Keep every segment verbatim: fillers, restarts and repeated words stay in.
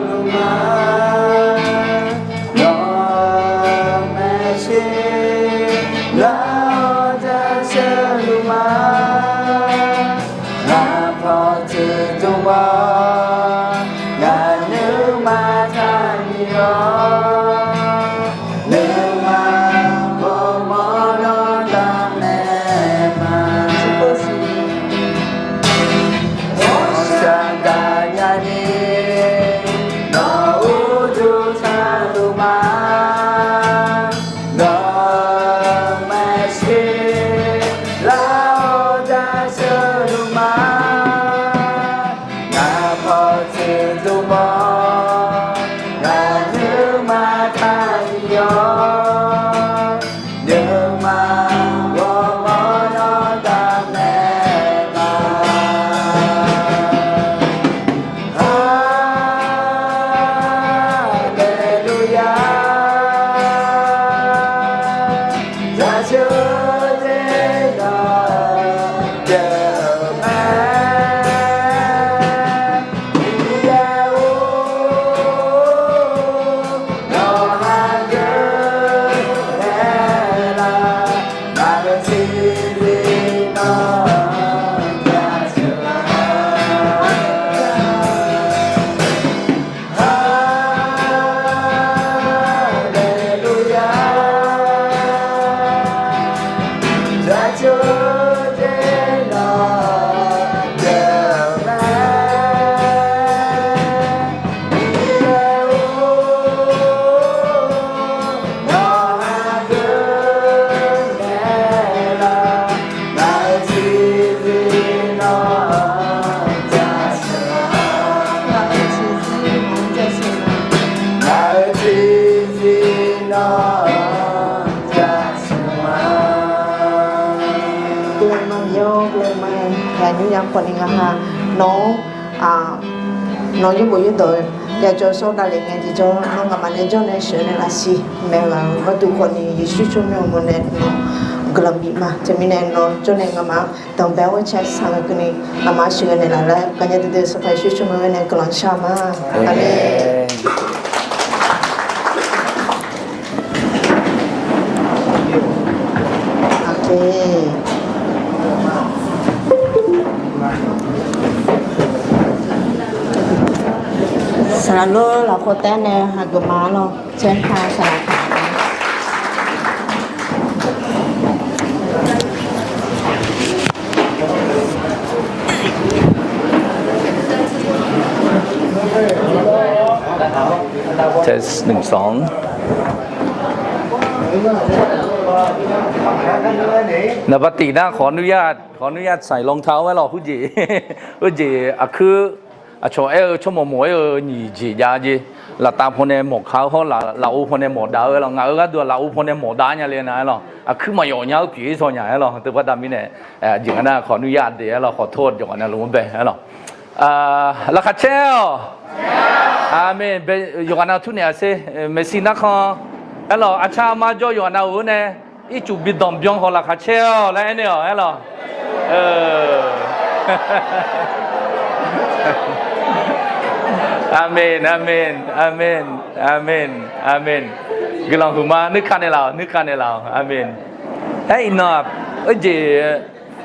luf ma, nawq maeqshi lar-awr jaceuq luf ma. Ngaq pawqtsuif dmq-awr, ngaq nuima taqnyiq-awr, nuima ghawrmawr nawr daq naeq ma. Ghawqshaq daq nyani, nawq uqduq taqluf ma. Nawq maeqshi lar-awr jaceuq luf ma. Ngaq pawqtsuif dmq-awr, ngaq nuima taqnyiq-awr, nuima ghawrmawr nawr daq naeq ma. Haleluya. Jaceuq-eu deuq nawq pyeuf mae. Miqyaer-or, nawq hageuf naeqlaf, ngaq-euq tiqzir nawr jaceuq-a. Haleluya. Jaceuq-eu deuq nawq pyeuf mae. Miqyaer-or, nawq hageuf naeqlaf, ngaq-euq tiqzir nawr jaceuq-a. Ngaq-euq tiqzir nawr jaceuq-a. Ngaq-euq tiqzir nawr jaceuq-a. Guiqlanq ma Miqyaer-or, guiqlanq ma. Aqnyir ya khawf ni ngaq ha nawq-anr nawq yaerbof yaerdawq-eu yajawr sawr davlef ngae tiqjawr nawr nga'maf nae janr nae sheuq-eu nae lafsiq maeq-eu ghaq-eu gharduq khawf ni Yeqsur tsawrmyanr-eu uqmov nae nawq guiqlanq bif ma. Teumirnae nawq jawr nae nga'maf-anr danqbae-awr caer saq-eu keuvni nga'maf sheuqghae naeqlaf laer gaqnya duidui-eu Sanqpaq Yeqsur tsawrmyanr-aer nae guiqlanq shar ma. Aqmeq. Saqlaq lor lafkhoer taef nae hageuf ma lor. Caer ka saqlaq taq. หนึ่ง สอง นภัตตินะ ขออนุญาต ขออนุญาตใส่รองเท้าไว้หรอ heujeq, heujeq aqkuir aqcawq aer-eu tsawrmawq mawq aer-eu nyiq jeq jav jeq. Laftav pawnae mawq ka-eu hawr, lafov pawnae mawq dav-eu aer lawq. Ngaq-euq gharduq-aq lafov pawnae mawq dav nya le na aer lawq. Aqkuir maqyawf nya-eu pyeuf-ir zaw nya aer lawq. Teu baqda mirnae, jeq nga nar ขออนุญาต de aer lawq, ขอโทษ yawqghaq na lmr bae aer lawq. Laqkhaq caer-awq. Aqmeq. Yawqghaq nav tmr naeq-a ser, maeqshi narkhan aer lawq. Aqcaq aqma jawr yawqghaq nav-euq nae ircuf bi danqbyan haw laqkhaq caer-awq laer aernaeq-awq aer lawq. Aqmeq, aqmeq, aqmeq, aqmeq, aqmeq. Guiqlanq huiqma, nuikar naeqlaf-awq, nuikar naeqlaf-awq. Aqmeq. Aer iqnan-aq, heujeq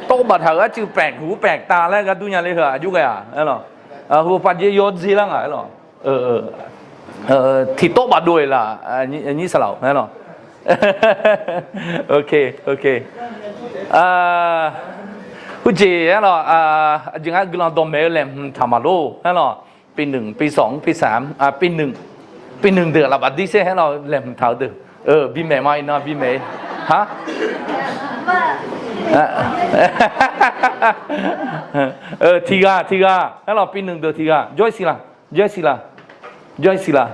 tawrbaq taq-euq arcuiv paeq huq paeq tav laer ghardur nya le heu-aq aqjox ghae-aq aer lawq. Heu paqjeq yawdzer lar ngaq aer lawq. Tiqtawv baqdov-iq laf, nyir saqlaq-awq aer lawq. Heujeq aer lawq, aqjeq nga guiqlanq dawqmaeq-eu laeqhmq taq maqlor aer lawq. ปีหนึ่ง ปีสอง ปีสาม ปีหนึ่ง ปีหนึ่ง deuq laf baqdir ser aer lawq, laeqhmq taq-eu deuq. Bimaeq ma iqnan bimaeq-ir. Har, tiqghaq tiqghaq aer lawq, ปีหนึ่ง deuq tiqghaq jawr-ir siq laq. Jawr-ir siq laq. Jawr-ir siq laq.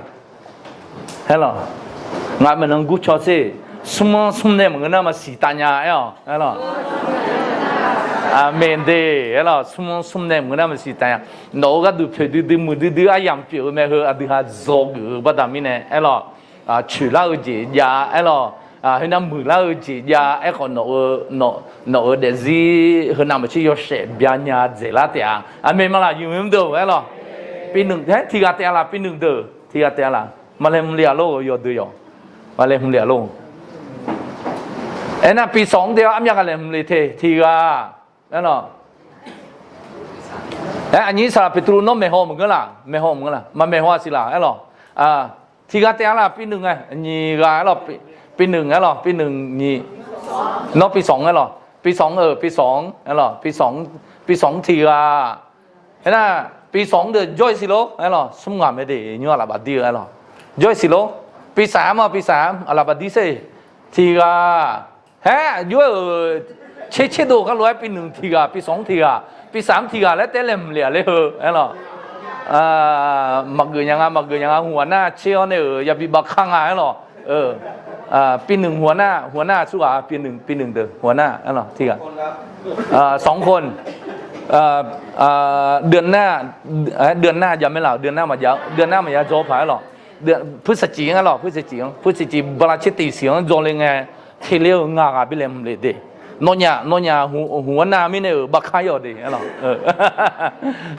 Aer lawq. Ngaq maeqnan gurcaw ser. Smr-anr smr nae maqngeur nar maqsiq taf nya aer-awq aer lawq. Aqmeq de. Aer lawq, smr-anr smr nae maqngeur nar maqsiq taf nya. Nawq-euq gharduq poeq duidui muiq duidui aryamq pyeuf-eu mae heu aqdui ha dzaw geuf-eu baqda mirnae aer lawq. Coeqlar-eu jeq jav aer lawq. Khoernar muiqlar-eu jeq jav aerkhawf, nawq-euq daefzir heunav maqtser yawshaef byanya dzaeqlar taef-a. Aqmeq ma laq, yumq mr deuq aer lawq. Piv nmq, aer, tiq ghaq taef-a laf, piv nmq deuq tiq ghaq taef-a laf. Maqlaeqhmq le-aq lor, yawqdeuq yawq. Maqlaeqhmq le-aq lor. Aernar, piv sanq-anr de-awr armyav ghaq laeqhmq le te, tiq ghaq. Aerlawq. Aer, aqnyir saqlaq Peqtruv nawr maeqhaw maqngeur laf, maeqhaw maqngeur laf, maqmaeq haw-a siq laf, aerlawq. Tiq ghaq taef-a laf, piv nmq-a, nyiq ghaq, aerlawq, piv nmq, aerlawq, piv nmq nyiq, nawr piv sanq-anr, aerlawq, piv sanq-anr, aerlawq, piv sanq-anr tiq ghaq. Aernar, piv sanq-anr deuq jawr-ir siq lor, aerlawq, smr ghaq mae de, nymr aqlaf bafdir-eu, aerlawq, jawr-ir siq lor. Piv saq-anr ma, piv saq-anr aqlaf bafdir ser, tiq ghaq. Haer, jov-aer-euq tser tser dov kharlof-aer piv nmq tiq ghaq, piv sanq-anr tiq ghaq, piv saq-anr tiq ghaq laer taef-aer laeqhmq le-aq ler heu, aerlawq. Maqgeuf nya nga, maqgeuf nya nga, hmq ghaq nar tser-awr nae-euq yabi bavkar nga, aerlawq. Piv nmq hmq ghaq nar, hmq ghaq nar aqsur ghaq, piv nmq, piv nmq deuq hmq ghaq nar, aerlawq, tiq ghaq. สองคน เดือนหน้า เดือนหน้า jav mae laf, เดือนหน้า maqjav, เดือนหน้า maqya dzaw paq, aerlawq. พฤศจิก aerlawq, พฤศจิก พฤศจิก bala tser tiq siq-anr dzaw le ngae, te ler-eu nga ghaq bi laeqhmq le de. Nawnyaf, nawnyaf hmq ghaq nar mirnae-euq bavkar-ir-awq de, aerlawq.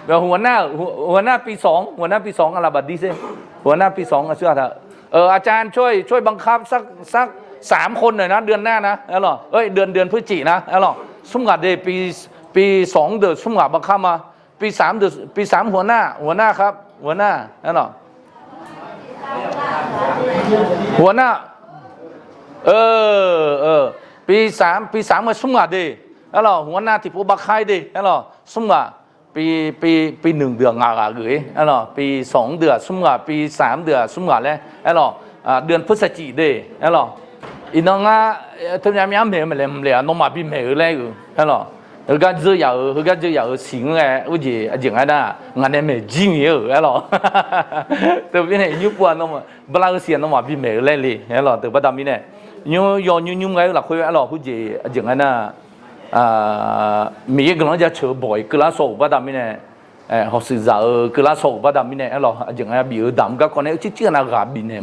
Hmq ghaq nar, hmq ghaq nar piv sanq-anr, hmq ghaq nar piv sanq-anr aqlaf bafdir ser, hmq ghaq nar piv sanq-anr aqsur ghaq taq-eu, อาจารย์ช่วย ช่วยบังคับ สัก สัก สามคนหน่อยนะ เดือนหน้านะ aerlawq, เดือน เดือนพฤศจิกนะ aerlawq, smr ghaq de, piv sanq-anr deuq smr ghaq bavkar ma. Piv saq-anr deuq, piv saq-anr hmq ghaq nar, hmq ghaq nar, hmq ghaq nar, aerlawq, hmq ghaq nar, piv saq-anr, piv saq-anr mae smr ghaq de, aerlawq, hmq ghaq nar tiqpov bavkar-ir de, aerlawq, smr ghaq. Piv, piv, piv nmq deuq-aq ngaq ghaq geuf-ir, aerlawq, piv sanq-anr deuq-aq smr ghaq, piv saq-anr deuq-aq smr ghaq laer, aerlawq, เดือนพฤศจิก de, aerlawq. Iqnan ngar teu myav myav-anr maeq-eu maqlaeqhmq le-aq, nawmaf bimaeq-eu laer-euq, aerlawq. Heugar dzeur yaf-euq, heugar dzeur yaf-euq siq-anr ghae, urjeq aqjeq nga nar, ngaq nae maeq jir nyiq-eu, aerlawq. Teu mirnae nymr pov-aq, bala-eu siq-aq nawmaf bimaeq-eu laer le, aerlawq, teu baqda mirnae. Nymr yaw nymr nymr ghae-eu lafkhoer, aerlawq, heujeq aqjeq nga nar, Miqyaer guiqlanq-anr jaceuq-eu bawq-iq keuvlar shaw-euq baqda mirnae, hawshuif zaq-eu keuvlar shaw-euq baqda mirnae, aerlawq, aqjeq nga bif-eu damq garkawv nae uicuiv cuiv-a nav ghaq bifnaeq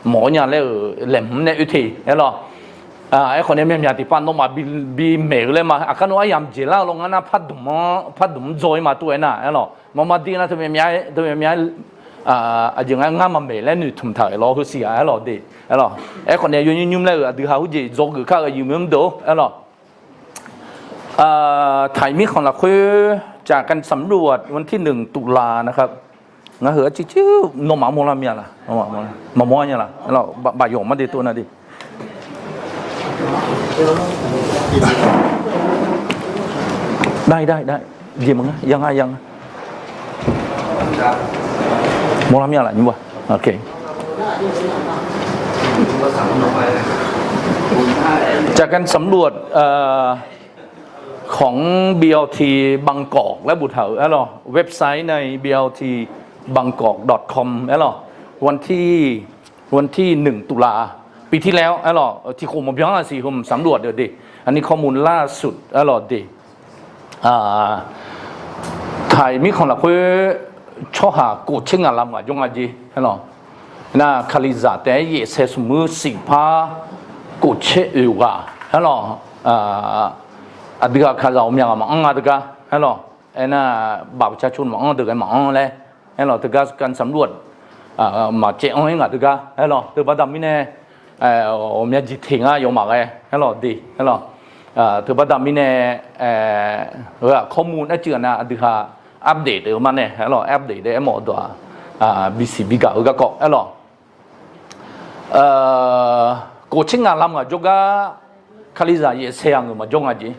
mawf-awr nya laer-euq laeqhmq nae oe te, aerlawq. Aerkhawf nae myavmyaq tiqpav nawmaf bimaeq-eu laer ma. Aqkar nawr aryamq jeq lar-eu law ngar nar, pardmq-anr dzaw-ir ma tov-aer nar, aerlawq, maqma dir nar, teu myav myav aqjeq nga ngar maqmaeq laer noeqtmq taq-euq lawr heusiq-aq, aerlawq de, aerlawq. Aerkhawf nae yaw nymr nymr laer-euq aqdui ha heujeq dzawgeuf kar-eu aqyuif meuq deuq-or, aerlawq. Taiq mirkhanq lafkhoer จากการสำรวจวันที่หนึ่งตุลานะครับ Ngar heu arcuiv cuiv nawmaf-anr mawrlar mir-a laq? Maqmawr nya laq? Aerlawq, baf yawq mar de tov nar de. Dav dav dav, jeq maqnga, ya nga ya nga. Mawrlar mir-a laq nymr-aq? จากการสำรวจ ของ บีแอลที บางกอก laer boftaq-euq, aerlawq, website nae บีแอลที บางกอก ดอทคอม aerlawq, วันที่ วันที่หนึ่ง ตุลา ปีที่แล้ว aerlawq, tiqkhof maqbyan-a siq heu สำรวจ de. อันนี้ข้อมูลล่าสุด aerlawq de. Taiq mirkhanq lafkhoer tsawrhaq kof tser ngaq lam ngaq jawr nga jeq, aerlawq. Nar, Kalizaq taef-aer yaef sae smq muir siqpar kof tser oeq ghaq, aerlawq. Aqdui ghaq kalizaq ghawqmya ghaq maqanr nga teugar, aerlawq. Aernar, บัตรประชาชน maqanr deuq ghae maqanr laer, aerlawq, teugar การสำรวจ maqcaev anr-ir ngaq teugar, aerlawq, teu baqda mirnae, ghawqmya jeq teq ngar yawmaf ghae, aerlawq, de, aerlawq, teu baqda mirnae, heu-aq ข้อมูล aer cuiv-aq nar aqdui ha update deuq-eu mar nae, aerlawq, update deuq aermawf-eu dawq-aq, bisiq bigaq-eu garkawv, aerlawq. Kof tser ngaq lam ngaq jawrgar Kalizaq yaef sae-aq ngeuq maqjawr nga jeq.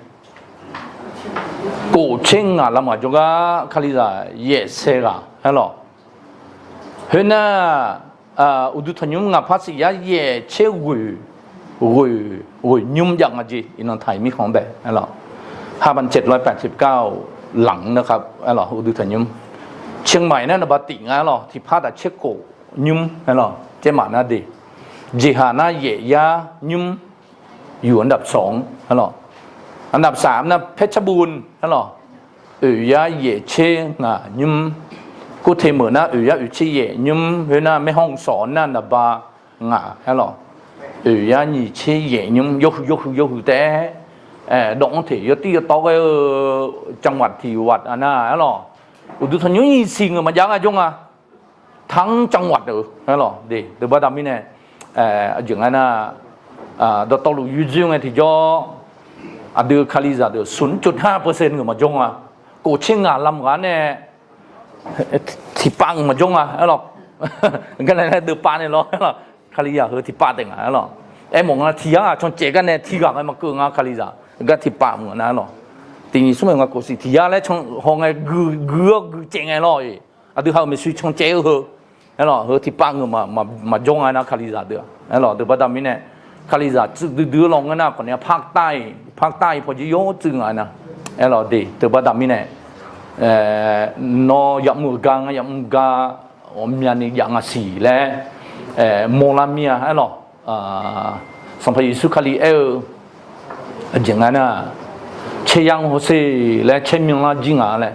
Kof tser ngaq lam ngaq jawrgar Kalizaq yaef sae ghaq, aerlawq. Khoernar, uqduq tanqnymr ngaq par siq yar yaef tser ghoeq, ghoeq, ghoeq nymr jav nga jeq. Iqnan taiq mirkhanq-anr bae, aerlawq, ห้าพันเจ็ดร้อยแปดสิบเก้า หลังนะครับ aerlawq, uqduq tanqnymr. เชียงใหม่ nar naqba tiq nga, aerlawq, tiqpar taf tser kof nymr, aerlawq, tser maf nar de. Jeqhaq nar yaef yar nymr อยู่อันดับสอง aerlawq. อันดับสาม nar เพชรบูรณ์ aerlawq, oeq yar yaef tser ngaq nymr. Kurte meuq nar oeq yar oeq tser yaef nymr. Khoernar แม่ฮ่องสอน nar naqba ngaq, aerlawq, oeq yar nyiq tser yaef nymr. Yawhuiq yawhuiq yawhuiq taef-aer dawv-anr teq yawtir yawtawv ghae-eu จังหวัด tiq waf-a nar, aerlawq, Uqduq tanqnymr nyiq siq ngeuq maqjav nga jawr nga. ทั้งจังหวัด deuq aer lawq de. Deuq baqda mirnae, aqjeq nga nar, dawqtawvluf yurdzoer ngae tiqjawr, aqdui kalizaq deuq ศูนย์จุดห้าเปอร์เซ็นต์ ngeuq maqjawr nga. Kof tser ngaq lam ghaq nae tiqpav ngeuq maqjawr nga aer lawq. Garnae laer deuvpav nae lawr aer lawq. Kalizaq heu tiqpav taef nga aer lawq. Aermawf nga tiq yar ghaq cancaev garnae tiq ghaq ngae maqkeuv nga kalizaq gar tiqpav mq nga nar aer lawq. Tiq nyiq smr maeq nga kof siq tiq yar laer can haw ngae gui-awr gui caev ngae lawr-iq. Aqdui ha-euq maeqshi cancaev-eu heu aer lawq, heu tiqpav ngeuq maqjawr nga nar kalizaq deuq aer lawq. Deuq baqda mirnae kalizaq tsuif duidui-eu lawq ngeur nar khawf nae ภาคใต้ ภาคใต้ pawjir yawr tsuif nga nar aer lawq de. Deuq baqda mirnae nawr yamr-eu gar ngar yamr gar ghawqmyani jav nga siq laer mawrlar mir-a aer lawq. Sanqpaq Yeqsur Kali aer-eu, aqjeq nga nar, caeryar hawsher laer caer myanrlar jir nga laer,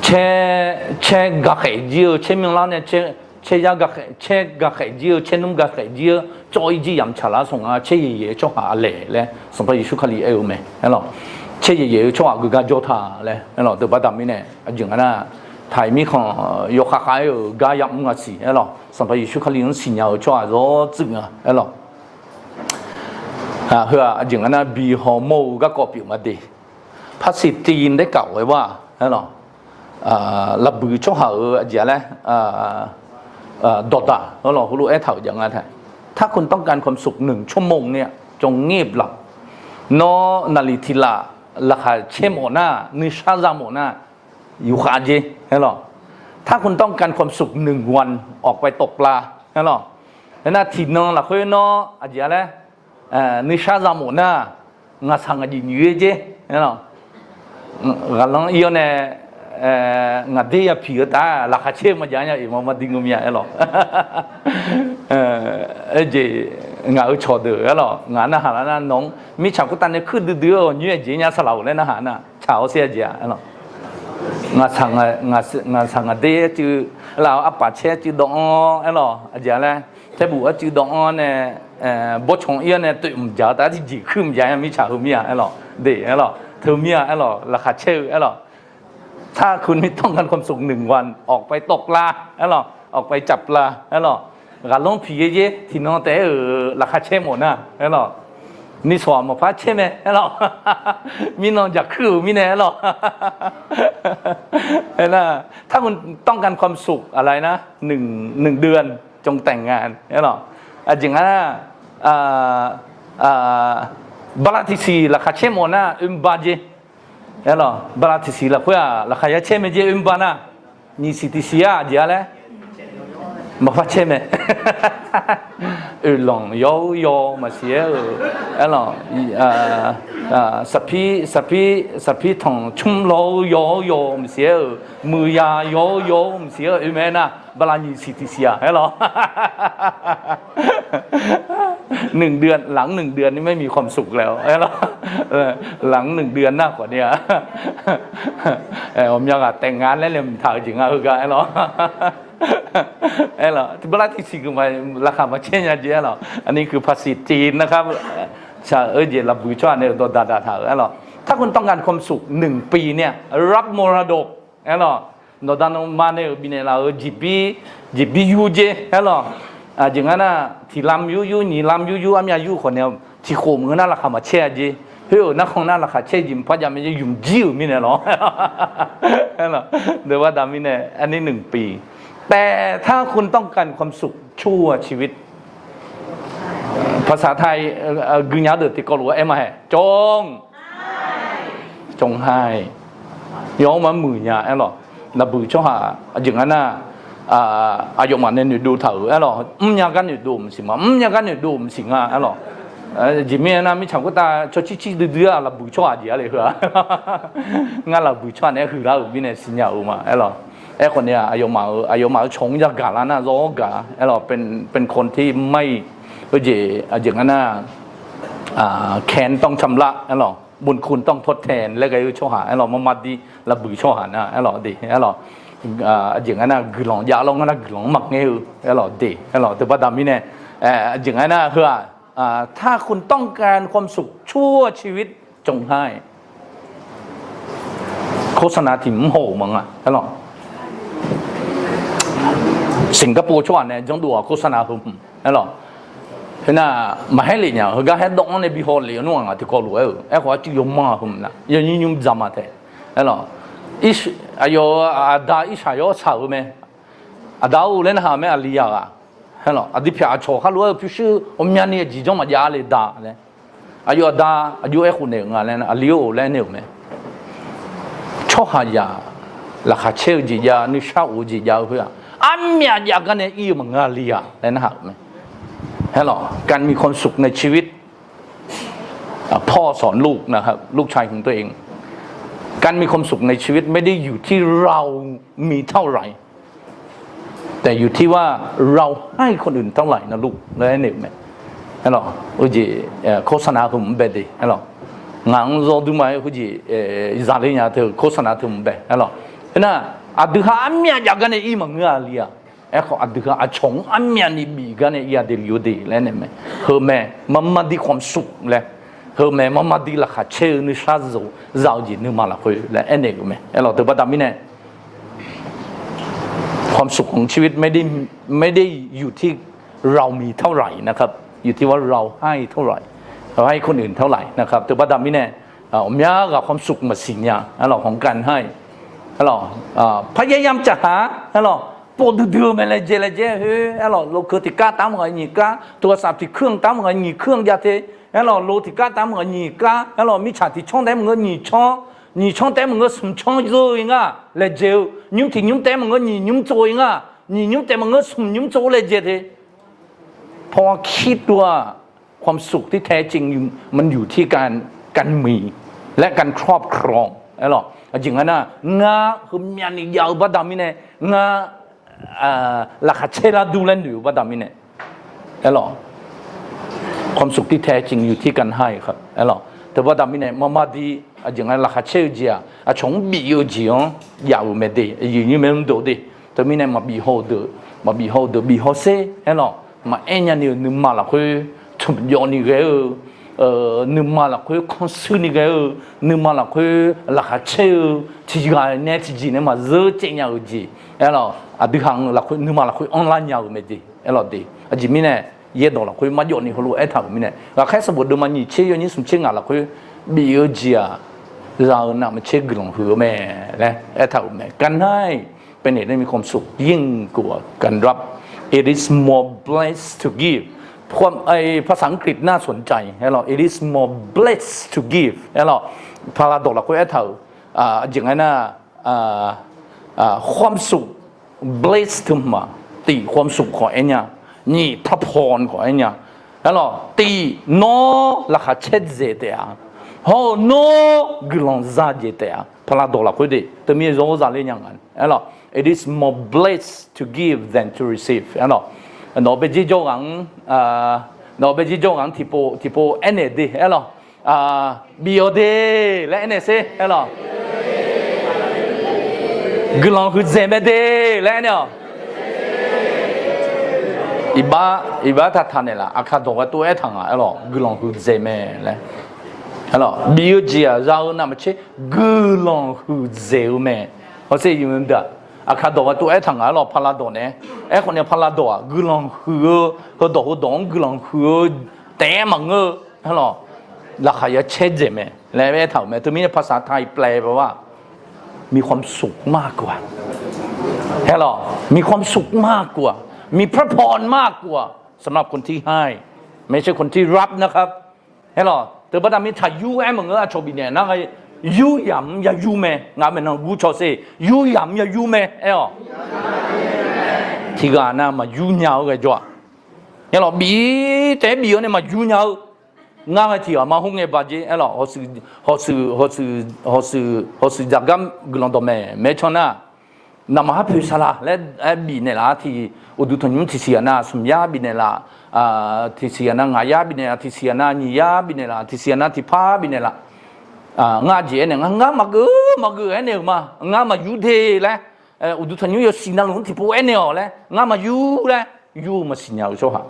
caer, caer gakhaef jir-eu caer myanrlar nae caer, caeryar gakhaef, caer gakhaef jir-eu caernmr gakhaef jir-eu cawv-ir jir yamq tsaqlar smq nga caer yaeq yaeq-eu tsawrhaq aqlaeq laer Sanqpaq Yeqsur Kali aer-eu mae aer lawq. Caer yaeq yaeq-eu tsawrhaq geugar jawr ta laer aer lawq. Deuq baqda mirnae aqjeq nga nar, taq-iq mirkhanq yawkhav khav-aer-euq gar yamr nga siq aer lawq. Sanqpaq Yeqsur Kali-anr siqnya-eu tsawrhaq zawr tsuif nga aer lawq. Heu-aq aqjeq nga nar bihaw mawr-eu garkawv pyeuf ma de. ภาษิตจีน daer kaf-awq aer bar aer lawq. Lafbuiq tsawrhaq-euq aqjeq laer dawqdaq aer lawq heulof aertaq-euq jav nga tae. ถ้าคุณต้องการความสุขหนึ่งชั่วโมงเนี่ย จงเงียบหลับ Nawr naqliq tiq laf laqkhaq caer mawf nar, nuishar za mawf nar, yufkhav jer aer lawq. ถ้าคุณต้องการความสุขหนึ่งวัน ออกไปตกปลา aer lawq. Aernar tiqnan lafkhoer nawr aqjeq laer nuishar za mawf nar, ngaqshaq ngaq jif nyiq-ir jer aer lawq. Ghaqlanr ir-awr nae ngaq der yapiq-eu taf-aer laqkhaq caer-eu maqjav nya iq ma maqdui ngeur mir-a aer lawq. Aerjeq ngaq-euq cawqdeuq aer lawq, ngaq narhaq lar nar nawq-anr mirtsaq khoertav nae kuir duidui-eu ghawqnyoer aqjeq nya saqlaq-euq laer narhaq nar tsaq-awr ser aqjeq-a aer lawq. Ngaqshaq ngaq der cuiv laf-awr arpaf caer cuiv dawv-anr aer lawq aqjeq laer, taerbuf-aer cuiv dawv-anr nae bawrtsanq ir-awr nae toeq mqjaq-eu taf-aer tiqjeq kuir mqjaq nya mirtsaq heu mir-a aer lawq de aer lawq. Teu mir-a aer lawq laqkhaq caer-eu aer lawq. ถ้าคุณไม่ต้องการความสุขหนึ่งวัน ออกไปตกปลา aer lawq, ออกไปจับปลา aer lawq. Ghaqlanr piq-ir jer tiqnan taef-aer-euq laqkhaq caer mawf nar aer lawq. Nisawq-aq maqpar caer mae aer lawq. Mirnan jaqkuir-euq mirnae aer lawq. Aernar ถ้าคุณต้องการความสุขอะไรนะ หนึ่งเดือน จงแต่งงาน aer lawq. Aqjeq nga nar, bala tiqsiq laqkhaq caer mawf nar oermr bar jer aer lawq. Bala tiqsiq lafkhoer-aq laqkhaq ya caer mae jer oermr bar nar, nyiq siq tiqsiq-aq aqjeq-a laer maqpar caer mae. Oeqlanq yawr-eu yaw maqsiq-aer-euq aer lawq. Saqpir, saqpir, saqpir tanq cmr law-eu yaw-eu yaw maqsiq-aer-euq, muiqya yaw-eu yaw maqsiq-aer-euq oermae aernar, bala nyiq siq tiqsiq-aq aer lawq. หนึ่งเดือน หลังหนึ่งเดือนนี่ไม่มีความสุขแล้ว aer lawq. หลังหนึ่งเดือน nar khawf ni-a, ghawqmya ghaq แต่งงาน laer laeqhmq taq-eu jeq nga heugar aer lawq. Aer lawq, tiqbala tiqsiq guiqma laqkhaq maqcaer nya jeq aer lawq. อันนี้คือภาษิตจีนนะครับ shaq-eu jeq lafbuiq tsawrhaq nae-euq dawqdaq daq taq-euq aer lawq. ถ้าคุณต้องการความสุขหนึ่งปีเนี่ย รับมรดก aer lawq. Nawqda nawqma nae-euq bifnaeq laf-euq jeqbir, jeqbir yur jer aer lawq. Aqjeq nga nar tiq lam yur yur nyiq lam yur yur armyav yur khawf nae tiqkhof meuq-eu nar laqkhaq maqcaer-a jer. Khoer-euq narkhan nar laqkhaq caer jeq maqpar jav mae jer, ymq jir-euq mirnae lawq. Aer lawq, deuq baqda mirnae อันนี้หนึ่งปี แต่ถ้าคุณต้องการความสุขชั่วชีวิต ภาษาไทย guinya deuq tiqkawv lof-aer aer ma hae, จง จงให้ yawr-anr maqmuiq nya aer lawq. Lafbuiq tsawrhaq aqjeq nga nar, aqyawfmaf nae noeqdov taq-euq aer lawq. Mrnya gar noeqdov maqsiq ma, mrnya gar noeqdov maqsiq nga aer lawq. Jeq mirnae aernar mirtsaq khoertav cawcir cir duidui-a lafbuiq tsawrhaq jeq-a le heu-a. Ngar lafbuiq tsawrhaq naeq-aer huiqlar-euq mirnae siqnya-euq ma aer lawq. Aerkhawf ni-aq aqyawfmaf-euq, aqyawfmaf-euq cawq-anr yagaq lar nar zawr gaq aer lawq. เป็นคนที่ไม่ heujeq aqjeq nga nar แค้นต้องชำระ aer lawq, บุญคุณต้องทดแทน laer ghae-eu tsawrhaq aer lawq, marmar dir lafbuiq tsawrhaq nar aer lawq de aer lawq. Aqjeq nga nar guiqlanq jav lawr ngar nar guiqlanq-anr maqngaer-eu aer lawq de aer lawq. Deuq baqda mirnae aqjeq nga nar heu-aq, ถ้าคุณต้องการความสุขชั่วชีวิต จงให้ ขอ โฆษณา tiq mr haw-euq maqnga aerlawq. Singapore tsawrhaq nae janrdov-aq โฆษณา heu hmq aerlawq. Khoernar, maqhaer lef nya-euq heugar haer dawv-anr nae bi haw lef-eu nmr-aq ngaq tiqkawv lof-aer-euq aerkhawf arcuiv yawmanr-aq heumq nar yawnyir nymr dzaq ma taef aerlawq. Aqyawf aqda Irsaqyawr shaq-euq mae. Aqda-or laer narhaq-eu mae, aqli ya ghaq. Aerlawq, aqdui pyaq aqcawq khar lof-aer-eu pyurshuir ghawqmyani aqjeq janr maqjav le da laer. Aqyawf aqda aqjox aerkhof naeq-euq nga laer, aqli-or laer aernaeq-euq mae. Tsawrhaqzaq laqkhaq caer-eu jeq jav, nuishar of-eu jeq jav-eu khoer-aq, armyaf jav gar nae ir-eu maqngeur li-aq laer narhaq-euq mae. Aerlawq, การมีความสุขในชีวิต พ่อสอนลูกนะครับ ลูกชายของตัวเอง การมีความสุขในชีวิตไม่ได้อยู่ที่เรามีเท่าไหร่ แต่อยู่ที่ว่าเราให้คนอื่นเท่าไหร่นะลูก laer aernaeq-euq mae. Aerlawq, heujeq โฆษณา heu mq bae de aerlawq. Ngaq-anr zawr dur ma-aer heujeq zaqler nya teu โฆษณา teu mq bae aerlawq. Khoernar, aqdui ha armyaf jav gar nae ir maqngeur-a li-aq. Aerkhawf aqdui ha aqcawq-anr armyavni bif gar nae ir-a de li-or de laer aernaeq mae. Heu mae, มันมาที่ความสุข laer. Heu mae, มันมาที่ laqkhaq caer-eu nuishar za-eu jeq nuima lafkhoer laer aernaeq-euq mae. Aerlawq, teubaqda mirnae ความสุขของชีวิตไม่ได้อยู่ที่เรามีเท่าไหร่นะครับ อยู่ที่ว่าเราให้เท่าไหร่ เราให้คนอื่นเท่าไหร่นะครับ teubaqda mirnae, ghawqmya ghaq ความสุข maqsiq nya aerlawq, ของการให้ aerlawq, พยายามจะหา aerlawq, pov duidui-eu mae laejae laejae khoer aerlawq, โทรศัพท์ tiqkeuv-anr taef maqngeur nyiq keuv-anr jav te aerlawq, โทรศัพท์ tiqkeuv taef maqngeur nyiq keuv-anr aerlawq, mirtsaq tiqcanr taef maqngeur nyiq canr, nyiq canr taef maqngeur smq canr dzeur-ir nga laejae-eu, nymr tiq nymr taef maqngeur nyiq nymr tsov-ir nga, nyiq nymr taef maqngeur smq nymr tsov laejae te. เพราะว่าคิดว่าความสุขที่แท้จริงมันอยู่ที่การมีและการครอบครอง aerlawq. Aqjeq nga nar, ngar heumyavni jav-eu baqda mirnae, ngar laqkhaq caer lar dur laer noeq-eu baqda mirnae aerlawq, ความสุขที่แท้จริงอยู่ที่การให้ครับ aerlawq. Teubaqda mirnae มันมาที่ aqjeq nga laqkhaq caer-eu jeq-aq aqcawq-anr bif-eu jeq-anr jav-euq mae de, aqyuif nyir mae mr deuq de. Teumirnae maqbif haw-eu deuq, maqbif haw-eu deuq bif haw sher aerlawq. Maqaer nyani-euq nuima lafkhoer tmqjawv ni ghae-eu, nuima lafkhoer kanrshuir ni ghae-eu, nuima lafkhoer laqkhaq caer-eu, tiqghaq nae tiqjeq nae maqzeur caev nya-euq jeq aerlawq. Aqdui ha-anr lafkhoer nuima lafkhoer anrlar nya-euq mae de aerlawq de. Aqjeq mirnae yaerdawq lafkhoer marjawv ni heulof aertaq-euq mirnae, Ghaqkhaer sanqbof deuvma nyiq tser yawnyir smq tser ngaq lafkhoer bif-eu jeq-aq, za-eu navmaqtser guiqlanq huiq-eu mae laer aertaq-euq mae. การให้เป็นเหตุให้มีความสุขยิ่งกว่าการรับ It is more blessed to give. ภาษาอังกฤษน่าสนใจ aerlawq, it is more blessed to give aerlawq. Paqlaq dawq lafkhoer aertaq-euq, aqjeq nga nar, ความสุข bless teu hmq-aq, tiq ความสุข khawf aer nya, nyiq พระพร khawf aer nya. Aerlawq, tiq nawr laqkhaq caerdzaeq taef-a, hawr-eu nawr guiqlanq zajaeq taef-a. Paqlaq dawq lafkhoer de, teumirnae zawr zaqler nya nga. Aerlawq, it is more blessed to give than to receive. Aerlawq, nawq-eu baejir jawr ghaq-anr, nawq-eu baejir jawr ghaq-anr tiqpov tiqpov aernaeq de aerlawq. Bif-awq de laer aernaeq sher aerlawq. Guiqlanq huiqdzaeq mae de laer aernaeq-awq. Iqbax, iqbax taqtaq naeqlaf, Aqkaq dawq ghae tov aertaq nga aerlawq, guiqlanq huiqdzaeq mae laer. Aerlawq, bif-eu jeq-aq za-eu navmaqtser guiqlanq huiqdzaeq-eu mae. Hawsher, Aqkaq dawq ghae tov aertaq nga aerlawq, paqlaq dawq nae. Aerkhawf nae paqlaq dawq-aq guiqlanq huiq-eu, heudawq heudawq-anr guiqlanq huiq-eu taef-aer maqngeur-eu aerlawq, laqkhaq ya caerdzaeq mae laer aertaq-euq mae. Teumirnae ภาษาไทย แปลว่า มีความสุขมากกว่า aerlawq, มีความสุขมากกว่า มีพระพรมากกว่า สำหรับคนที่ให้ ไม่ใช่คนที่รับนะครับ aerlawq. Teubaqda mirnae taqyur aer maqngeur, aqcawq bifnaeq nar, yur yamq-anr ya yur mae. Ngaq maeqnan gur cawsher, yur yamq-anr ya yur mae aer-awq. Tiqghaq nav maqyur nya-eu ghae jawr-aq, aerlawq, bif taef-aer bif-awr nae maqyur nya-eu. Ngar ghae tiqghaq ma hawr ngae baq jer aerlawq, hawshuif, hawshuif, hawshuif, hawshuif dzaqgar guiqlanq dawqmaeq maeq-aer can nar, naqmaq har poeq saqlaq laer aer bifnaeq laf-a tiq, uqduq tanqnymr tiqsiq ghaq nav smq yar bifnaeq laf, tiqsiq ghaq nav ngaq yar bifnaeq laf, tiqsiq ghaq nav nyiq yar bifnaeq laf, tiqsiq ghaq nav tiqpar bifnaeq laf. Ngar jeq aernaeq nga, ngar maqgeuf maqgeuf aernaeq-euq ma. Ngar maqyur de laer, uqduq tanqnymr yawsiq navluf-anr tiqpov aernaeq-awq laer, ngar maqyur laer, yur-eu maqsiq nya-eu tsawrhaq.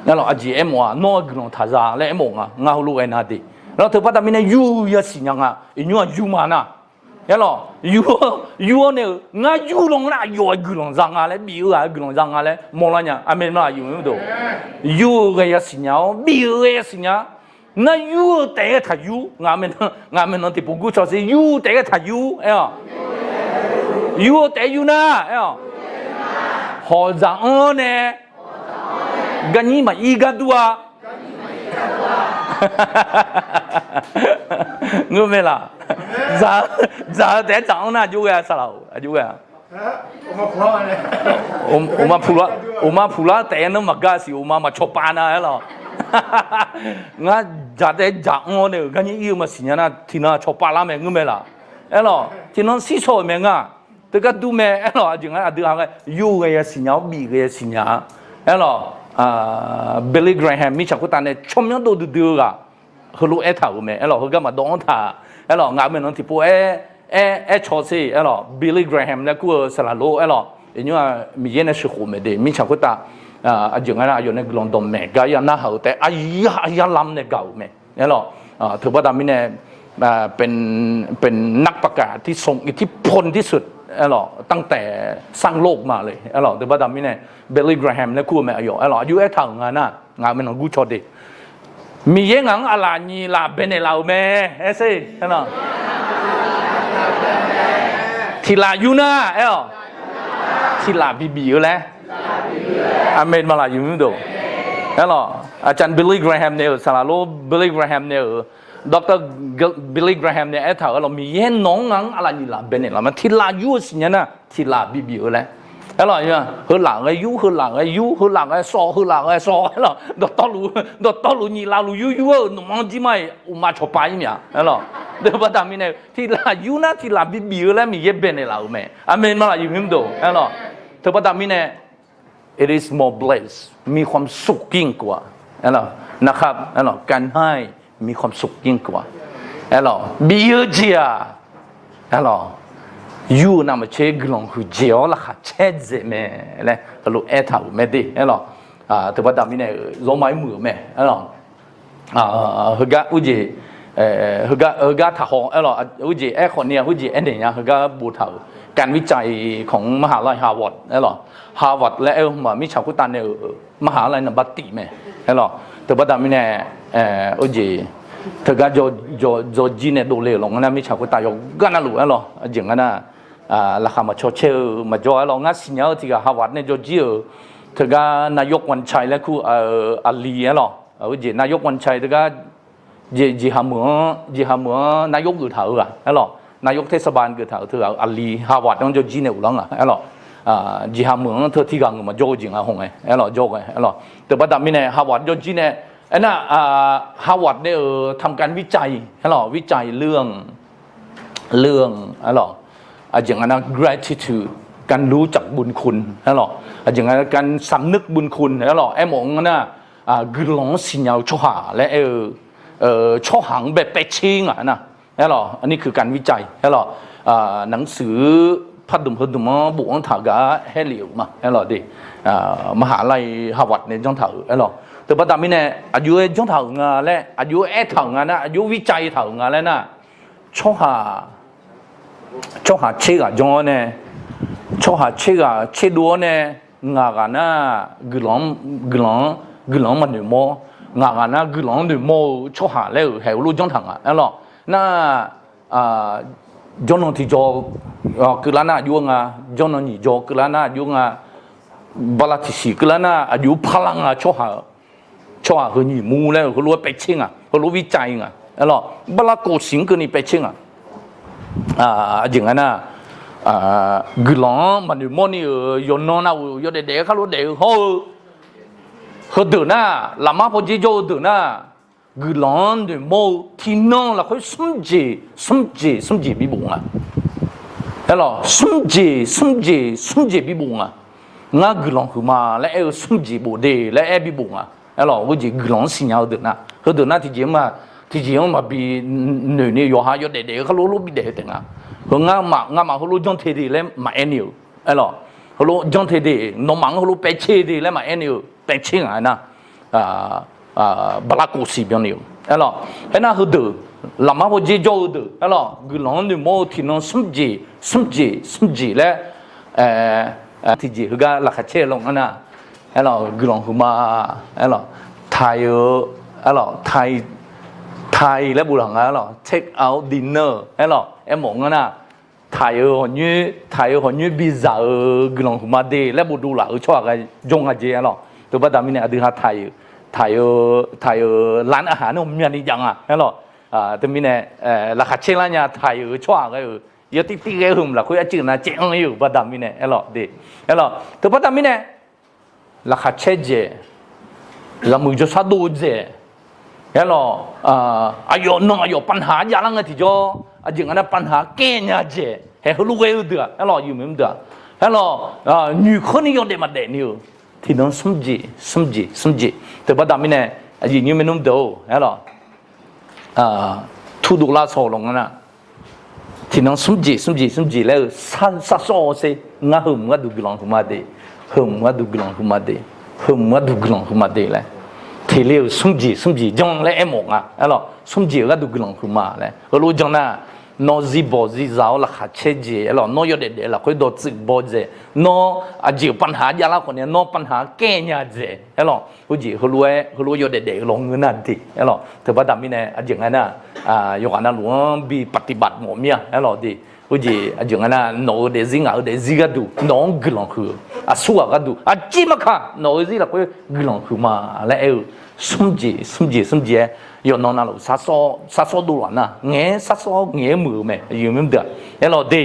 Aerlawq, aqjeq aermawf-aq, nawr-eu guiqlanq taq za laer aermawf nga, ngar heulof-aer nar de. Aerlawq, teubaqda mirnae yur-eu yasiq nya nga, iqnymr-aq yur ma nar. Aerlawq, yur-eu, yur-awr nae-euq ngar yur lan nar aqyawf-euq guiqlanq za nga laer, bif-eu ghaq-euq guiqlanq za nga laer mawrlar nya. Aqmeq ma laf yuf mr deuq. Yur-eu ghae yasiq nya-awr, bif-eu ghae yasiq nya. Nar yur-eu taef-aer taq yur, ngaq maeqnan tiqpov gurcaw sher, yur-eu taef-aer taq yur aer-awq. Yur-eu taef-aer yur nar aer-awq. Hawq dzaq-anr-awr nae garnyir maqir gar dur-a. Ngeur mae laq? Dzaq-eu taef-aer dzaq-anr nar aqjox ghae-a saqlaq-or, aqjox ghae-a. Uqma puqlar taef-aer nanr maqgar siq, uqma maqcawq pav na aerlawq. Ngar dzaq taef-aer dzaq-anr-awr nae-euq garnyir ir-eu maqsiq nya nar tiqnan cawq pav lar mae ngeur mae laq? Aerlawq, tiqnan shir shaw-euq mae nga. Teugar dur mae aerlawq, aqjeq nga aqdui ha ghae yur-eu ghae yasiq nya-awr, bif ghae yasiq nya-a. Aerlawq, Billy Graham mirtsaq khoertav nae tsawrmyanr dov duidui-eu ghaq heulof-aer taq-euq mae. Aerlawq, heugar maqdawv-anr taq. Aerlawq, ngaq-euq maeqnan tiqpov aer, aer, aer caw sher. Aerlawq, Billy Graham laer kur-eu saqlaq lor. Aerlawq, iqnymr-aq Miqyaer nae sheuqkhof maeq de mirtsaq khoertav. Aqjeq nga nar aqyawf nae guiqlanq dawqmaeq gar ya narhaq-eu taef-aer aqyar aqyar lam nae gaq-euq mae. Aerlawq, teubaqda mirnae เป็นนักประกาศที่ทรงอิทธิพลที่สุด aerlawq ตั้งแต่สร้างโลกมาเลย aerlawq teubaqda mirnae Billy Graham laer kur-eu mae aqyawf. Aerlawq, aqjox-aer taq-euq nga nar ngaq-euq maeqnan gurcaw de. Miqyaer ngaq-anr aqlaf nyiq laf baenaeq laf-euq mae. Aer sher aerlawq. Tiq laf yur nar aer-awq. Tiq laf bibif-eu laer. Aqmeq ma laf yuf mr deuq. Aerlawq, aqcawq Billy Graham nae-euq saqlaq lor, Billy Graham nae-euq Doctor Billy Graham nae aertaq-euq aerlawq, Miqyaer nawq-anr ngaq-anr aqlaf nyiq laf baenaeq laf ma, tiq laf yur-eu siqnya nar tiq laf bibif-eu laer. Aerlawq, heu laf ghae yur, heu laf ghae yur, heu laf ghae sawv, heu laf ghae sawv aerlawq, dawqtawvluf, dawqtawvluf nyiq lafluf yur yur-eu nmq-anr jir ma-iq uqma cawq pav-ir myav aerlawq. Teubaqda mirnae tiq laf yur nar tiq laf bibif-eu laer Miqyaer baenaeq laf-euq mae. Aqmeq ma laf yuf mr deuq. Aerlawq, teubaqda mirnae it is more blessed มีความสุขยิ่งกว่า นะครับ การให้มีความสุขยิ่งกว่า aerlawq, bif-eu jeq-aq aerlawq, yur-eu navmaqtser guiqlanq huiqdzaeq-awr laqkhaq caerdzaeq mae laer heulof-aer taq-euq mae de aerlawq. Teubaqda mirnae-euq zawrma-ir muiq-euq mae aerlawq. Heugar urjeq, heugar taqhaw aerlawq, urjeq aerkhawf ni-a urjeq aernaeq nya heugar boftaq-euq การวิจัยของมหาลัยฮาร์วาร์ด aerlawq. ฮาร์วาร์ด laer aer-eu hmq-aq mirtsaq khoertav nae-euq มหาลัย naqbar tif mae aerlawq. Teubaqda mirnae urjeq teugar jawrjir nae dovle-euq lawq nga nar mirtsaq khoertav yawqgar navluf aerlawq, aqjeq nga nar laqkhaq maqcaw caer-eu maqjawr aerlawq, ngar siqnya-eu tiq ghaq ฮาร์วาร์ด nae jawrjir-euq teugar นายกวันชัย laer kur-eu aqli aerlawq, urjeq นายกวันชัย teugar jeqhaq meuq-anr jeqhaq meuq-anr นายก geuf taq-eu ghaq aerlawq, นายกเทศบาล geuf taq-euq teughaq-euq aqli ฮาร์วาร์ด anr jawrjir nae uqlar nga aerlawq. Jeqhaq meuq-anr teu tiq ghaq ngeuq maqjawr-eu jeq nga haw ngae aerlawq, jawr ghae aerlawq. Teubaqda mirnae ฮาร์วาร์ด jawrjir nae aernar ฮาร์วาร์ด nae-euq ทำการวิจัย aerlawq, วิจัยเรื่อง เรื่อง aerlawq, aqjeq nga nar gratitude การรู้จักบุญคุณ aerlawq, aqjeq nga nar การสำนึกบุญคุณ aerlawq, aermawf-eu nga nar guiqlanq-anr siqnya-eu tsawrhaq laer aer-eu tsawrhaq-anr bae paevtser nga nar aerlawq, อันนี้คือการวิจัย aerlawq, naqshuif pardmq heudmq-anr bofanr taq gaq-a haerlef-euq ma aerlawq de, มหาลัยฮาร์วาร์ด nae janrtaq-euq aerlawq. Teubaqda mirnae aqjox-aer janrtaq-euq nga laer, aqjox-aer aertaq-euq nga nar, aqjox-aer วิจัย taq-euq nga laer nar, tsawrhaq tsawrhaq tser ghaq janr-awr nae, tsawrhaq tser ghaq tserdov-awr nae, ngaq ghaq nar guiqlanq-anr, guiqlanq-anr maqnoeqmawr, ngaq ghaq nar guiqlanq-anr noeqmawr-eu tsawrhaq laer-euq haeq heulof janrtaq nga aerlawq. Nar jawrnan tiqjawr keuvlar nar aqjox-aer nga, jawrnan nyiq jawr keuvlar nar aqjox-aer nga, bala tiqsiq keuvlar nar aqjox parlar nga tsawrhaq tsawrhaq heu nyiq mur laer-euq heulof-aer paevtser nga, heulof-aer วิจัย nga aerlawq, bala kof siq-anr keuvni paevtser nga. Aqjeq nga nar, guiqlanq-anr maqnoeqmawr ni-euq yawqnan nav-euq yawdaef daef-eu kharlof daef-eu hawr-eu, heudeuq nar, lafmar pawdzer jawr-eu deuq nar, guiqlanq-anr noeqmawr-eu tiqnan lafkhoer smr jeq smr jeq smr jeq bibof nga. Aerlawq, smr jeq smr jeq smr jeq bibof nga. Ngar guiqlanq huiqma laer aer-eu smr jeq bof de laer aer bibof nga. Aerlawq, heujeq guiqlanq-anr siqnya-eu deuq nar, heudeuq nar tiqjeq-anr ma, tiqjeq-anr maqbi noeq ni yawqha yawdaef daef-eu kharlof lof bidaef-eu taef nga. Heu ngamaf ngamaf heulof janr te de laer maqaer ni-euq. Aerlawq, heulof janr te de, nawmaf-anr heulof paevtser de laer maqaer ni-euq, paevtser nga aernar, bala kof siq byanni-euq. Aerlawq, aernar heudeuq lafmar hawdzer jawr-eu deuq aerlawq, guiqlanq-anr noeqmawr-eu tiqnan smr jeq smr jeq smr jeq laer, tiqjeq heugar laqkhaq caer-eu lawnmr nar, aerlawq, guiqlanq huiqma, aerlawq, taiq-eu, aerlawq, taiq, taiq laer bof laq nga aerlawq, take out dinner aerlawq, aermawf ngar nar, taiq-eu hawqnyoer, taiq-eu hawqnyoer bizaq-eu guiqlanq huiqma de laer bof dovlaf-eu tsawrhaq ghae jawr nga jeq aerlawq. Teubaqda mirnae aqdui ha taiq-eu, taiq-eu, taiq-eu lan aqhaq nar myavni jav nga aerlawq. Teumirnae laqkhaq caer lar nya taiq-eu tsawrhaq ghae-euq yawtiv tiv ghae heumq lafkhoer arcuiv nav caev anr ir-euq baqda mirnae aerlawq de. Aerlawq teubaqda mirnae laqkhaq caer dzaeq, ghaqmuiq jawrshar dov-eu dzaeq, aerlawq, aqyawf nan aqyawf ปัญหา javlar ngae tiqjawr aqjeq nga nar ปัญหา kaer nya dzaeq haeq heulof ghae-eu deuq-aq aerlawq, yawmuiq mr deuq-aq aerlawq, nyoeq khanrni yawdaef maqdaef ni-euq tiqnan smr jeq smr jeq smr jeq teubaqda mirnae aqyuif nymr maernmr deuq-or aerlawq, turdov lar saw lawq ngar nar, tiqnan smr jeq smr jeq smr jeq laer-eu sar sawr-awr sher, ngar heumq gharduq guiqlanq huiqma de, heumq gharduq guiqlanq huiqma de, heumq gharduq guiqlanq huiqma de laer, teqle-euq smr jeq smr jeq jan laer aermawf nga aerlawq, smr jeq-eu gharduq guiqlanq huiqma laer heulof jan nar, nawr zirbawq zirzaq-awr laqkhaq caer jeq aerlawq, nawr yawdaef daef lafkhoer dawqtsuif baw dzaeq, nawr aqjeq ปัญหา javlar khawfni nawr ปัญหา kaer nya dzaeq aerlawq, heujeq heulof-aer heulof yawdaef daef-eu lawnmr nar de aerlawq, teubaqda mirnae aqjeq nga nar, yawqghaq navluf-anr bi ปฏิบัติ mawf mir-a aerlawq de. Heujeq aqjeq nga nar nawq-eu daefzir ngaq-eu daefzir gharduq nawq-anr guiqlanq huiq-eu, aqsurghaq gharduq aqjeq maqkaq nawq-eu zir lafkhoer guiqlanq huiqma laer aer-eu, smr jeq smr jeq smr jeq-aer yawqnan navluf sar sawr dov laf nar ngaeq-aer sar sawr ngaeq-aer muiq-eu mae, aqyuif mr deuq-aq aerlawq de.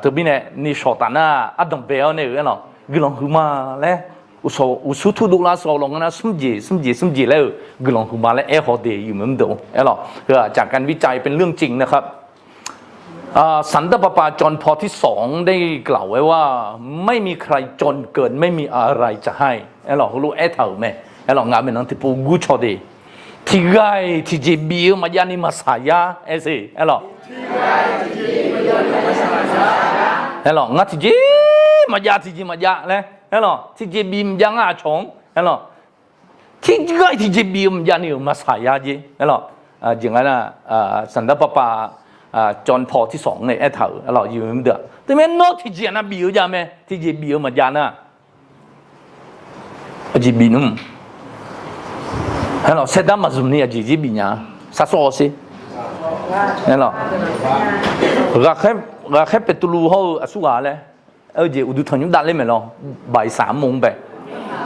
Teumirnae nishawq taf nar ardanq bae-awr nae-euq aerlawq guiqlanq huiqma laer uqsur turdov lar saw lawq ngar nar smr jeq smr jeq smr jeq laer-euq guiqlanq huiqma laer aer haw de, aqyuif mr deuq aerlawq, heu-aq จากการวิจัยเป็นเรื่องจริงนะครับ สันตะปาปา จอห์น ปอที่สอง ได้กล่าวไว้ว่า ไม่มีใครจนเกิน ไม่มีอะไรจะให้ aerlawq, heulof aertaq-euq mae aerlawq, ngaq maeqnan tiqpov gurcaw de, tiqghaq-iq tiqjeq bif-eu maqjav ni maqsaq yar aer sher aerlawq, aerlawq, ngar tiqjeq maqjav tiqjeq maqjav laer aerlawq, tiqjeq bif maqjav ngar aqcawq-anr aerlawq, tiqghaq-iq tiqjeq bif-eu maqjav ni-euq maqsaq yar jer aerlawq, aqjeq nga nar, สันตะปาปา จอห์น ปอที่สอง nae aertaq-euq aerlawq, aqyuif mr deuq-aq teumirnae nawr tiqjeq nav bif-eu jav mae, tiqjeq bif-eu maqjav nar aqjeq bif nmr, aerlawq, saerdar maqzmq ni aqjeq jir bif nya, sar sawr-awr sher, aerlawq, ghaqkhaer Beqtuvluv hawr-eu aqsurghaq laer, aer-eu jeq uqduq tanqnymr davler maeq lawr, บ่ายสามโมง bae,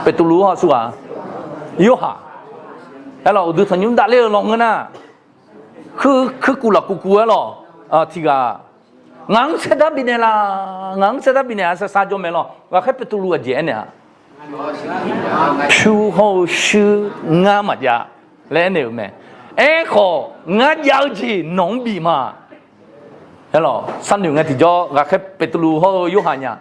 Beqtuvluv hawr-eu aqsurghaq, Yorhaq, aerlawq, uqduq tanqnymr davler-eu lawnmr nar, kuirkuv lafkuv kuv aerlawq, tiqghaq, ngaq-anr saerdar bifnaeq laf, ngaq-anr saerdar bifnaeq-a, sarsar jawr mae lawr, ghaqkhaer Beqtuvluv aqjeq aernaeq-a, pyur hawr-eu shuir ngar maqjav laer aernaeq-euq mae. Aerkhawf ngar jav-eu jeq nawq-anr bif ma. Aerlawq, sharnoeq ngae tiqjawr ghaqkhaer Beqtuvluv hawr-eu Yorhaq nya,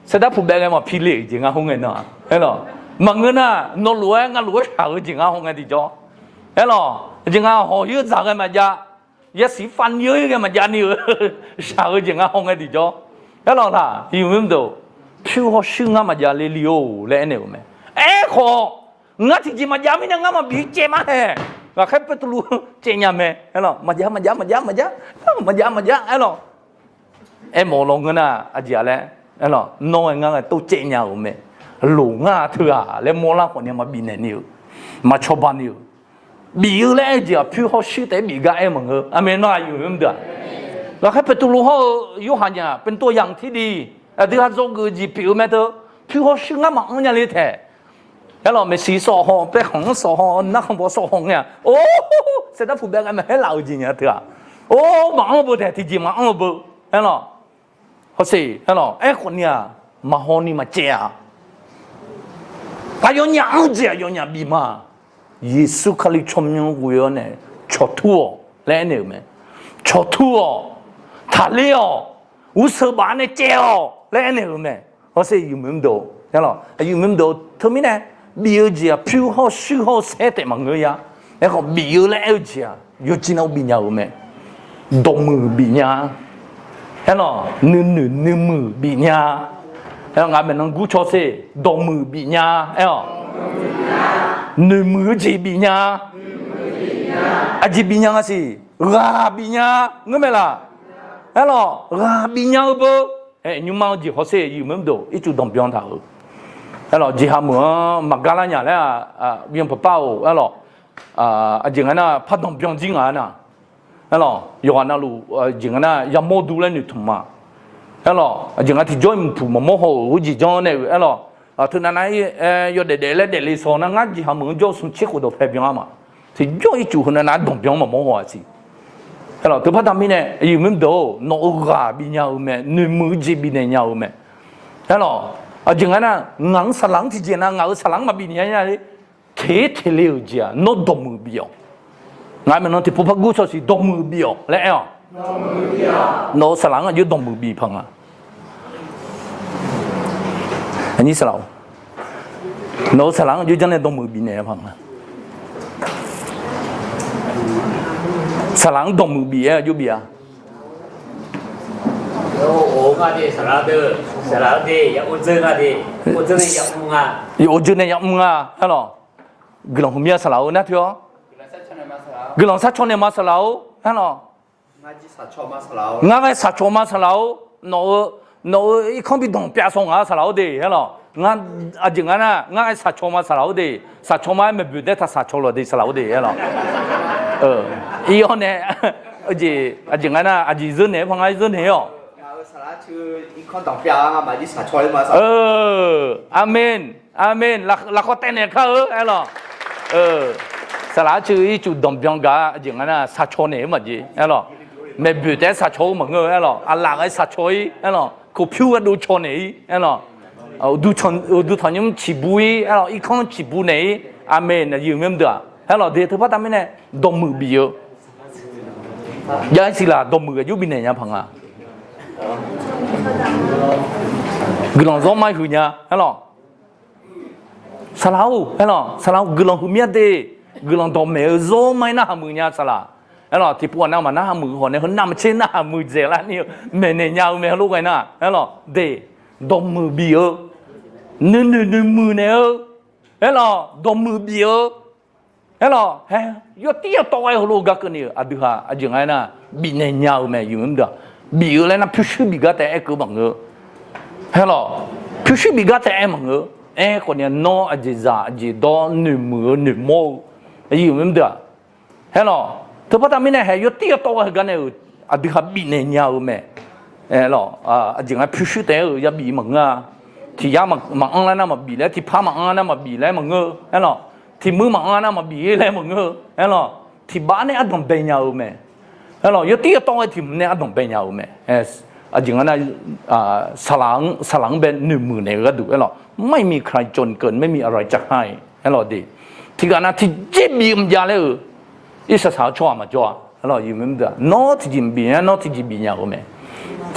saerdar puq bae ghae maqpi le-euq jeq ngar haw ngae nar, aerlawq, maqngeur nar nawq lof-aer ngar lof-aer shaq-eu jeq ngar haw ngae tiqjawr, aerlawq, aqjeq nga hawq yoer dzaq ghae maqjav, yasiq fav ni-eu ghae maqjav ni-eu shaq-eu jeq ngar haw ngae tiqjawr, aerlawq laq, aqyuif mr deuq, pyur hawr shuir ngar maqjav le li-or laer aernaeq-euq mae. Aerkhawf, ngar tiqjeq maqjav mirnae ngar maqbif caev ma hae. Ghaqkhaer Beqtuvluv caev nya mae, aerlawq, maqjav maqjav maqjav maqjav, maqjav maqjav aerlawq, aermawf lawnmr nar aqjeq-a laer, aerlawq, nawr-aer ngar ghae tov caev nya-euq mae. Loq ngar teu-aq laer mawrlar khawfni maqbifnaeq ni-euq, maqcawba ni-euq, bif-eu laer aer-eu jeq-aq pyur hawr shuir taef-aer bif gar aer maqngeur. Aqmeq nar aqyuif mr deuq-aq, ghaqkhaer Beqtuvluv hawr-eu Yorhaq nya เป็นตัวอย่างที่ดี, aqdui ha dzawgeuf-eu jeq pyeuf-eu mae teu, pyur hawr shuir ngar maqanr nya le taeq. Aerlawq, maeqshi sawf haw, paerkhanq-anr sawf haw, narkhanq baw sawf haw ngae-aq, or, saerdar puq bae ghae maqhaer laf-eu jeq nya teu-aq, or, maqanr-eu beu taeq, tiqjeq maqanr-eu beu, aerlawq, hawsher, aerlawq, aerkhawf ni-aq, maqhaw ni maqcaev-a. Aqyawfnyaf anr-eu jeq aqyawfnyaf bif ma. Yeqsur Kali tsawrmyanr ghoe-awr nae cawqtur-awq laer aernaeq-euq mae. Cawqtur-awq, taqler-awq, uqseuq baf nae caev-awq laer aernaeq-euq mae. Hawsher, aqyuif mr deuq, aqyuif mr deuq, teumirnae bif-eu jeq-aq pyur hawr shuir hawr-eu saer taef maqngeur ya. Aerkhawf bif-eu laer aer-eu jeq-aq yawqjeq nav bif nya-euq mae. Dawqmuiq bif nya, aerlawq, nuinoeq nuimuiq bif nya. Aer, ngaq maeqnan gurcaw sher, dawqmuiq bif nya, aer-awq, noeqmuiq-eu jeq bif nya, Aqjeq bifnya nga siq, ghaq bifnya ngeur mae laq. Aerlawq, ghaq bifnya-eu beu. Nymrma-eu jeq hawsher, iqmaer maqdov ircuf danqbyan taq-euq. Aerlawq, jeqha meuq-anr maqgar lar nya laer-aq, byan paqpar-or, aerlawq, aqjeq nga nar par danqbyan jir nga nar. Aerlawq, yawqghaq navluf jeq nga nar yamawr dur laer noeqtmq ma. Aerlawq, aqjeq nga tiqjawr-iq mqpuq maqmawr haw-euq ghoer jeq janr nae-euq, aerlawq, teunav nav-ir yawdaef daef laer daefle saw nar ngar jeqha meuq-anr jawr smq tser khof dawqpae byan-a ma. Tiqjawr ircuf heunav nav-aer danqbyan-anr maqmawr haw-a siq. Aerlawq, teupar taq mirnae, iqmaer maqdov-or, nawq-euq ghaq bifnya-eu mae, noeqmuiq-eu jeq bifnaeq nya-eu mae. Aerlawq, aqjeq nga nar ngaq-anr saqlaq-anr tiqjeq nav ngaq-euq saqlaq-anr maqbif nya nya-a. Teq teq le-euq jeq-aq nawr dawqmuiq bif-awq. Ngaq maeqnan tiqpov par gur cawsiq dawqmuiq bif-awq laer aer-awq. Nawq-euq saqlaq-anr aqjox dawqmuiq bif paq nga. Nawq-euq saqlaq-anr aqjox janrnae dawqmuiq bifnaeq paq nga. Saqlaq-anr dawqmuiq bif-aer aqjox bif-a. Yawqjeuq nae yamr nga. Aerlawq, guiqlanq huiqmya saqlaq-or nar teu-awr, guiqlanq sharcaw naeqma saqlaq-or, aerlawq, ngar ghae saqcaw ma saqlaq-or, nawq-eu, nawq-eu irkanr bi danqpyav saw ngaq-a saqlaq-or de, aerlawq. Ngar, aqjeq nga nar ngar ghae saqcaw ma saqlaq-or de, saqcaw ma-aer maeqboeq taef-aer taq saqcaw lawq de saqlaq-or de, aerlawq. Iqyawr nae, aqjeq nga nar aqjeq zeur naeq-aer paq ngar zeur naeq-awq. Aqmeq, aqmeq, lafkhawf taev naeq kar-eu, aerlawq. Saqlaq-aer ceuq ircuf danqbyan gaq-a, aqjeq nga nar saqcaw naeq-eu maqjeq, aerlawq. Maeqboeq taef-aer saqcaw-eu maqngeur-eu, aerlawq. Aqlaf ghae saqcaw-ir, aerlawq. Koqpyur gardov caw naeq-ir, aerlawq. Uqduq tanqnymr ciqbu-ir, aerlawq. Irkanr ciqbu naeq-ir, aqmeq, aqyuif myanr deuq-aq, aerlawq. De teupar taq mirnae dawqmuiq bif-eu, jav-aer siq laq dawqmuiq aqjox bifnaeq nya paq nga. Guiqlanq zawr ma huiq nya, aerlawq. Saqlaq-or, aerlawq, saqlaq-or guiqlanq huiqmya de, guiqlanq dawqmaeq-eu zawr ma-ir narhaq muiq nya saqlaq. Aerlawq, tiqpov ghaq navmaqnar narhaq muiq-eu khawf nae heu navmaqtser narhaq muiqdzaeq larni-eu maeqnaeq nya-eu mae heulof ghae nar, aerlawq, de, dawqmuiq bif-eu, nuinoeq noeqmuiq naeq-eu, aerlawq, dawqmuiq bif-eu, aerlawq, hae, yawtir yawtawv ghae heulof-eu gar keuvni-euq aqdui ha aqjeq nga-aer nar bifnaeq nya-eu mae, iqmaer maqdov-aq. Bif-eu laer nar pyurshuir bif gar taef-aer aer keuv maqngeur. Aerlawq, pyurshuir bif gar taef-aer aer maqngeur. Aerkhawf ni nawr aqjeq zaq aqjeq dawr noeqmuiq-eu noeqmawr-eu, iqmaer maqdov-aq. Aerlawq, teupar taq mirnae hae yawtir yawtawv ghae heugar nae-euq aqdui ha bifnaeq nya-eu mae. Aerlawq, aqjeq nga pyurshuir taef-aer-euq yabif maqngeur-a. Tiq yar maqanr lar nar maqbif laer, tiqpar maqanr nar maqbif laer maqngeur-eu, aerlawq. Tiq muir maqanr nar maqbif laer maqngeur-eu, aerlawq. Tiqbav nae ardanq bae nya-eu mae. Aerlawq, yawtir yawtawv ghae tiq hmq nae ardanq bae nya-eu mae. Aqjeq nga nar, saqlaq-anr bae noeqmuiq naeq-eu gharduq, aerlawq, ไม่มีใครจนเกิน ไม่มีอะไรจะให้ aerlawq de. Tiqghaq nav tiqjeq bif mqjav laer-euq, irsaq saq-eu tsawrhaq maqjawr-a, aerlawq, iqmaer maqdov-aq. Nawr tiqjeq maqbif nar nawr tiqjeq bif nya-eu mae.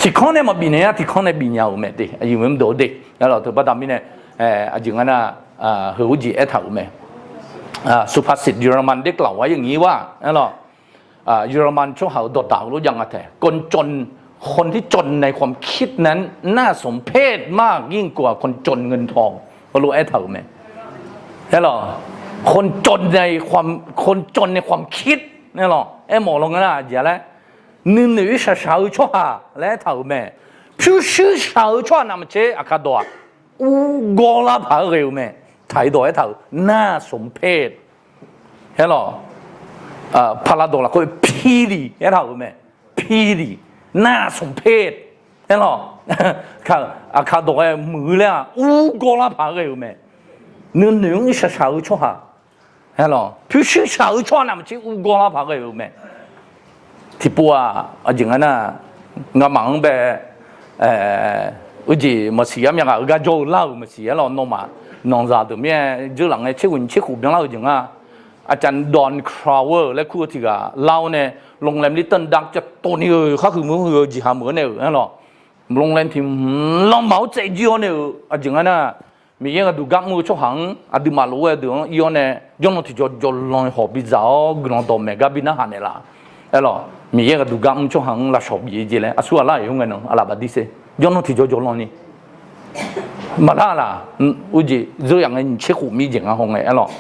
Tiqkanr nae maqbif naeq nar tiqkanr nae bif nya-euq mae de, iqmaer maqdov-eu de, aerlawq. Teupar taq mirnae, aqjeq nga nar, heu ghoer jeq aertaq-euq mae. สุภาษิตเยอรมัน ได้กล่าวไว้อย่างนี้ว่า aerlawq, Yawrman tsawrhaq-euq dawqdaq heulof jav nga tae, คนจน คนที่จนในความคิดนั้นน่าสมเพชมากยิ่งกว่าคนจนเงินทอง heulof aertaq-euq mae. Aerlawq, คนจนในความคิด aerlawq, aermawf law nga nar aqjeq laer, nuinoeq-ir shaqshaq-eu tsawrhaq laer aertaq-euq mae. Pyurshuir shaq-eu tsawrhaq navmaqtser aqkar dawq-aq, urgawr lar paq-aer ghae-eu mae. Taq-ir dawq aertaq-euq น่าสมเพช aerlawq, paqlaq dawq lafkhoer pili aertaq-euq mae. Pili, น่าสมเพช aerlawq, aqkar dawq-aer muiq-eu laer-aq urgawr lar paq-aer ghae-eu mae. Nuinoeq-anr shaqshaq-eu tsawrhaq, aerlawq, pyurshuir shaq-eu tsawrhaq navmaqtser urgawr lar paq-aer ghae-euq mae. Tiqpov-aq, aqjeq nga nar, ngamaf-anr bae, uijeq maqsiq yar myav ghaq-eu gar jawr-eu lar-euq maqsiq aerlawq, nawmaf, nawqzaq deuq mir-aer dzeurlaf ngae tser ghoeq nyiq tser khof byanlar-eu jeq nga. อาจารย์ Don Crowell laer kur-eu tiq ghaq lar-awr nae, โรงแรม Little Dutch จะ tov ni-euq khar huiq meuq-eu jeqha meuq-anr nae-euq aerlawq, โรงแรม tiq lanmaf-awr tsaev jir-awr nae-euq aqjeq nga nar, Miqyaer ghaqduq gar mr-eu tsawrhaq-anr aqduimaf lof-aer deuq-anr ir-awr nae, jawrnan tiqjaw jawrlan hawq bidzaq-awr guiqlanq dawqmaeq gar bi narhaq naeqlaf. Aerlawq, Miqyaer ghaqduq gar mr tsawrhaq-anr lafshawq bif-eu jeq laer aqsur ghaq lar-euq-anr ngae nan aqlaf bafdir ser, jawrnan tiqjaw jawrlan ni maqlar laf. Urjeq zeur yaf ngae nyiq tser khof mir jeq nga haw ngae aerlawq.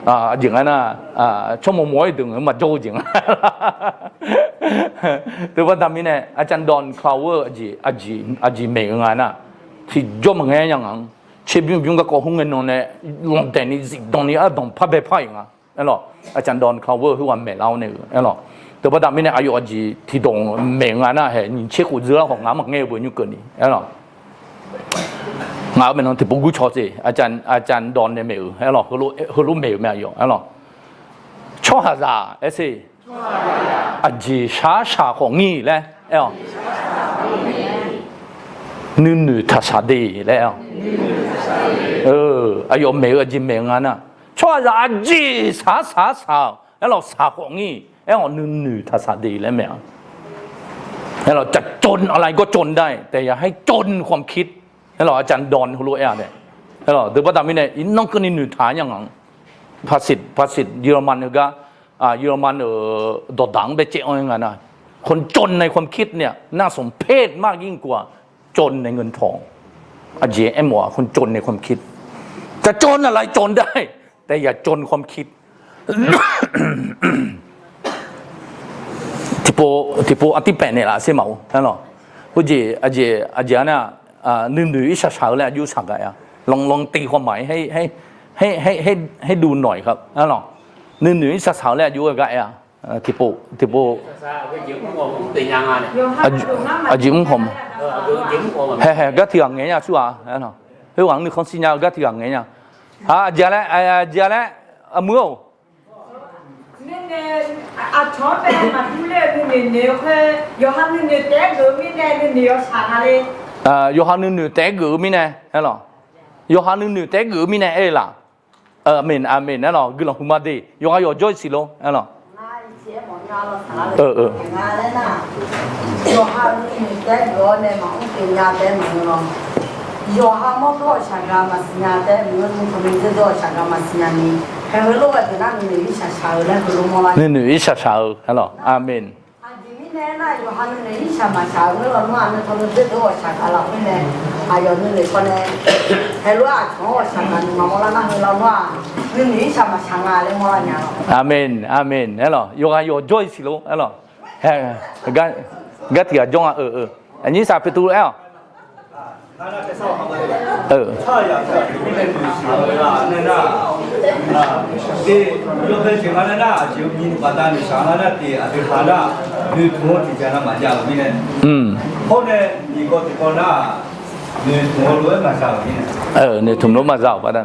Aqjeq nga nar, tsawrmawq mawq-aer deuq ngaq-anr maqjawr-eu jeq nga. Teubaqda mirnae, อาจารย์ดอน Crowell aqjeq maeq-eu nga nar, tiqjawr maqngaer nya ngaq-anr, tserbymr bymr garkawv hmr ngae nan nae lanqdaeq ni zifdan ni ardanq par bae par-iq nga. Aerlawq, อาจารย์ดอน Crowell khoerghaq maeqlar-awr nae-euq aerlawq. Teubaqda mirnae aqyawf aqjeq tiqdawq maeq-eu nga nar haeq nyiq tser khof dzeur-ar khawf ngaq-anr maqngaer-eu beu nymr keuvni aerlawq. Ngaq-euq maeqnan tiqpov gurcaw tser, อาจารย์ดอน nae maeq-euq aerlawq, heulof maeq-euq mae aqyawf aerlawq. Tsawrhaqzaq aer ser, aqjeq shaq-ar shaq khawf ngir laer aer-awq. Nuinoeq taqshaq de laer aer-awq. Aqyawf maeq-eu aqjeq maeq-eu nga nar, tsawrhaqzaq aqjeq shaq-ar shaq-ar shaq-euq aerlawq, shaq khawf ngir aer-awq, nuinoeq taqshaq de laer maeq-a. Aerlawq, จะจนอะไรก็จนได้ แต่อย่าให้จนความคิด aerlawq, อาจารย์ดอน heulof aer-a nae. Aerlawq, teubaqda mirnae iqnan keuvni noeqtaq-aer nya ngaq-anr, ภาษิต ภาษิต เยอรมัน heugar, เยอรมัน-euq dawqdaq-anr bae caev-awr nga nar, คนจนในความคิดเนี่ย น่าสมเพชมากยิ่งกว่าจนในเงินทอง Aqjeq aermawf-aq, คนจนในความคิด จะจนอะไรจนได้ แต่อย่าจนความคิด Tiqpov, tiqpov artir paef naeqlaf ser maqor aerlawq. Khoerjeq aqjeq, aqjeq-anr nar, nuinoeq irshaq shaq-eu laer aqjox shaq gaq-a. ลอง ลองตีความหมายให้ ให้ ให้ ให้ ให้ดูหน่อยครับ aerlawq. Nuinoeq irshaq shaq-eu laer aqjox gaq-a. Tiqpov, tiqpov. Aqjeq mr khawf ma. Haehae, gar tiq ghaq ngaeq nya tsur-a. Khoerghaq-anr nuikhanr shir nya-eu gar tiq ghaq ngaeq nya. Aqjeq laer, aqjeq laer, aqmuiq-or. Nuinoeq, aqcawq-anr bae maqdur ler-eu nuinoeq noeq-eu khoer, yawqha nuinoeq taef-aer geuf-eu mirnae nuinoeq yawshaq nga le. Yawqha nuinoeq taef-aer geuf-eu mirnae aerlawq. Yawqha nuinoeq taef-aer geuf-eu mirnae aer-eu laf. Aqmeq, aqmeq aerlawq. Guiqlanq huiqma de, yawqha yawqjawr-iq siq lor aerlawq. Yawqha nuinoeq taef-aer geuf-awr nae maqmr pyeuf nya taef-aer maqngeur lawr. Yawqha mawrdawr-eu shaqgaq maqsiq nya taef-aer maqngeur, nuinoeq dzeur dawr-eu shaqgaq maqsiq nya ni, haeq heulof-aer deuq nar nuinoeq irshaq shaq-eu laer heulof mawrlar. Nuinoeq irshaq shaq-eu aerlawq. Aqmeq. Aqjeq mirnae aernar, yawqha nuinoeq irshaq maqshaq-eu ngeur lawnmr-aq, nuinoeq dzeur dawr-eu shaqgaq lafkhoer nae, aqyawf nuinoeq pawnae, haeq lof-aer aqcawq-anr ghawqshaq gaq nuima mawrlar nar heu lawnmr-aq, nuinoeq irshaq maqshaq nga laer mawrlar nya-awq. Aqmeq, aqmeq aerlawq. Yawqha yawqjawr-iq siq lor aerlawq. Gar tiq ghaq jawr nga-eu. Aqnyir saq Peqtuvluv aer-awq. Noeqtmq-eu tiqjaq nav maqjav-euq mirnae, hawr nae iqkawv tiqkawv nar, noeqtmq-eu lof-aer maqza-euq mirnae. Noeqtmq lof-aer maqza-euq baqda.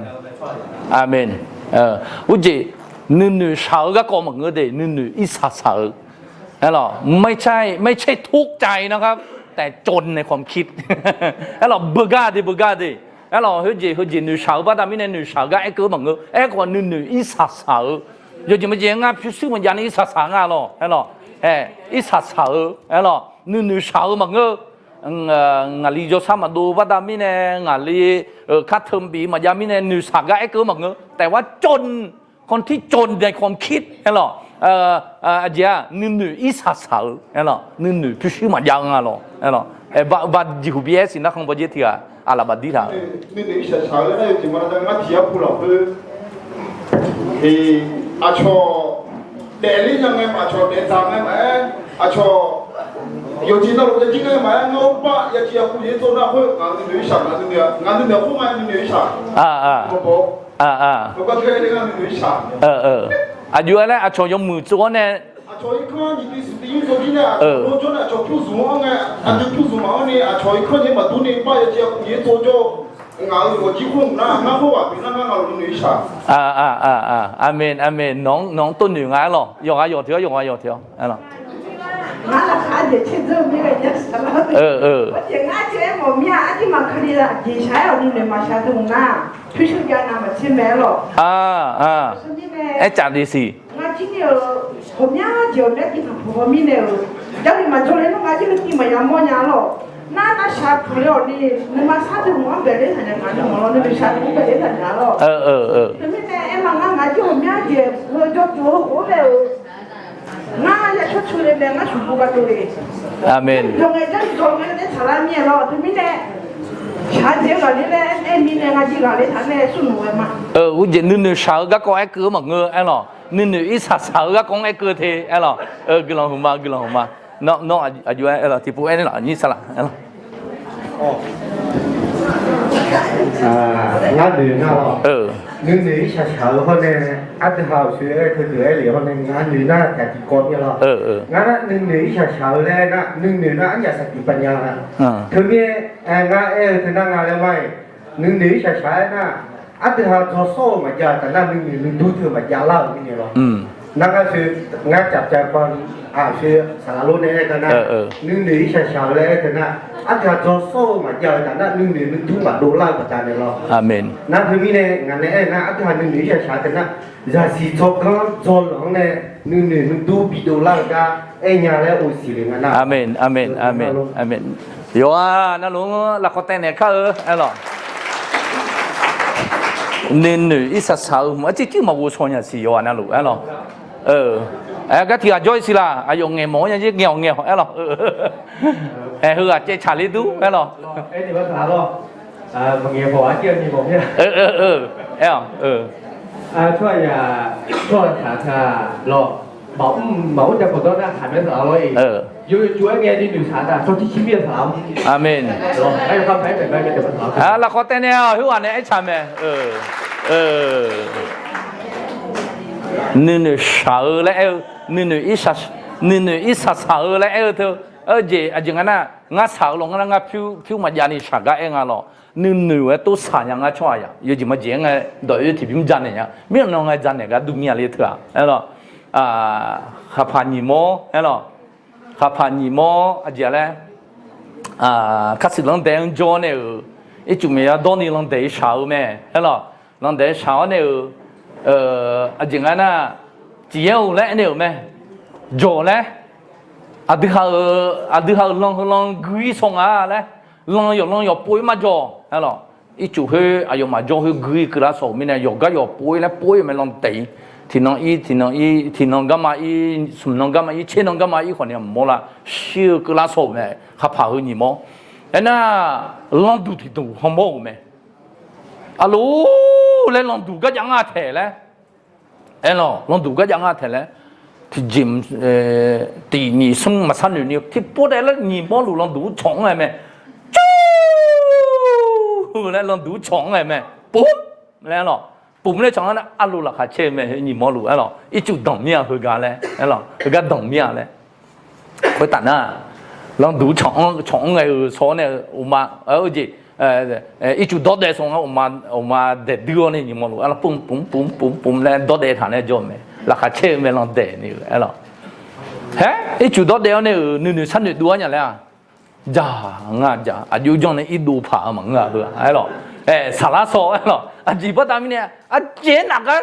Aqmeq. Urjeq, nuinoeq shaq-eu garkawv maqngeur de, nuinoeq irshaq shaq-eu. Aerlawq, ไม่ใช่ ไม่ใช่ทุกข์ใจนะครับ แต่จนในความคิด Aerlawq, beugar de, beugar de. Aerlawq, heujeq heujeq noeqshaq-eu baqda mirnae noeqshaq-eu gar aerkeuv maqngeur. Aerkhawf nuinoeq irshaq shaq-eu. Yawjeq maqjeq ngar pyurshuir maqjav ni irshaq shaq nga lawq. Aerlawq, irshaq shaq-eu. Aerlawq, nuinoeq shaq-eu maqngeur. Ngaqli jawrshar maqdov baqda mirnae, ngaqli-euq kar teu bif maqjav mirnae noeqshaq gar aerkeuv maqngeur. แต่ว่าจน คนที่จนในความคิด aerlawq. Aqjeq-aq nuinoeq irshaq shaq-eu aerlawq, nuinoeq pyurshuir maqjav-eu nga lawq. Aerlawq, ba jeqhuq bi-aer siqnar khanq bawjer tiq ghaq aqlaf bafdir taq. Nuinoeq irshaq shaq-eu laer nar yawjeq ma ngar tiq yar pu lafkhoer, aqcawq daefler nya ngae, aqcawq daefdzaq ngae maqaer, aqcawq yawqjeq navluf yajir ngae maqaer, ngar urpav yajir yakuv yaer tsov nar khoer ngaq nuinoeq irshaq, ngaq nuinoeq khoer ma nuinoeq irshaq. Aqjox-aer laer aqcawq yawmuiq tsov-awr nae, Aqmeq, aqmeq. Nawq-anr, nawq-anr tov noeq nga aerlawq. Yawqghaq yawq teu-awr, yawqghaq yawq teu-awr aerlawq. Ngar laqkhaq-anr jeq tser dzeur-eu mirnae, ngar jeq aermawf mir-a, arjir maqkali-a jeq shaq-aer-awq nuinoeq maqshaq deuq nar, pyurshuir jav nav maqtser mae aerlawq. Aercaf le siq. Ngar jir ni-euq ghawqmya jeq ghawqmya tiq taq puq haw mirnae-euq, jarlif maqjawr le nar ngar jir le tiv maqya mawrnya lawq. Nar nar shaq puq le-awq ni, nuima sar deuq mq-anr baeqler taqnya ngaq nuima lawr, nuinoeq shaq deuq-anr baeqler taqnya lawq. Teumirnae aerma ngar ngaq jir ghawqmya jeq heu jawr tov-eu khof-anr bae-euq. Ngar yashawr cu le mae, ngar shaqbu gardov le. Aqmeq. Jawr ngae jarlif jawr ngae nae tsaqlar mir-aer lawr. Teumirnae Shaqjeq ghaqler laer aer mirnae ngar jeq ghaqler taq nae smrnoeq ghae ma. Uqjeq nuinoeq shaq-eu garkawv aerkeuv-eu maqngeur aerlawq. Nuinoeq irsaq saq-eu garkawv-anr aerkeuv te aerlawq. Guiqlanq huiqma, guiqlanq huiqma. Nawr, nawr aqjox-aer aerlawq, tiqpov aernaeq laf nyir saqlaq aerlawq. Ngar noeq nar-awq. Nuinoeq irsaq saq-eu hawr nae, ardui ha-euq soe-aer teudeuq aer lef hawr nae ngar noeq nar taq tiqkawv mir-a lawr. Ngar nar nuinoeq irsaq saq-eu laer aer nar, nuinoeq nar arnyaf saqtiq paqnya-a. Teumirnae, ngar aer-eu teu nar nga laer ma-iq, nuinoeq irsaq saq-aer nar, ardui ha dzaw sawr-eu maqjav-eu taf nar nuinoeq nuidur teu maqjav lar-euq mirnae lawr. Nar ngar soe, ngar caf cav kawv-a, aqsoe saqlaq lor nae aer gar nar, nuinoeq irsaq saq-eu laer aer teu nar, ardui ha dzaw sawr-eu maqjav-eu taf nar nuinoeq nuidur maqdov lar-eu baqdanae lawr. Nar teumirnae ngaq nae aer nar ardui ha nuinoeq irsaq saq teu nar, zaqsiq dzawrganr dzawrlanq-anr nae nuinoeq nuidur bidov lar-eu gar aer nya laer osiq le nga nar. Aqmeq, aqmeq, aqmeq, aqmeq. Yawqghaq navluf-anr lafkhawf taev naeq kar-eu aerlawq. Nuinoeq irsaq saq-eu hmq arcir cir maqghov shaw nya siq yawqghaq navluf aerlawq. Aer gar tiq ghaq jawr-ir siq laq, aqyawf ngaeq mawf-awr nya jer ngaeq-awq ngaeq-awq aerlawq. Aer heughaq caev tsaq ler dur aerlawq. Aer-awq. Aqmeq. Lafkhawf taev nae-aq khoerghaq nae aertaq mae. Nuinoeq shaq-eu laer aer-eu, nuinoeq irsaq saq-eu laer aer-eu teu, jeq aqjeq nga nar, ngar saq-eu lawq ngar nar ngar pyur pyur maqjav ni shaq gar aer nga lawq. Nuinoeq-aer tov saq nya ngar tsawrhaq yawjeq maqjeq-aer ngae, dawq-oer tiqbymr janaeq nya. Mirnan ngae janaeq gar dur mir-a le teu-aq aerlawq. Khaqpaq nyiq mawr aerlawq. Khaqpaq nyiq mawr aqjeq laer, kaqsiq lanrdae-anr jawr nae-euq, ircuf maeq yar dawr ni lanrdaeq-ir shaq-eu mae aerlawq. Lanrdaeq-ir shaq-awr nae-euq, aqjeq nga nar, tiq yaer-eu laer aernaeq-euq mae. Jawq laer, aqdui ha-euq, aqdui ha-euq lan heu lan gui-ir saw nga laer, lan yawq lan yawq pov-ir marjawq aerlawq. Ircuf khoer aqyawfmaf jawr khoer gui-ir keuvlar saw-euq mirnae yawqgar yawq pov-ir laer pov-ir-eu mae lanrdaeq-ir. Tiqnan ir, tiqnan ir, tiqnan garma ir, smq nan garma ir, tser nan garma ir khawf ni maqmawr lar, shir-eu keuvlar saw-euq mae. Khaqpaq heu nyiq mawr. Aernar, landuq tiqduq hanmawr-euq mae. Aqloq laer landuq garjav ngar taeq laer. Aerlawq, landuq garjav ngar taeq laer. Tiqjeq, tiq nyiq smr maqsar noeq ni tiqpov taef laer nyiq mawr luf landuq-anr cawq-anr ghae mae. Cur laer landuq-anr cawq-anr ghae mae. Pum laer aerlawq. Pum laer cawq-anr nar arlu laqkhaq caer-eu mae nyiq mawr luf aerlawq. Ircuf danq mir-a heugar laer aerlawq. Heugar danq mir-a laer. Khoertaf nar, landuq cawq-anr, cawq-anr ghae-euq saw-awr nae-eu uqma, jeq, ircuf dawrdaev saw-anr uqma daeq duir-awr nae nyiq mawr luf aerlawq pum pum pum pum pum laer dawrdaev taq nae jawr-eu mae. Laqkhaq caer-eu mae landaeq ni-euq aerlawq. Haer, ircuf dawrdaev-awr nae-euq nuinoeq sharnoeq dov-ar nya laer-aq. Jaq ngar jaq aqjox janr nae irdov paq-eu maqngeur-a heu-a aerlawq. Saqlar saw aerlawq. Aqjeq baqda mirnae aqjeq nafgar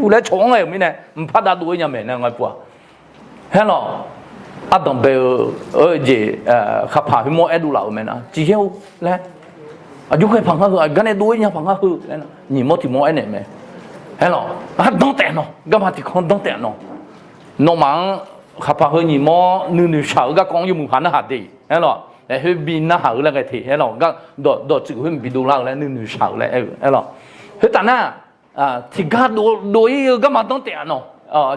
ur laer cawq-anr ghae-euq mirnae mqpar dav dov-ir nya maeq nae ngar pov-aq. Aerlawq, ardanq bae-eu jeq, khaqpaq khoermawr aerdov laf-euq mae nar, ciqyaer-or laer. Aqjox ghae paq ngar heu, aqgar nae dov-ir nya paq ngar heu laer, nyiq mawr tiq mawr aernaeq mae. Aerlawq, ardanr taef nawq, garma tiq kanr danr taef nawq. Nawmaf-anr khaqpaq heu nyiq mawr nuinoeq shaq-eu garkawv-anr yawmuiq paq narhaq de. Aerlawq, aer khoer bi narhaq-eu laer ghae te. Aerlawq, gar dawq, dawqtsuif khoer mq bi dovlar-eu laer nuinoeq shaq-eu laer aer-eu. Aerlawq, khoertaf nar, tiqgar dov-ir-eu garma danr taef-a nawq,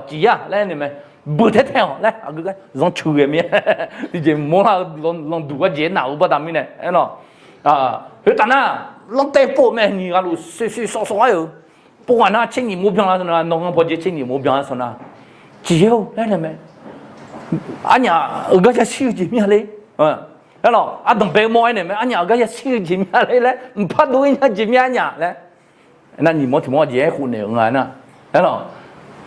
ciqyar laer aernaeq mae. Beuq taer taeq-awq laer aqgeu gar zanrceuq ghae mir-a. Tiqjeq mawrlar-eu landuq gar jeq-aer naf-eu baqda mirnae aerlawq. Khoertaf nar, lanrtaev pov mae nyiq ghaq luf soeqsoeq sawv sawv-aer-euq. Pov ghaq nar tser nyiq mawr byan lar sawnar, nawr ngar pawdzer tser nyiq mawr byan lar sawnar. Ciqyaer-or laer aernaeq mae. Arnyaf-euq gar yashir-eu jeq mir-a le. Aerlawq, ardanq bae-eu mawr aernaeq mae, arnyaf-euq gar yashir-eu jeq mir-a le laer, mqpar dov-ir nya jeq mir-a arnyaf laer. Nar nyiq mawr tiq mawr jeq-aer khofnaeq-euq nga nar. Aerlawq,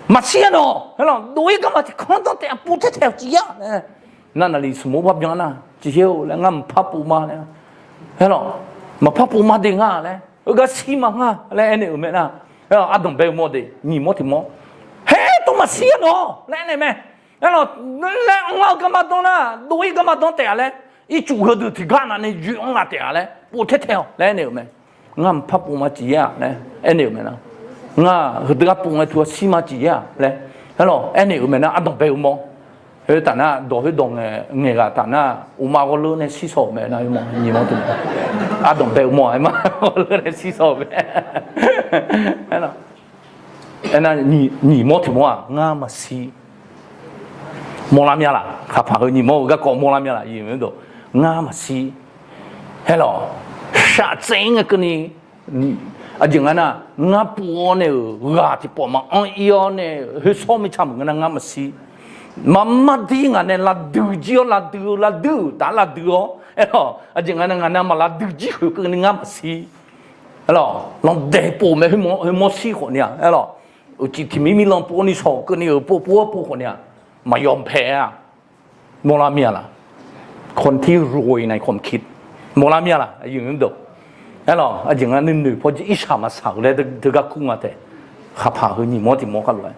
maqshir-a nawq, aerlawq, dov-ir garma tiq kanr danr taef-a pov taer taeq-awq ciqyar laer. Nar naqli smq mawr bar byan nar, ciqyaer-or laer ngar mqpar pov ma laer. Aerlawq, maqpar pov ma de nga laer, heugar shir ma nga laer aernaeq-euq mae nar. Aerlawq, ardanq bae-eu mawr de nyiq mawr tiq mawr. Haer tov maqshir-a nawq laer aernaeq mae. Aerlawq, laer anr lar-eu garma danr nar, dov-ir garma danr taef-a laer, ircuf heudeuq tiqgar navni yoe-anr laf taef-a laer pov taer taeq-awq laer aernaeq-euq mae. Ngar mqpar pov ma ciqyaer-a laer aernaeq-euq mae nar. Ngar heudeuq gar pov ngae teu-a shir ma ciqyaer-a laer. Aerlawq, aernaeq-euq mae nar, ardanq bae-eu mawr. Khoertaf nar, dawq khoerdawq ngaeq, ngaeq ghaq taf nar, uqma ghawrleur nae shir shaw-euq mae nar, nyiq mawr tiq mawr. Ardanq bae uqma-aq, aerma ghawrleur nae shir shaw-euq mae. Aernar, nyiq mawr tiq mawr-aq, ngar maqshir. Mawrlar mya laf, khaqpaq heu nyiq mawr-eu garkawv mawrlar mya laf, ngar maqshir. Aerlawq, shaqtsaev-ir ngae keuvni, aqjeq nga nar, ngar pov-awr nae-euq ghaq tiqpawf maqanr-ir-awr nae, khoer shawr mirtsa meuq nga nar ngar maqshir. Maqmar dir ngaq nae lavdui jir-awr, lavdui-eu lavdui-euq taf-aer lavdui-awr, aerlawq, aqjeq nga nar ngaq nae maq lavdui jir khoeq keuvni ngar maqshir. Aerlawq, lanqdaeq pov-eu mae, khoermawr shir khawf ni-aq, aerlawq, uqcif tiq mir mirlanq pov-awr ni shawq keuvni-euq pov pov-awr pov khawf ni-aq, maqyawf paeq-a. Mawrlar mya laf,คนที่รวยในความคิด mawrlar mya laf, aerlawq, aqjeq nga nuinoeq pawjir irshaq maqsaq-euq laer teugar kur nga taef. Khaqpaq heu nyiq mawr tiq mawr kar lof-aer,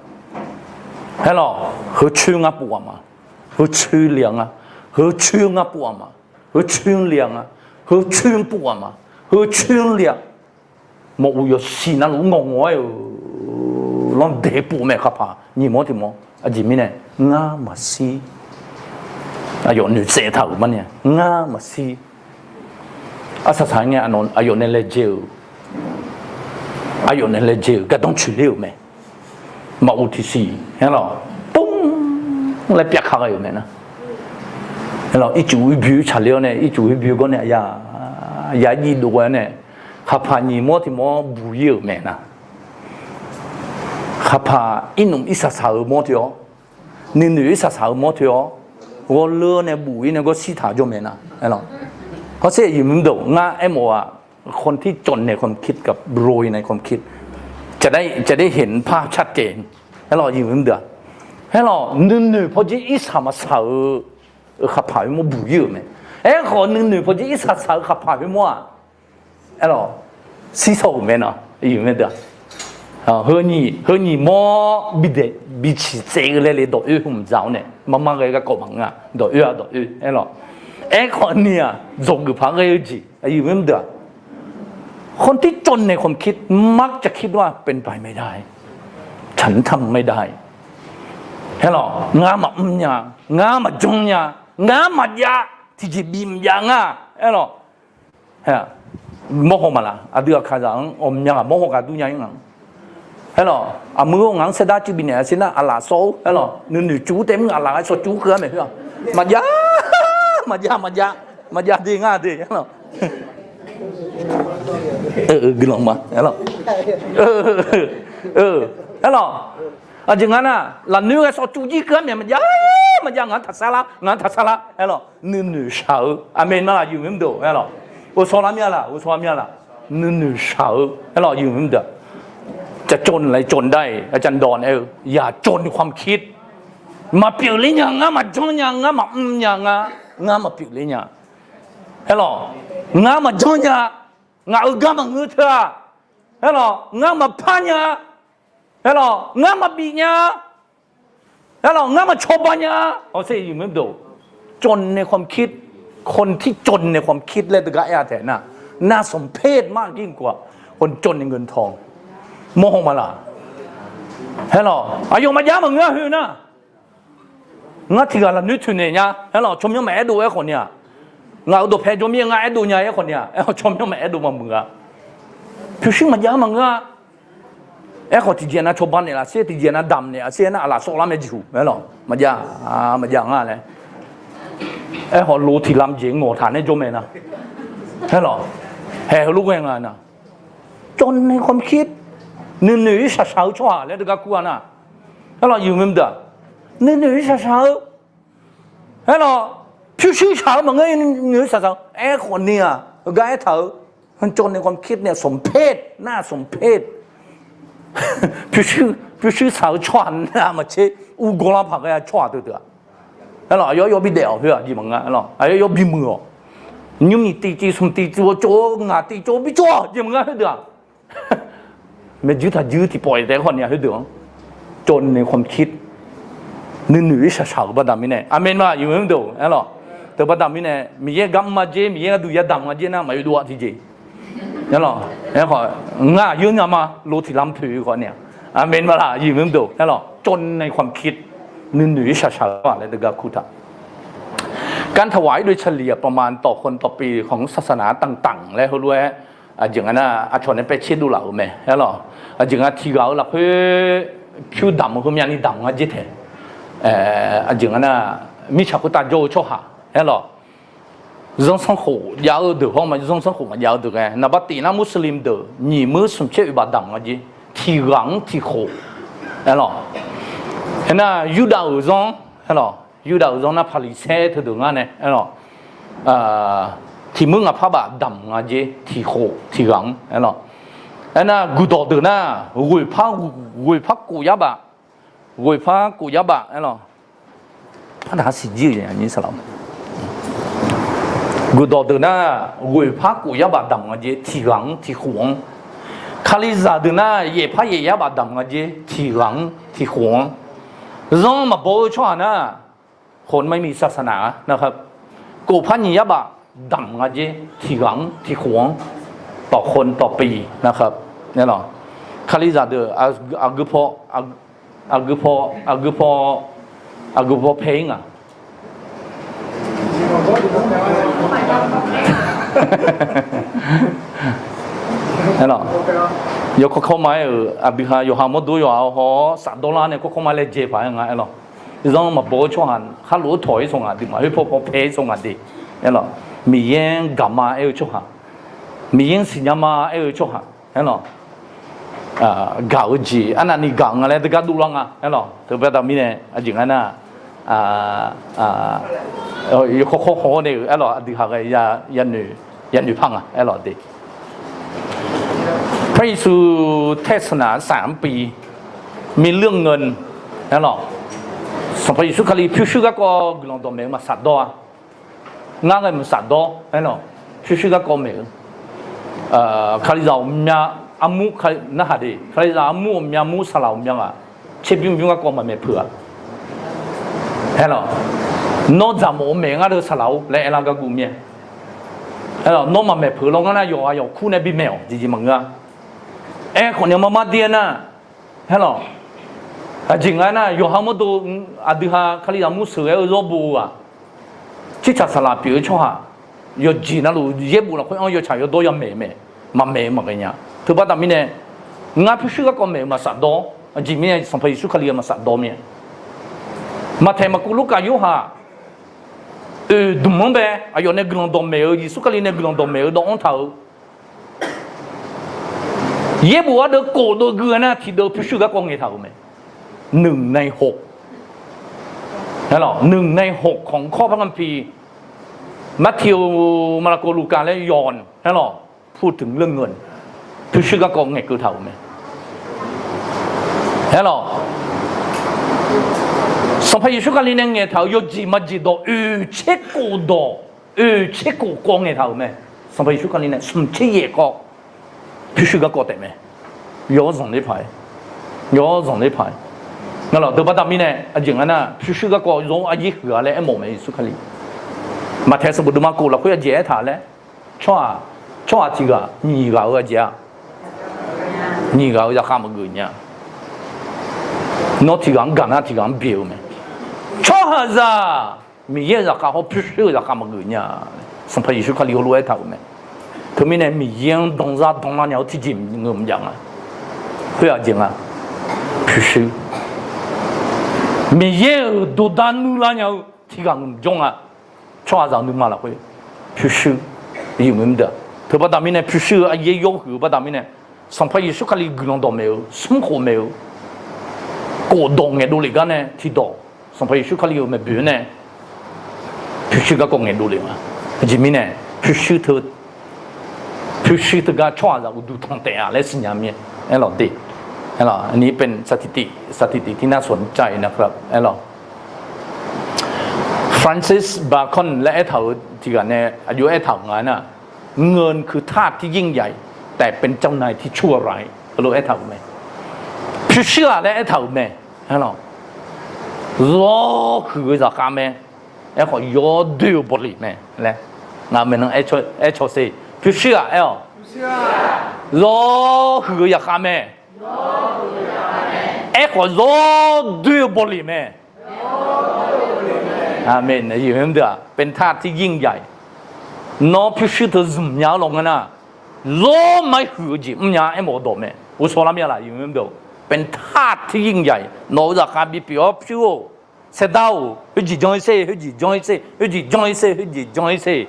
aerlawq, heucoer ngar pov ghaq ma, heucoer le-a nga, heucoer ngar pov ghaq ma, heucoer le-a nga, heucoer pov ghaq ma, heucoer le-a. Mawf-eu yawsiq navluf-anr ngawq ngawq-aer-euq lanrdaeq pov mae khaqpaq nyiq mawr tiq mawr. Aqjeq mirnae ngar maqshir. Aqyawf noeqtsaev taq-euq marni ngar maqshir. Arsaq saq ngae aqyawf nae laejae-euq, aqyawf nae laejae-euq gardanr coeqler-euq mae. Maqghov tiqsiq aerlawq, pmr laer pyavkaq ghae-euq mae nar. Aerlawq, ircuf ir byoe tsaqler-awr nae, ircuf ir byoe gawr nae aqya, aqya jiv dov ghae-awr nae, khaqpaq nyiq mawr tiq mawr buq-ir-euq mae nar. Khaqpaq irnmq irsaq saq-eu mawr toeq-awr, nuinoeq irsaq saq-eu mawr toeq-awr, ghawrleur nae buf-ir nae gawr shir taq jawr mae nar. Aerlawq, hawsher aqyuif mr deuq ngar aermawf-aq, คนที่จนในความคิดกับรวยในความคิด จะได้เห็นภาพชัดเจน aerlawq, aqyuif mr deuq-aq, aerlawq, nuinoeq pawjir irsaq maqsaq-eu khaqpaq khoermawr buq-ir-euq mae. Aerkhawf nuinoeq pawjir irsaq saq-eu khaqpaq khoermawr-aq, aerlawq, shir shaw-euq mae nar, aqyuif mr deuq-aq, heu nyiq mawr bidaef biciq tsaev-eu laer le dawq oer hmq dzaq-awr nae marmar ghae garkawv maqngeur-a, dawq oer-a dawq oer aerlawq. Aerkhawf ni-aq, dzawgeuf paq ghae-eu jeq, aqyuif mr deuq-aq, คนที่จนในความคิด มักจะคิดว่าเป็นไปไม่ได้ ฉันทำไม่ได้ aerlawq, ngar maqmr nya, ngar maqjanr nya, ngar maqjav, tiqjeq bif maqjav nga, aerlawq. Mawrhaw maqlaq, aqdui aqkaqzaq-anr ghawqmya ghaq mawrhaw gaq dur nya-ir nga. Aerlawq, aqmur-or, ngaq-anr saerdar cuiv bifnaeq-a sher nar aqlaf sawv-or, aerlawq, nuinoeq cuf-ur taef mr aqlaf-aer sawv cuf-ur keuv-ar maeq khoer-aq, maqjav, maqjav, maqjav, maqjav de ngar de, aerlawq. Guiqlanq ma, aerlawq. Aerlawq, aqjeq nga nar lafnoer ghae sawv cuf jir keuv-ar maeq maqjav, maqjav, ngaq-anr taqsar lar, ngaq-anr taqsar lar, aerlawq, nuinoeq shaq-eu, aqmeq nar aqyuif mr deuq, aerlawq, ghovshaw lar mya laq, ghovshaw lar mya laq, nuinoeq shaq-eu, aerlawq, aqyuif mr deuq-aq, cavcawv naeq laer cawv dar-iq, aqcawv dawq naeq-eu อย่าจนในความคิด maqpyeuf ler nya, ngar maqjanr nya, ngar maqmr nya, ngar, ngar maqpyeuf ler nya, aerlawq, ngar maqjanr nya, ngaq-euq gar maqngeur teu-aq, aerlawq, ngar maqpar nya, aerlawq, ngar maqbif nya, aerlawq, ngar maqcawba nya, hawsher aqyuif mr deuq, จนในความคิด คนที่จนในความคิด laer teugar aer-a taef nar, nar sanqper mar gir-eu kov-aq, คนจนในเงินทอง mawrhaw maqlaq, aerlawq, aqyawf maqjav maqngeur-a khoer nar, ngar tiq ghaq lafnoer toeqnaeq nya, aerlawq, tsawrmyanr maqaer dov-aer khawf ni-aq, ngaq-euq dawqpae jawr mir-aer ngar aer dov nya-aer khawf ni-aq, aerkhawf tsawrmyanr maqaer dov maqmuiq-a, pyurshuir maqjav maqngeur-a, aerkhawf tiqjeq nav cawba naeqlaf sher, tiqjeq nav damq naeqlaf sher nar aqlaf sawv lar mae jeqhuq, aerlawq, maqjav, maqjav nga laer, aerkhawf lo tiq lam jeq ngawqtaq nae jawr mae nar, aerlawq, haeq heulof ghae nga nar, จนในความคิด nuinoeq irshaq shaq-eu tsawrhaq laer teugar kur-a nar, aerlawq, aqyuif mr deuq-aq, nuinoeq irshaq shaq-eu, aerlawq, pyurshuir shaq-eu maqngeur, nuinoeq irshaq shaq-eu, aerkhawf ni-aq, heugar aertaq-eu, จนในความคิด nae sanqper nar sanqper, pyurshuir shaq-eu tsawrhaq nar maqtser, urgawr lar paq ghae-a tsawrhaq teudeuq-aq, aerlawq, aqyawf yawr bidaef-awq khoer-aq jeq maqnga, aerlawq, aqyawf yawr bimuiq-awq, nymrnyiq tiv civ smq tiv civ-awr tsov-awr ngaq tiv tsov-awr bi tsov-awq jeq maqnga khoerdeuq-aq, maeqjuir taqjuir tiqpawf-iq taef khawf ni-aq khoerdeuq-anr, จนในความคิด nuinoeq irshaq shaq-euq baqda mirnae, aqmeq ma aqyuif mr deuq, aerlawq, teubaqda mirnae Miqyaer gar mr-a jer, Miqyaer gharduq yadamq nga jer nar maqoe dov-a tiqjeq, aerlawq, aerkhawf, ngar aqyawf nya ma lo tiq lam poeq-eu khawf ni-aq, aqmeq ma laq aqyuif mr deuq, aerlawq, จนในความคิด nuinoeq-ir shaqshaq-aq laer deugar kurtaq. การถวายโดยเฉลี่ยประมาณต่อคนต่อปีของศาสนาต่างๆ laer heulof-aer, aqjeq nga nar aqcawq nae paevtser dovlaf-euq mae aerlawq. Aqjeq nga tiq ghaq-eu lafkhoer pyur damq-eu heumyav ni damq nga jer taeq. Aqjeq nga nar mirtsaq khoertav jawr-eu tsawrhaq aerlawq. Zanrsanrkhof jav-eu deuq hawr ma, zanrsanrkhof maqjav-eu deuq ghae naqba tif nar Muslim deuq nyiq muir smq tser oeq baf damq nga jer, tiq ghaq-anr tiq khof aerlawq. Aernar Yurdav-euq zanr aerlawq, Yurdav-euq zanr nar Paqliqsaer teudeuq ngar nae aerlawq, tiq muir ngaq par baf damq nga jer tiq khof tiq ghaq-anr aerlawq. Aernar guiqdawq deuq nar ghoeq par, ghoeq par kof yar baf, ghoeq par kof yar baf aerlawq. Aqdaq-a siqjir-eu saqlaq guiqdawq deuq nar ghoeq par kof yar baf damq nga jer tiq ghaq-anr tiq khof-anr. Kalizaq deuq nar yaef par yaef yar baf damq nga jer tiq ghaq-anr tiq khof-anr. Zanr maqbaw-eu tsawrhaq nar คนไม่มีศาสนานะครับ kof par nyiq yar baf damq nga jer tiq ghaq-anr tiq khof-anr ต่อคนต่อปีนะครับ aerlawq. Kalizaq deuq aqgeu paw, aqgeu paw, aqgeu paw, aqgeu paw pae-ir nga aerlawq. Yawkawr kawrma-aer-euq aqdui ha yawqha mawrdo yawqha-eu haw-awr safdawr lar nae kawrkawr ma laejae paq-aer nga aerlawq. Zanr maqbaw-eu tsawrhaq khar lof-aer tawq-ir saw ngaq deuq ma, khoer paw paw pae-ir saw ngaq de aerlawq. Miqyaer-anr gaqma aer-eu tsawrhaq, Miqyaer-anr siqnya ma aer-eu tsawrhaq aerlawq. Gaq-eu jeq arnavni gaq nga laer deugar dovlar nga aerlawq. Teubaqda mirnae aqjeq nga nar, yawkawr kawrhaw-awr nae-euq aerlawq aqdui ha ghae yanoeq par nga aerlawq de. พระเยซูเทศนาสามปี มีเรื่องเงิน aerlawq. Sanqpaq Yeqsur Kali pyurshuir garkawv guiqlanq dawqmaeq-eu maqsaf dawr-a. Ngar ghae maqsaf dawr aerlawq. Pyurshuir garkawv maeq-eu Kalizaq ghawqmya armur, narhaq de, Kalizaq armur ghawqmya mur saqlaq ghawqmya ghaq tserbymr bymr garkawv maqmaeq peuq-a aerlawq. Nawr dzaqmawf-eu maeq ngar deuq saqlaq-or laer aerlar gar guv mir-aer aerlawq. Nawr maqmaeq peuq lawr ngar nar yawqghaq yawqkur nae bimaeq-awq jeqjeq maqngeur-a. Aerkhawf nya mar mar dir-aer nar aerlawq. Aqjeq nga nar yawqha mawrdo aqdui ha Kalizaq mur sheuq-aer-eu zawr bo-eu-aq, tsirtsaq saqlaq pyeuf-eu tsawrhaq yawqjeq navluf yaerbof lafkhoer-anr yawtsaq yawdawr yamaeq mae, maqmaeq-eu maqghae nya. Teubaqda mirnae ngar pyurshuir garkawv maeq-eu maqsaf dawr. Aqjeq mirnae Sanqpaq Yeqsur Kali-eu maqsaf dawr mir-a. Maqtaeq, Maqkuv, Lurkaf, Yorhaq oeq dmq-anr bae aqyawf nae guiqlanq dawqmaeq-eu, Yeqsur Kali nae guiqlanq dawqmaeq-eu dawv-anr taq-eu yaerbof ardeuv kof dov gui-a nar tiqdeuv pyurshuir garkawv ngaeqtaq-euq mae. หนึ่งในหก aerlawq. หนึ่งในหก ของข้อพระคัมภีร์ Martiq-eu, Maqlaqkoq, Lurkaf laer yawq aerlawq. พูดถึงเรื่องเงิน pyurshuir garkawv ngaeqkeuv taq-euq mae aerlawq. Sanqpaq Yeqsur Kali nae ngaeqtaq-euq yawjeq maqjeq dawq oeq tser kof dawq, oeq tser kof kawv ngaeqtaq-euq mae. Sanqpaq Yeqsur Kali nae smq tser yaef kawv pyurshuir garkawv taef mae. Yawr zanqler paq-aer, yawr zanqler paq-aer. Ngalawq deuq baqda mirnae aqjeq nga nar pyurshuir garkawv yawr aryaer huiq-a laer aermawf mae Yeqsur Kali. Maqtaeq sanqbof deuvma kof lafkhoer aqjeq aertaq laer, tsawrhaq, tsawrhaq tiq ghaq nyiq ghaq-eu aqjeq-a. Nyiq ghaq-eu zaqkhav maqgeuf nya. Nawr tiq ghaq-anr gaq nar tiq ghaq-anr byaeq-eu mae. Tsawrhaqzaq Miqyaer-euq zaqkhav hawr pyurshuir-euq zaqkhav maqgeuf nya. Sanqpaq Yeqsur Kali heulof-aer taq-euq mae. Teumirnae Miqyaer-anr danzar danlar nya-eu tiqjeq ngeur mqjav nga. Khoer-aq jeq nga, pyurshuir. Miqyaer-euq dordar nuirlar nya-eu tiq ghaq ngeur mqjawr nga. Tsawrhaqzaq-eu nuima lafkhoer pyurshuir yuf-eu mr deuq-aq, teubaqda mirnae pyurshuir-eu aryaer yawr huiq-eu baqda mirnae, Sanqpaq Yeqsur Kali guiqlanq dawqmaeq-eu, smrkhof maeq-eu, kofdawq ngaeqdov lef gar nae tiqdawq, Sanqpaq Yeqsur Kali-euq maeqboeq-anr nae pyurshuir garkawv ngaeqdov lef nga. Aqjeq mirnae pyurshuir teu pyurshuir teugar tsawrhaqzaq uqduq tanq taef-a laer siqnya mir-aer aerlawq de. Aerlawq, อันนี้เป็นสถิติ สถิติที่น่าสนใจนะครับ aerlawq. Francis Bacon laer aertaq-euq tiq ghaq nae aqjox aertaq-euq nga nar, เงินคือธาตุที่ยิ่งใหญ่ แต่เป็นเจ้านายที่ชั่วร้าย heulof aertaq-euq mae. Pyurshuir-aq laer aertaq-euq mae. Aerlawq, zawr huiq-eu zaqkhav mae. Aerkhawf yawdoer-eu bawleq mae laer ngaq maeqnan aer caw ser. Pyurshuir-aq aer-awq, zawr huiq-eu zaqkhav mae. Aerkhawf zawr doer-eu bawleq mae. Aqmeq. เป็นธาตุที่ยิ่งใหญ่ Nawr pyurshuir teu zmq nya-eu lawq ngeur nar, lawrma-aer huiq-eu jeq mrnya-a aermawf-eu dawq mae. เป็นธาตุที่ยิ่งใหญ่ Nawq-euq zaqkhav bipyeuf-awr pyur-or, saerdar-or, khoerjeq janr-ir ser, khoerjeq janr-ir ser, khoerjeq janr-ir ser, khoerjeq janr-ir ser.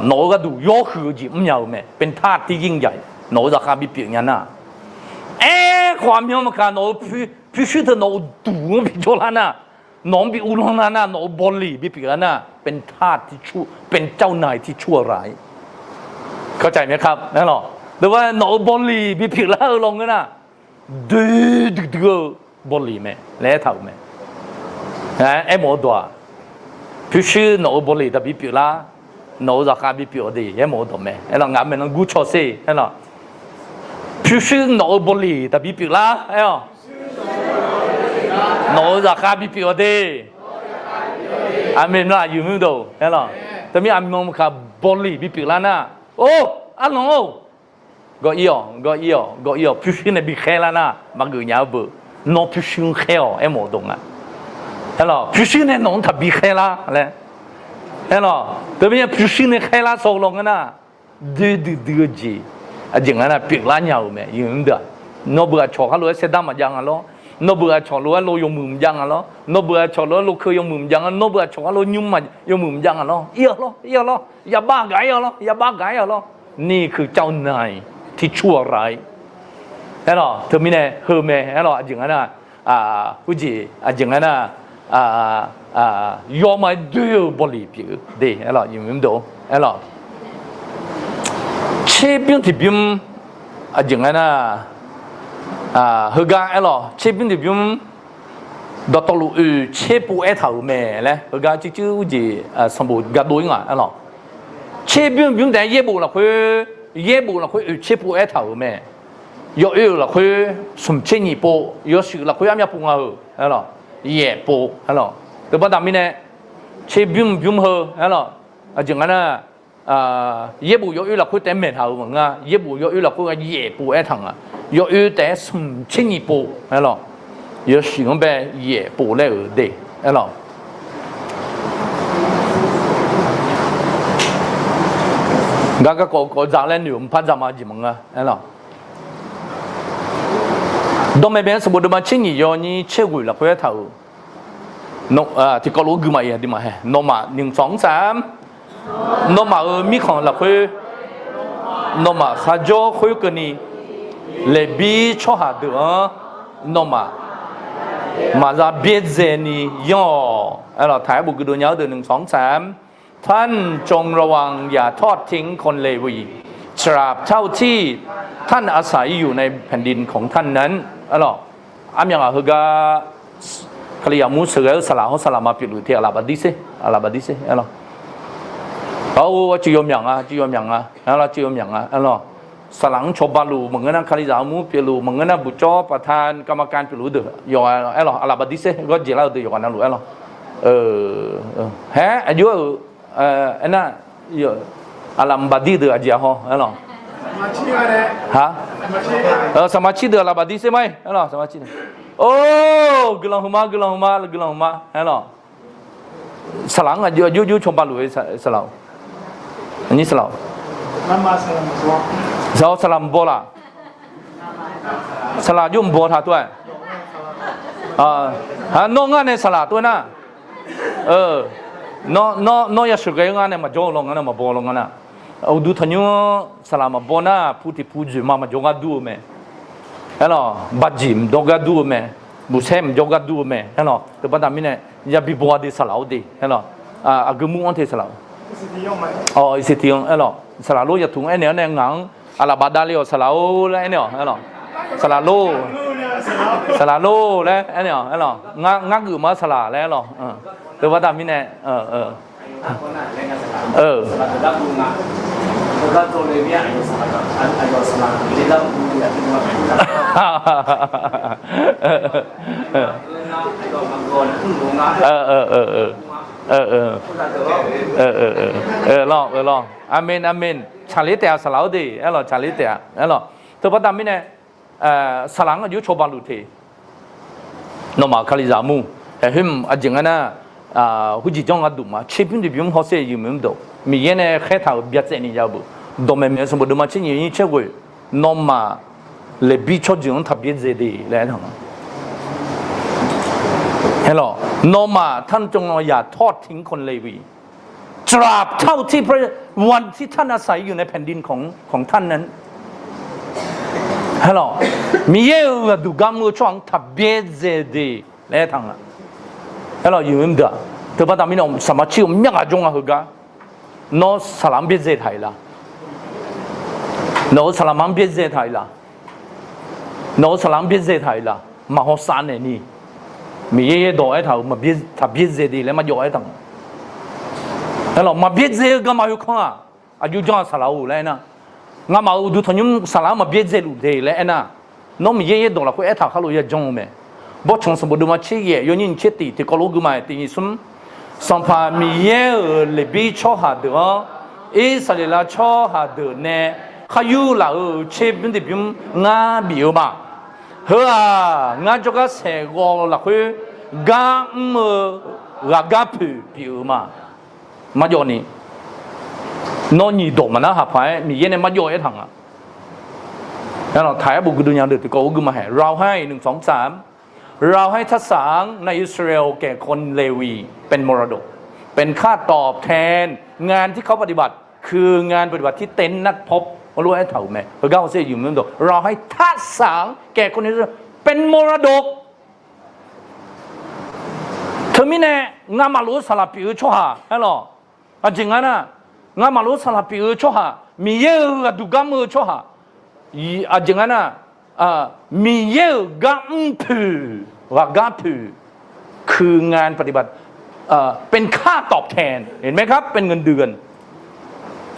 Nawq-euq gharduq yawhuiq-eu jeq mrnya-euq mae. เป็นธาตุที่ยิ่งใหญ่ Nawq-euq zaqkhav bipyeuf nya nar, aerkhawf aqmyan maqkaq nawq-euq pyurshuir teu nawq-euq duq-anr bijawr lar nar, nawq-anr bi uvlanr lar nar, nawq-euq bawleq bipyeuf lar nar, เป็นธาตุที่ชั่ว เป็นเจ้านายที่ชั่วร้าย Nawq-euq bawleq bipyeuf lar-eu lawq ngeur nar, doe duidui-eu bawleq mae laer aertaq-euq mae. Aermawf-eu dawq-aq, pyurshuir nawq-euq bawleq taqbi pyeuf lar, nawq-euq zaqkhav bipyeuf-awq de aermawf-eu dawq mae. Aerlawq, ngaq maeqnan gurcaw ser aerlawq. Pyurshuir nawq-euq bawleq taqbi pyeuf lar aer-awq. Nawq-euq zaqkhav bipyeuf-awq de. Aqmeq maqlaq yumr dawq aerlawq. Teumirnae aqmyan maqkaq bawleq bipyeuf lar nar, or, arnan-or, gawv-ir-awq, gawv-ir-awq, gawv-ir-awq, pyurshuir nae bikhaer lar nar maqgeuf nya-eu beu. Nawr pyurshuir-anr khaer-awq aermawf-eu dawq nga. Aerlawq, pyurshuir nae nawq-anr taqbi khaer lar laer. Aerlawq, teumirnae pyurshuir nae khaer lar saw-eu lawq ngeur nar, doe duidui-eu jeq aqjeq nga nar pyeuflar nya-euq mae. Nawr beuq aqcawq khar lof-aer saerdar maqjav nga lawr. Nawr beuq aqcawq lof-aer lo yawmuiq maqjav nga lawr. Nawr beuq aqcawq lof-aer lo keuv yawmuiq maqjav nga. Nawr beuq aqcawq khar lo nymr yawmuiq maqjav nga lawr. Ir-awq lawr, ir-awq lawr, yawbav gaq-ir-awq lawr, yawbav gaq-ir-awq lawr. นี่คือเจ้านายที่ชั่วร้าย Aerlawq, teumirnae heu mae aerlawq, aqjeq nga nar, khoerjeq aqjeq nga nar, yawma-aer doe-eu bawleq pyeuf de aerlawq, yawmuiq dawq aerlawq. Tserbymr tiqbymr aqjeq nga nar, heugar aerlawq, tserbymr tiqbymr dawqtawvluf oeq tser pov aertaq-euq mae laer heugar cuivcuiv urjeq sanqbof gardov-ir nga aerlawq. Tserbymr bymr taef-aer yaerbof lafkhoer, yaerbof lafkhoer oeq tser pov aertaq-euq mae. Yawoer-euq lafkhoer smq tser nyiq pov, yawshuif lafkhoer armyav pov nga-euq aerlawq, yaef pov aerlawq. Teubaqda mirnae tserbymr bymr heu aerlawq, aqjeq nga nar, yaerbof yawoer lafkhoer taef-aer maeqtaq-euq maqngeur, yaerbof yawoer lafkhoer yaef pov aertaq nga. Yawoer taef-aer smq tser nyiq pov aerlawq, yawshuif-anr bae yaef pov laer-euq de aerlawq. Gar garkawv kawv dzaq laer noeq-euq mqpar dzaq ma jeq maqngeur aerlawq. Dawqmaeq bae-anr sanqbof deuvma tser nyiq yawnyir tser ghoeq lafkhoer aertaq-euq, tiqkawv lof-aer gui maqaer aqduimaf hae nawmaf nymq sanq-anr saq-ar nawmaf-euq mirkhanq lafkhoer, nawmaf kharjawr khoerkeuvni, Leqbir tsawrhaq deuq-anr nawmaf maqza byaerdzaeni yanr-awq. Aerlawq, taq-aer bof guidov nya-eu deuq nymq sanq-anr saq-ar ท่านจงระวังอย่าทอดทิ้งคนเลวี ตราบเท่าที่ท่านอาศัยอยู่ในแผ่นดินของท่าน Aerlawq, armyav ngaq heugar Kalizaq mur sheuqghae-eu saqlaq hawr saqlaqma pyeufluf te aqlaf baqdir sher, aqlaf baqdir sher aerlawq. Ar-or, arcuiv yawmyaq nga, arcuiv yawmyaq nga, arlawr, arcuiv yawmyaq nga aerlawq. Saqlaq-anr cawba luf maqngeur nar, Kalizaq armur pyeufluf maqngeur nar, buqcawr paqtan กรรมการ pyeufluf-eu deuq yawq-a aerlawq, aqlaf baqdir sher gawr jeq lar-eu deuq yawqghaq navluf aerlawq. Haer aqjox-euq aernar, aqlaf baqdir deuq aqjeq-a haw aerlawq. Saqma cir deuq aqlaf baqdir sher ma-ir aerlawq, saqma cir deuq. Or, guiqlanq hmq ma, guiqlanq hmq ma, guiqlanq hmq ma aerlawq. Saqlaq-anr aqjox aqjox cawba luf-eu saqlaq-or. Aqnyir saqlaq-or. Saqlaq-or, saqlaq mqbaw laq. Saqlaq aqjox mqbaw taq tov-aer. Nawr ngar nae saqlaq tov-aer nar, nawr yasheuq ghae-eu ngar nae maqjawr-eu law ngar nar, maqbaw law ngar nar. Uqduq tanqnymr-anr saqlaq maqbaw nar, pu tiq pu dzoeqma maqjawr gar dur-eu mae. Aerlawq, baqjeq maqjawr gar dur-eu mae. Buqsaer maqjawr gar dur-eu mae aerlawq. Teubaqda mirnae yabi baw-a de saqlaq-or de aerlawq. Aqgeu mur-anr te saqlaq-or. Awq, iqsiq tiq-anr aerlawq. Saqlaq lor yatuq-anr aernaeq-awr nae ngaq-anr aqlaf bafdav le-awq saqlaq-or laer aernaeq-awq aerlawq. Saqlaq lor, saqlaq lor laer aernaeq-awq aerlawq. Ngar geufma saqlaq laer aerlawq. Teubaqda mirnae Aqmeq, aqmeq. Tsaqler taef-a saqlaq-or de aerlawq, tsaqler taef-a aerlawq. Teubaqda mirnae saqlaq-anr aqjox cawba luf te. Nawmaf Kalizaq mur Aerkhawf aqjeq nga nar, huiqjeq janr gharduq ma tserbymr tiqbymr hawsher yawmuiq mr dawq Miqyaer nae khaertaq-euq byacaevni jav-eu beu, dawqmaeq maeq-eu sanqbof deuvma tser nyiq nyiq tser ghoeq, nawmaf Leqbir tsawrjeuq-anr taqbyaerdzae de laer aertaq nga. Aerlawq, นอกจากท่านจงอย่าทอดทิ้งคนเลวี ตราบเท่าที่พระวันที่ท่านอาศัยอยู่ในแผ่นดินของของท่านนั้น Aerlawq, Miqyaer-euq ghaqduq gar mr-eu tsawrhaq-anr taqbyaerdzae de laer aertaq nga. Aerlawq, yawmuiq mr deuq-aq, teubaqda mirnae saqmaq cir-eu myar ghaq jawr nga heugar. Nawr saqlaq-anr byaerdzae taq-iq la? Nawq-euq saqlaqma-anr byaerdzae taq-iq la? Nawq-euq saqlaq-anr byaerdzae taq-iq la? Maqhaw sav naeq ni, Miqyaer yaerdawq aertaq-euq taqbyaerdzae de laer marjawv aertaq nga. Aerlawq, maqbyaerdzae-eu garma yawkanr-aq, aqjox janr-aq saqlaq-or laer aernar, ngamaf-euq uqduq tanqnymr saqlaq-anr maqbyaerdzae luf de laer aernar, nawr Miqyaer yaerdawq lafkhoer aertaq kharlof ya janr-eu mae. Bawrtsanq sanqbof deuvma tser yaef yawnyir nyiq tser tif tiqkawv lof guima-aer tiq nyiq smr, Sanqpaq Miqyaer-euq Leqbir tsawrhaq deuq-anr, Irsaqleqlav tsawrhaq deuq nae khar yur laf-euq tserbymr tiqbymr ngar bif-eu ma. Heu-aq, ngar jawrgar saeqghawv lafkhoer gar mr-eu ghaqgar poeq pyeuf-eu ma. Marjawv ni, nawr nyiq dawq maqnar haq paq-aer Miqyaer nae marjawv aertaq nga. Aerlawq, taq-aer bof guiqdui nya deuq tiqkawv-or guima haeq เราให้ หนึ่ง สอง สาม เราให้ทักษะแก่คนเลวีเป็นมรดก เป็นค่าตอบแทนงานที่เขาปฏิบัติ คืองานปฏิบัติที่เต็นท์นัดพบ lof aertaq-euq mae. Heugar hawsher yawmuiq mr dawq เราให้ทักษะแก่คนเลวีเป็นมรดก Teumirnae ngamaf lof-eu saqlaq pyeuf-eu tsawrhaq aerlawq, aqjeq nga nar, ngamaf lof-eu saqlaq pyeuf-eu tsawrhaq, Miqyaer-euq ghaqduq gar mr-eu tsawrhaq, aqjeq nga nar, Miqyaer-euq gar mr poeq, ghaqgar poeq, คืองานปฏิบัติ เป็นค่าตอบแทน เห็นไหมครับ เป็นเงินเดือน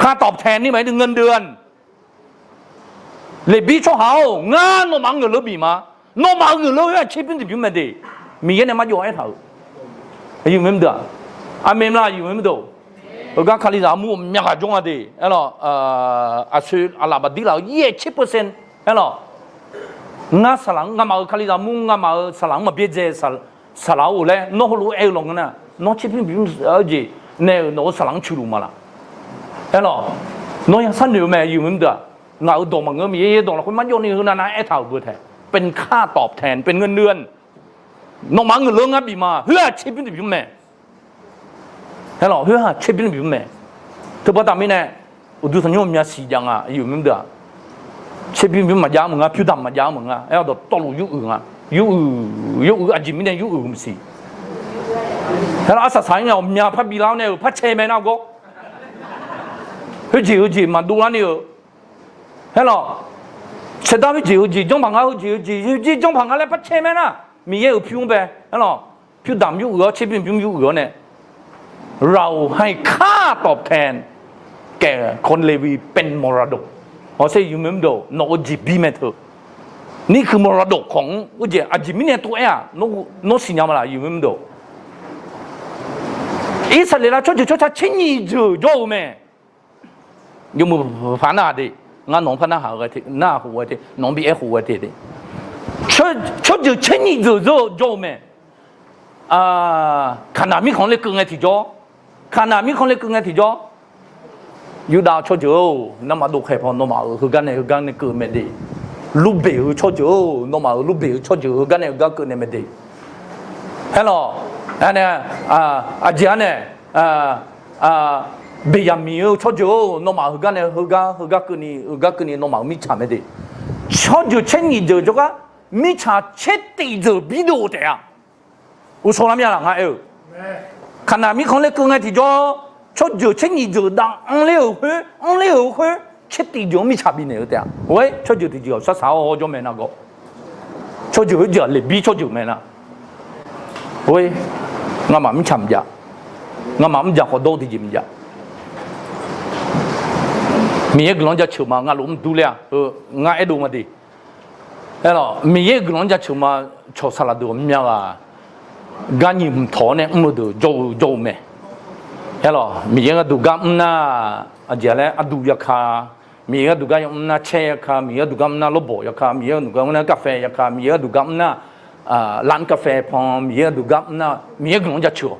ค่าตอบแทนนี่หมายถึงเงินเดือน Leqbir tsawrhaq-or, ngar nawmaf-anr ngeuqleur bif ma. Nawmaf-euq ngeuqleur khoer-aq tserbymr tiqbymr mae de. Miqyaer nae marjawv aertaq-euq. Aqyuif mr deuq-aq, aqmeq mla aqyuif mr deuq. Heugar Kalizaq armur myaq ghaq jawr nga de. Aerlawq, aqsoeq aqlaf baqdir laf-eu yaef tser percent. Aerlawq, ngar saqlaq-anr ngamaf-euq Kalizaq armur ngamaf-euq saqlaq-anr maqbyaerdzae saqlaq-or laer nawr heulof-aer aer-eu lawq ngeur nar, nawr tserbymr bymr-eu jeq nae-euq nawq-euq saqlaq-anr cuqluf ma laq. Aerlawq, nawr ya sharnoeq-eu mae aqyuif mr deuq-aq. Ngaq-euq dawq maqngeur, Miqyaer yaerdawq lafkhoer marjawv ni heu navnav aertaq-euq beu taeq, เป็นค่าตอบแทน เป็นเงินเดือน nawmaf-anr ngeuqleur ngar bif ma. Khoer-aq tserbymr tiqbymr mae. Aerlawq, khoer-aq tserbymr tiqbymr mae. Teubaqda mirnae, uqduq tanqnymr mya siq jav nga aqyuif mr deuq-aq. Tserbymr bymr maqjav meuq nga, pyurdamq maqjav meuq nga. Aer-awr dawqtawvluf yuruiq nga. Yuruiq, yuruiq aqjeq mirnae yuruiq maqsiq. Aerlawq, arsaq saq-ir ngae ghawqmya parbi lar-awr nae-euq par cae mae nar gawr. Khoerjeq heujeq maqdov lar ni-euq. Aerlawq, saeqdar khoerjeq heujeq janrpaq nga, heujeq heujeq heujeq janrpaq nga laer par cae mae nar, Miqyaer-euq pyur-anr bae. Aerlawq, pyurdamq yuruiq-awr tserbymr bymr yuruiq-awr nae เราให้ค่าตอบแทนแก่คนเลวีเป็นมรดก hawsher yawmuiq mr deuq, nawq-euq jeqbir mae teu. นี่คือมรดกของ aqjeq mirnae tov-aer-aq, nawr siqnya ma laq aqyuif mr deuq. Irsaqleqlav tsawrjeuq tsawrca tser nyiq jeuq jawr-eu mae. Yawmuiq paq narhaq de, ngar nawq-anr par narhaq-eu ghae te, narhaq khof ghae te, nawq-anr bi aer khof ghae te de. Tsawrjeuq tser nyiq jeuq jawr-eu mae. Kaqnaq mirkhanq laer keuv ngae tiqjawr, Kaqnaq mirkhanq laer keuv ngae tiqjawr, Yurdav tsawrjeuq-or, nawmaf dovkhaeq paw nawmaf-euq heugar nae heugar nae keuv mae de. Lurbeq-eu tsawrjeuq-or, nawmaf-euq lurbeq-eu tsawrjeuq heugar nae heugar keuv nae mae de. Aerlawq, aqjeq-anr nae, Beqyaqmiq-eu tsawrjeuq-or, nawmaf heugar nae heugar heugar keuvni heugar keuvni nawmaf-euq mirtsaq mae de. Tsawrjeuq tser nyiq jeuq jawrgar mirtsaq tser tiq jeuq bidov-eu taef-a. Uqshawq lar mya laq ngar aer-eu. Kaqnaq mirkhanq laer keuv ngae tiqjawr, tsawrjeuq tser nyiq jeuq dav anr ler-euq khoer, anr ler-euq khoer, tser tiq jeuq-anr mirtsaq bifnaeq-eu taef-a. Oe, tsawrjeuq tiq jeuq-aq sarsaq-awr jawr mae nar gawr. Tsawrjeuq khoerjeuq-aq Leqbir tsawrjeuq mae nar. Oe, ngamaf mirtsaq maqjav, ngamaf mrjaq khawf dawr-eu tiqjeq maqjav. Miqyaer guiqlanq jaceuq ma ngar lof mr dur ler-a. Ngar aerdov ma de. Aerlawq, Miqyaer guiqlanq jaceuq ma. Cawq saqlaq deuq ghawqmya ghaq gar nyiq hmq tawq-awr nae mr-eu deuq jawr-eu jawr-eu mae. Aerlawq, Miqyaer gharduq gar mr nar, aqjeq laer arduq yaka, Miqyaer gharduq gar yamr nar caer yaka, Miqyaer gharduq gar mr nar lawrbawq yaka, Miqyaer gharduq gar mr nar garfae yaka, Miqyaer gharduq gar mr nar lanr กาแฟ pan Miqyaer aqdui gar mr nar Miqyaer guiqlanq jaceuq-awq.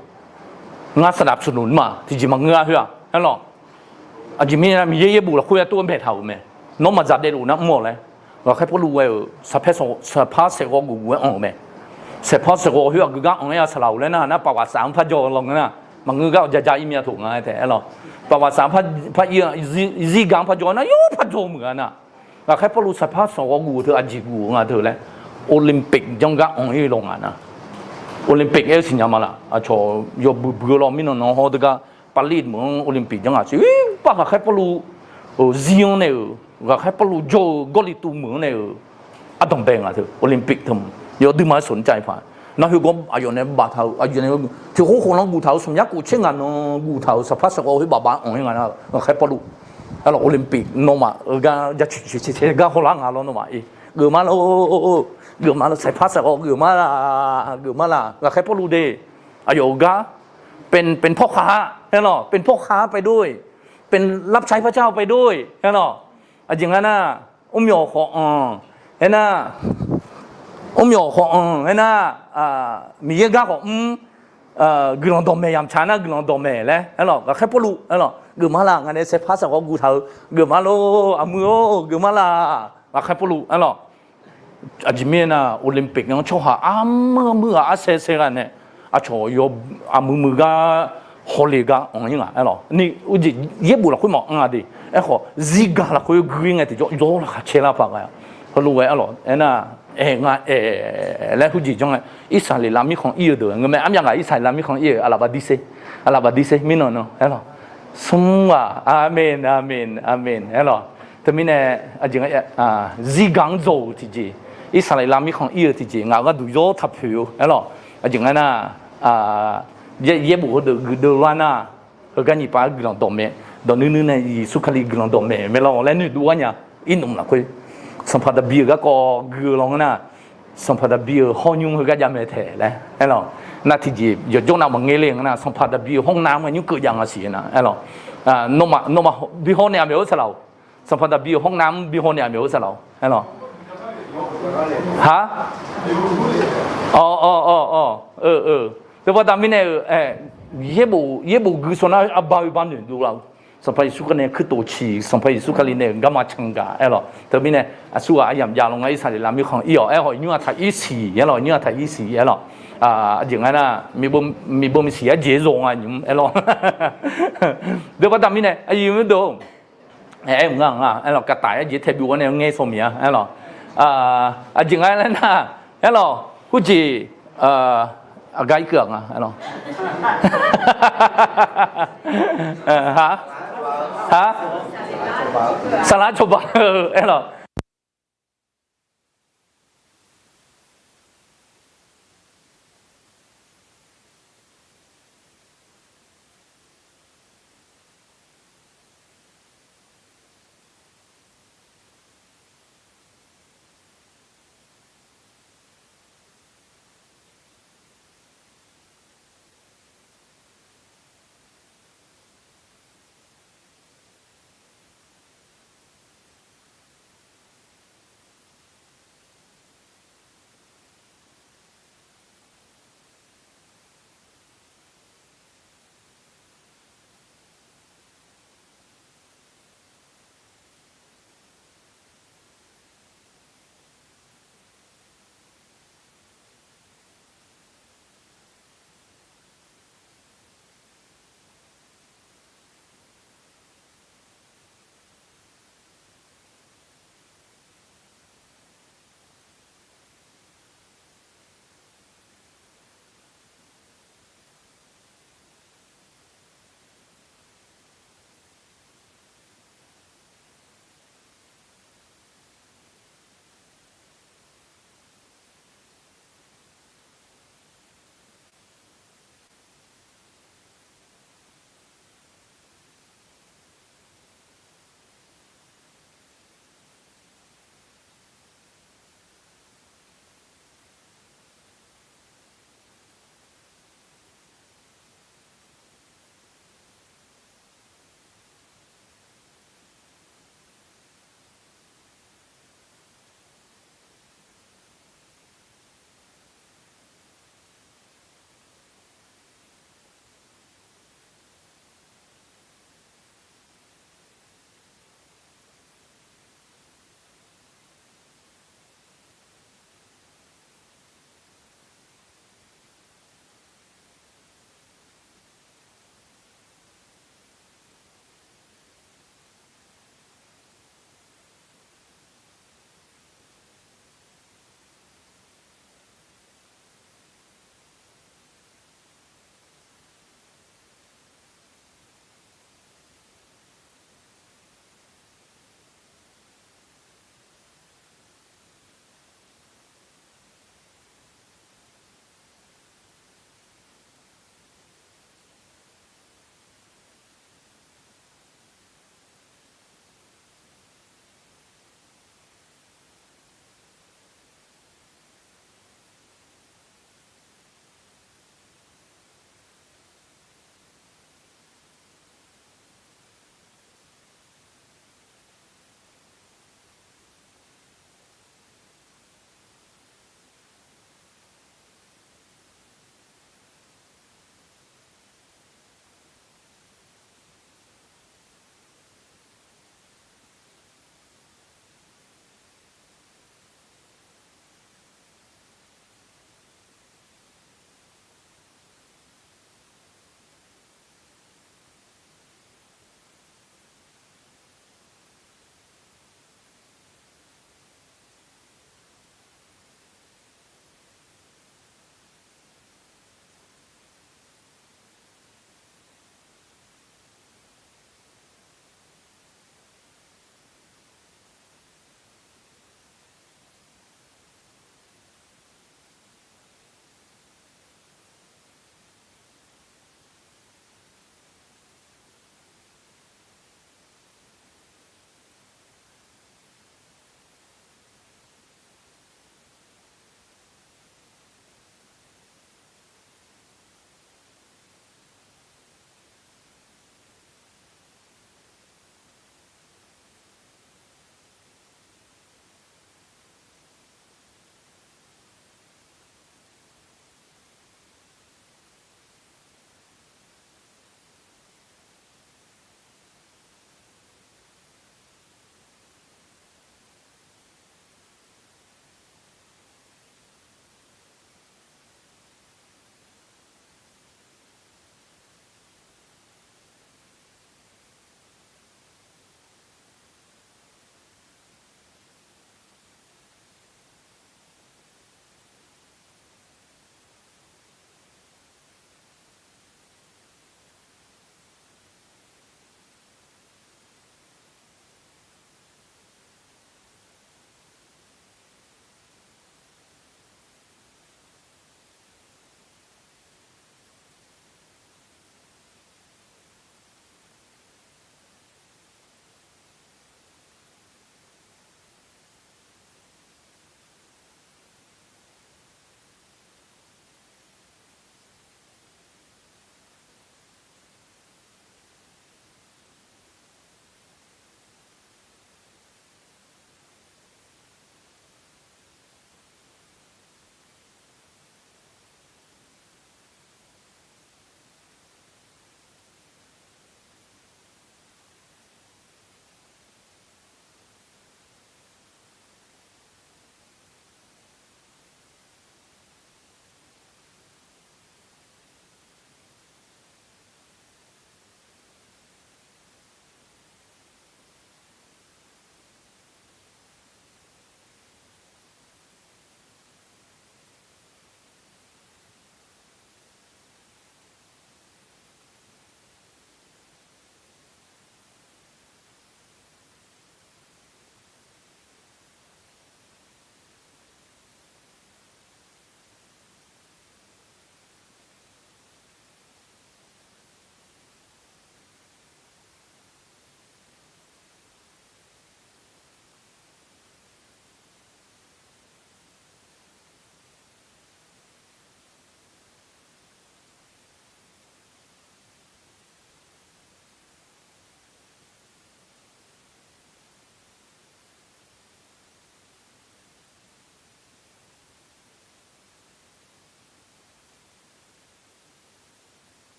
Ngar saqdaq psuqnuq ma tiqjeq maqngeur-a khoer-aq aerlawq. Aqjeq mirnae Miqyaer yaerbof lafkhoer yatov-aer baetaq-euq mae. Nawr maqdzaq daefluf nar mr-awq laer. Ghaqkhaer Pawrluv ghae-euq saqpar saeqghawv guf guf-aer anq-euq mae. Saqpar saeqghawv khoer aqgeu gar anq-aer-a saqlaq-euq laer nar, nar paqwafsaf-anr par jawr-eu lawngan nar, maqngeur gar-awq jaja ir myav toq nga-aer taef aerlawq. Paqwafsaf-anr par ir, zirgaq-anr par jawr-eu nar yawr par jawr-eu meuq-a nar. Ghaqkhaer Pawrluv saqpar saeqghawv guf-eu teu aqjeq guf-eu nga teu laer, Olympic janr gar anq-ir lawnga nar. Olympic aer-eu siqnya ma laf. Aqcawq yawbui bui-eu law mirnan nan haw teu gar, Paris meuq-anr Olympic janr ngaq siq. Bar Ghaqkhaer Pawrluv-euq zir-anr nae-euq, Ghaqkhaer Pawrluv jawr-eu Gawrliqtu meuq-anr nae-euq ardanqbae nga teu Olympic teu yawduima-aer sawq-anr cav-ir paq. Nar heugawr aqyawf nae baftaq-euq, aqyawf nae tiqkhof khof lanr guftaq-euq smq yar khof tser ngaq nan guftaq-euq saqpar saeqghawv khoer bafbav anq-ir nga nar, Ghaqkhaer Pawrluv aerlawq. Olympic nawmaf-euq gar jaceuq caecae gar hawlar nga lawr nawmaf-ir. Geufma lor, geufma lor, saqpar saeqghawv geufma laq, geufma laq. Ghaqkhaer Pawrluv de aqyawf-euq gar เป็นพ่อค้า aerlawq, เป็นพ่อค้า ไปด้วย, เป็นรับใช้พระเจ้า ไปด้วย aerlawq. Aqjeq nga nar, mrmyawf khawf anq aernar, mrmyawf khawf anq aernar, Miqyaer gar khawf mr, guiqlanq dawqmaeq yamq tsaq nar guiqlanq dawqmaeq laer aerlawq. Ghaqkhaer Pawrluv aerlawq, geufma laq, ngaq nae saqpar saeqghawv guftaq-eu geufma lor, aqmuiq-or geufma laq. Ghaqkhaer Pawrluv aerlawq. Aqjeq mirnae nar Olympic-anr tsawrhaq armur armur ghaq arsaer saer gha nae aqcawq yaw aqmuiq muiq gar hawle gar anq-ir nga aerlawq. Ni uqjeq yaerbof lafkhoer maqanr-a de. Aerkhawf zirgaq lafkhoer gui ngae tiqjawr yawr laqkhaq caer lar paq ghae-a. Heulof-aer aerlawq aernar, aer nga aer laer heujeq janr ngae, Irsaqleqlav mirkhanq ir-eu deuq ngeur mae. Armyav ghaq Irsaqleqlav mirkhanq ir-euq aqlaf baqdir ser, aqlaf baqdir ser mirnan nan aerlawq. Smr ghaq, aqmen aqmen aqmen aerlawq. Teumirnae aqjeq nga, zirgaq-anr dzaw-euq tiqjeq, Irsaqleqlav mirkhanq ir-eu tiqjeq ngaq-euq gharduq yawr taq poeq-eu aerlawq. Aqjeq nga nar, yaerbof heudeuq guiqdeuv lar nar, heugar nyiq pav guiqlanq dawqmaeq, dawq nuir nuir nae Yeqsur Kali guiqlanq dawqmaeq mae lawr laer noeqdov gar nya. Irnmq lafkhoer Sanqpaq Daqbi-euq garkawv gui-eu lawngan nar, Sanqpaq Daqbi-euq hawr nymr heugar jav mae taeq laer aerlawq. Nar tiqjeq yawqjawr nav maqngae le nga nar, Sanqpaq Daqbi-euq hawr navmr-aer nymr keuv jav nga siq nar aerlawq. Nawmaf bi haw naeq-aq maeq-eu saqlaq-or, Sanqpaq Daqbi-euq hawr navmr bi haw naeq-aq maeq-eu saqlaq-or aerlawq. Ha? Awq, awq, awq, awq, eu, eu. Teubaqda mirnae-euq, yaerbof gui saw nar arbar oe bar noeqdov laf-eu. Sanqpaq Yeqsur Kali nae kuirtof ciq, Sanqpaq Yeqsur Kali nae-euq garma can gaq aerlawq. Teumirnae aqsurghaq aryamq jav lawngan Irsaqleqlav mirkhanq ir-awq. Aerkhawf nymr-aq taq ir siq aerlawq, nymr-aq taq ir siq aerlawq. Aqjeq nga nar, miqbeu maqsiq arjeq-aer zaw nga nymr aerlawq. Teubaqda mirnae aqyuif maqdov aer-eu nga nga aerlawq, kaqtaf-aer jeq tae byov-awr nae ngaer saw miq-a aerlawq. Aqjeq nga laer nar, aerlawq, heujeq aqgar irkeuv-aq nga aerlawq. Ha, ha, saqlaq cawba-eu aerlawq.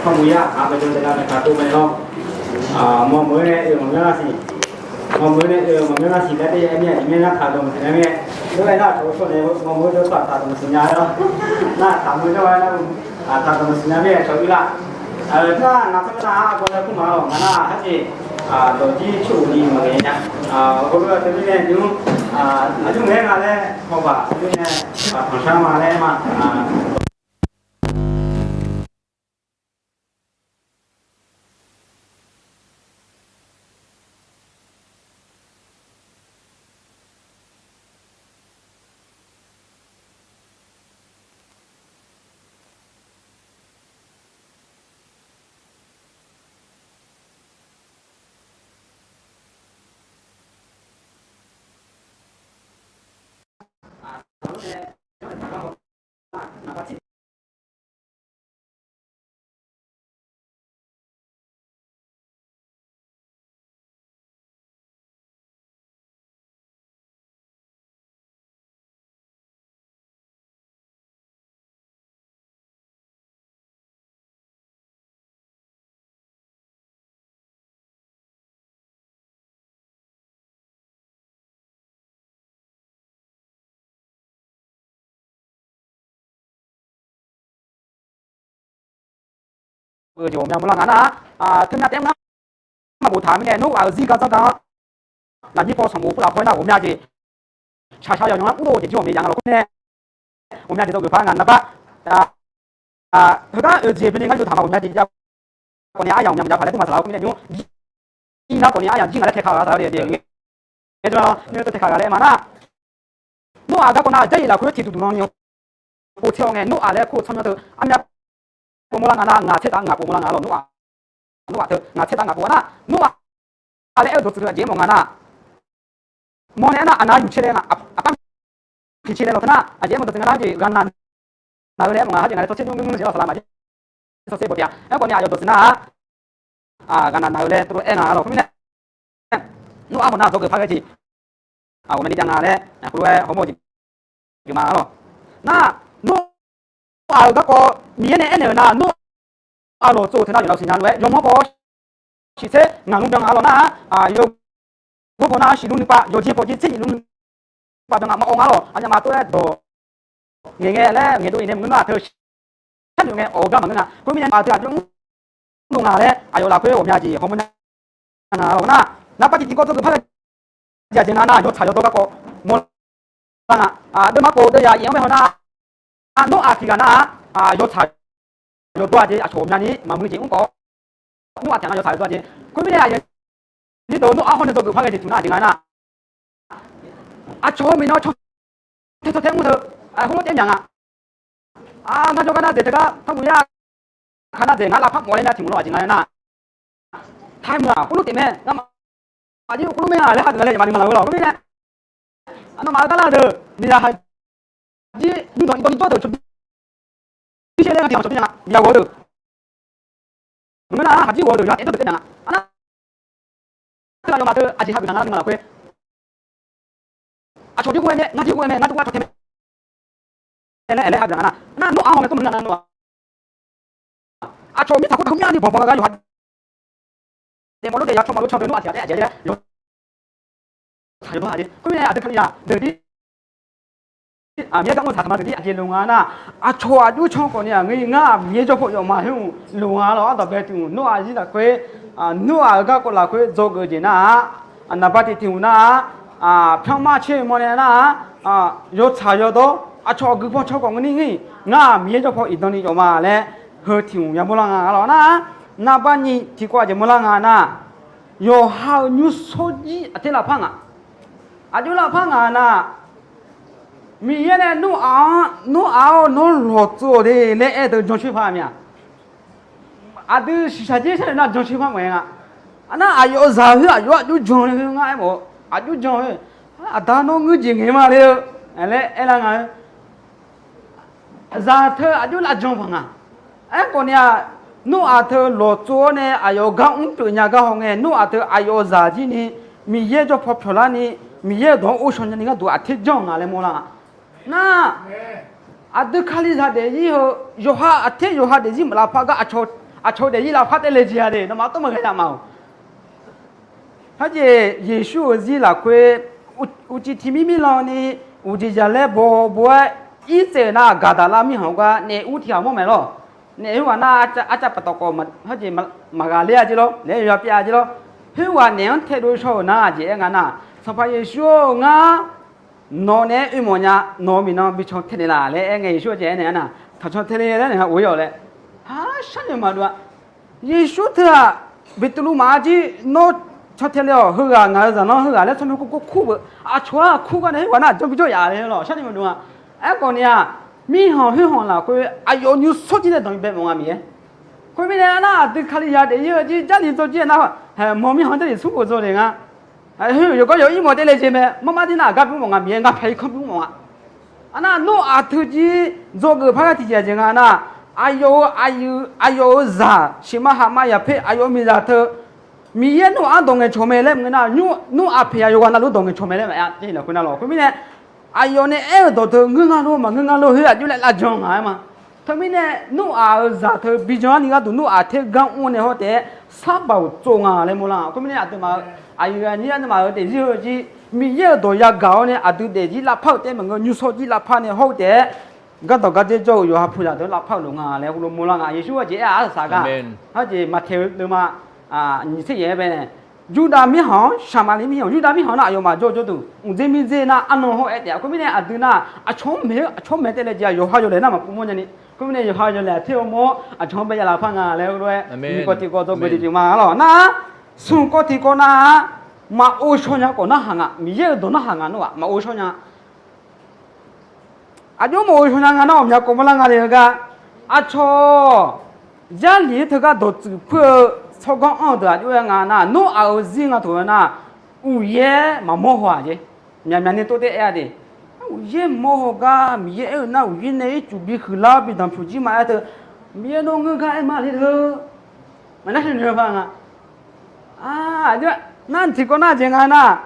Mawrmuiq yar aqkaq bae jawr daef lar nae taq dov mae lawr. Mawrmuiq-eu nae oe maqmyanr lar siq. Mawrmuiq-eu nae oe maqmyanr lar siq laer taef-aer mir-a, aqjeq mirnae nar taq dawq maqsiq nar mir-a. Oe aernar aqcawq-eu tsawrnae mawrmuiq-eu jawr tsawrhaq taq dawq maqsiq nya-aer lawr. Nar taq mawrmuiq jawr-aer nar, taq dawq maqsiq nya mir-a, aqcawq oe lar. Nar ngaq tsawrhaq nar-aq, gawv nae kur ma lawq, ngaq nar-aq, harjeq dawqjir coq ni maqghae nya. Heulof-aer teumirnae nymr, aqjox ngaeq-aer nga laer hawbaq teumirnae, tanqshar ma laer ma. Ghawqmya mawrlar nga nar-aq, teumya taef-aer nar, maqboftaq mirnae nawr ghaq-euq zir gar dzanr gar-anr, lafnyir paw sanqbof purlaf paw-aer nar ghawqmya jeq shaqshaq yawqnan-anr urdov jeq jir ghawqmya yaq nga lawq. Khoermirnae ghawqmya jeq dzawgeuf par nga naqbar, heugar oeq jeq bini ngar yawtaq ma ghawqmya jeq jav khawf ni aryamq ghawqmya maqjav paq laer dur ma saqlaq-eu khoermirnae nymr, jir nar khawf ni aryamq jir nga laer tae ka ghaq saqlaq-eu jeq, nymr teu tae ka ghaq laer ma nar, nawr-aq garkawv nar jarlif lafkhoer tiqduq duq lan ni-eu pov tser-awr ngae, nawr-aq laer kur-eu tsawrmyanr teu armyav pov mawrlar nga nar, ngaq tser tav ngaq pov mawrlar nga lawq. Nawr-aq, nawr-aq teu ngaq tser tav ngaq pov-a nar, nawr-aq laer aer-eu dawqtsuif deuq aqjeq aer mawf nga nar, mawr nae aernar aqnav yuf caer laer nga, aqpar tiq caer laer lawq teu nar, aqjeq aer mawf dawqtsuif nga nar jeq ghaqnaq naq-eu laer aer mawf nga, harjeq nga laer tsawrtser nymr nymr jeq-awr saqlaq maqjav. Tsawrtser bawqtaf-a aerkhawf ni aqyawf dawqtsuif nar-aq, ghaqnaq naq-eu laer tov-aer nga lawq. Khoermirnae nawr armawf nar dzawgeuf par ghae jeq ghawqmyani jav nga laer khoerlof-aer hawmawr jeq geuf ma lawq. Nar, nawr-aq-euq garkawv Miqyaer nae aernaeq-euq nar, nawr-aq lawqtsov-eu teu nar yawqnan siqnya lof-aer yawmanr paw shiqtser ngaq lmr byan nga lawq nar-aq, yawgor paw nar shiqlmr nuipav, yawqjeq paw jeq tser nyiq lmr nuipav byan nga maqawr nga lawq. Aqnyaf ma tov-aer dawq ngaeq ngae laer ngaeqdov-iq nae maqngeur nar-aq teu sharnoeq ngae awq-eu gar maqngeur nga. Khoermirnae aqdui aqjox mr dov nga laer aqyawf lafkhoer ghawqmya jeq hawmawr nya nga lawq nar, naqpav tiq tiqkawv dzawgeuf par ghae jeq aqjeq nga nar, yawtsaq yawdawr garkawv mawrlar nga. Deuvma khof deuvyaq iq-anr bae haw nar, nawr-aq tiqghaq nar-aq, yawtsaq yawdawr-a jeq aqcawq ghawqmyani maqmuiq jeq mr khawf, nawr-aq tiqghaq nar yawtsaq yawdawr-a jeq. Khoermirnae aqyawf nyir deuq nawr-aq hawr nae dzawgeuf par ghae jeq tiq nar aqjeq nga nar, aqcawq-euq maeqnan caw tae caw tae mr teu, khoerlof taef myaq nga. Ngar jawrgar nar dzaeq teugar tanrbuq yar ka nar dzaeq ngar lavpar mawf laer nar tiq mq lawr aqjeq nga nar, taemq-aq khoerlof taef mae. Ngar maqjir khoerlof mae-a laer hageuf nga laer yawqmaf ni maqlaq-eu lawq. Khoermirnae, nawmaf-euq gar lar deuq miqzaq haqjir nyirdawq iqdawq ni jawr deuq cawqjir shaer laer ngar tiq ghaq cawqjir nya nga. Miqzaq ghawq-eu deuq maqngeur nar haqjir ghawq-eu deuq yawqha taef dawr deuq taef nya nga. Arnar, teughaq yawqmaf teu aqjeq hageuf taq nga lar maqlaq khoer, aqcawq jir ghov-aer nae ngar jir ghov-aer mae, ngar jir ghov-aer cawq tae mae laer aer laer hageuf nga nar, nar nawr-aq haw mae tawr maqngeur nar nawr-aq, aqcawq mirtsaq khoertav heumyar ni bawq bawq gar gar yawqha daef mawf lof daef ya can mawf lof can deuq nawr-aq tiq ghaq taef aqjeq laer yawtsaq yawdawr-a jeq. Khoermirnae aqdui Kalizaq deuq dir, Miqyaer gar mr-eu taqtaq ma deuq dir aqjeq loq nga nar, aqcawq aqjox can khawf ni-aq ngeur-ir ngar-aq Miqyaer jawr paw yawfmaf khoer-euq loq nga lawq. Ardanqbae tiq hmq nawr-aq zir lafkhoer, nawr-aq-euq garkawv lafkhoer dzawgeuf jeq nar-aq, naqba tiq tiq hmq nar-aq, pyanrmar caer-eu mawrnae nar-aq, yawtsaq yawdawr aqcawq aqgeu paw can khawf ngeur-ir ngeur-ir ngar-aq Miqyaer jawr paw iqdan ni yawfmaf laer heu tiq hmq yamawr lar nga lawq nar, naqba nyiq tiqkawv aqjeq mawr lar nga nar, yawqha-euq nymrshawr jir aqter lafpar ngaq, aqjox lafpar ngaq nar, Miqyaer nae nawr-aq-anr nawr-aq-awr nawr lawqtsov-awq de laer aer-eu deuq jancoer paq-a mya. Aqdui shiqshaq jir sharnoeq nar jancoer paq mawf-aer nga. Arnar aqyawf zaq khoer aqyawf aqjox jan-eu ngar aermawf-eu aqjox jan-eu, aqda nawr ngeur jeq ngaeq ma le-eu laer aerlar nga-eu. Zaq teu aqjox lavjan paq nga. Aerkhawf ni-aq, nawr-aq teu lawqtsov-awr nae aqyawf gar mr pyeuf nya gar haw ngae, nawr-aq teu aqyawf zaq jir ni Miqyaer jawr paw pyawq lar ni, Miqyaer-euq dawq-anr ghovshaw nya ni gharduq aqter janr nga laer mawrlar nga. Nar, aqdui Kalizaq daefzir heu, yawqha aqter yawqha daefzir maqlavpar gar aqcawq, aqcawq-eu daefzir lavpar taevle jeq-a de, nawmaf tov maqghae nya ma-awq. Harjeq Yeqsur-euq zir lafkhoer uqcif tiq mir mir lan ni, uqjeq jaqlaer baw baw-aer, irtsaev-euq nar Gaqdaqlar mirkhanq-anr gar naef ur tiq ghaq mawr maeq lawr. Naef khoerghaq nar arcav paftawf khawf harjeq maqghaq ler-a jeq lawr, naef-aer yawya pyaev-a jeq lawr. Khoerghaq naef-anr taedov shaw-euq nar jeq aer nga nar, Sanqpaq Yeqsur-or, ngar nawq naeq-aer oermawf nya, nawq-euq miqnan bi can tae naeqlaf laer aer ngae, Yeqsur-aq jeq aernaeq-a nar, taq can tae le laer naeq-a of-ir-awq laer, ha, sharnoeq maqdov-a. Yeqsur teu-aq, Beqtuvluv maf-a jir, nawr can tae le-awq, heughaq ngaq-euq zaqlanr heughaq laer tsawrmyanr kur kur kur-eu, aqcawq-aq kur gar nae khoerghaq nar jawr bi jawr yaf le lawr, sharnoeq maqdov-a. Aerkhawf ni-aq, mirkhanq khoerkhanq lafkhoer aqyawf nymrshawr jir nae danqbae mawf nga Miqyaer. Khoermirnae nar aqdui Kalizaq daefzir-eu jir Jarlif dzaw jir-aer nar, mawq mirkhanq Jarlif smrkhof dzaw le nga. Yawqgar yawq-ir mawf taevle jeq mae, marmar dir nar aqgar bymr mawf nga Miqyaer, ngar pyaeq-ir kanr bymr mawf nga. Arnar Noraq teu jir dzawgeuf par gar tiqjeq-aq jeq nga nar, aqyawf-euq aqyuif aqyawf-euq zaq siqma haqma yaqper aqyawf-euq miqzaq teu Miqyaer Noraq-anr dawq ngaeqcawq mae laer maqngeur nar, Noraq pyaeq ya yawqghaq navluf dawq ngaeqcawq mae laer maqaer lar khoer nar lawr. Khoermirnae aqyawf nae aer-euq dawq teu ngeur nga lor maqngeur nga lor khoer aqjox laer lavjan ngaq-aer ma. Teumirnae Noraq-euq zaq teu bi jan-ar ni gharduq Noraq ter gar mr nae hawr taef-aer sarbaq-euq tsov nga laer mawrlar-a. Khoermirnae aqduimaf-euq aqyuif aqnyir aqduimaf-euq daefzir-eu jir Miqyaer-euq dawq yagaq-awr nae aqdui daefzir lavpar-euq taef-aer maqngeur, nymrshawr jir lavpar nae hawr-eu taef-aer gardanq garder jawr-eu yawqha puq zaq deuq lavpar-euq lof nga laer heulof mawrlar nga. Yeqsur-aq jeq aer-aq arsaq gar, harjeq Maqtaeq-eu deuvma nyiq tser yaef-aer bae nae, Yurdav mirkhanq-anr Saqmaqliv mirkhanq, Yurdav mirkhanq nar aqyawfmaf jawr jawrduq mqdzer mirdzer nar arnan hawr-aer taef-a. Khoermirnae aqdui nar aqcawq-anr maeq-eu aqcawq-anr maeq taevle jeq-aq yawqha yawlaeq nar maqpov mawr nyani. Khoermirnae yawqha yawlaeq aqter-eu mawr aqcawq-anr bae ya lafpar nga laer heulof-aer nyiq kawv tiq kawv dzawgeuf jeq jeq ma lawr nar, smq kawv tiq kawv nar maqov shawr nya khawf narhaq nga, Miqyaer-euq dawq narhaq nga nar-aq maqov shawr nya. Aqjox maqov shawr nya nga nar-aq myavkawv mawrlar nga le-eu gar, aqcawq Jarlif-anr teugar dawqtsuif puir-eu tsawrganr anr-eu deuq aqjox-aer nga nar, Noraq-euq zir nga taq-eu nar, uqyaer maqmawr haw-aq jeq. Myaqmyaq ni tov taef-aer-a de. Uqyaer mawr haw gar Miqyaer aer-eu nar uqyaer nae ircuf bihuiq lar-awr bi danqpyuq jir ma aer teu, Miqyaer nawr ngeur gar aer ma le teu. Maqnar shar noeq-eu par nga. Nar tiqkawv nar jeq nga nar,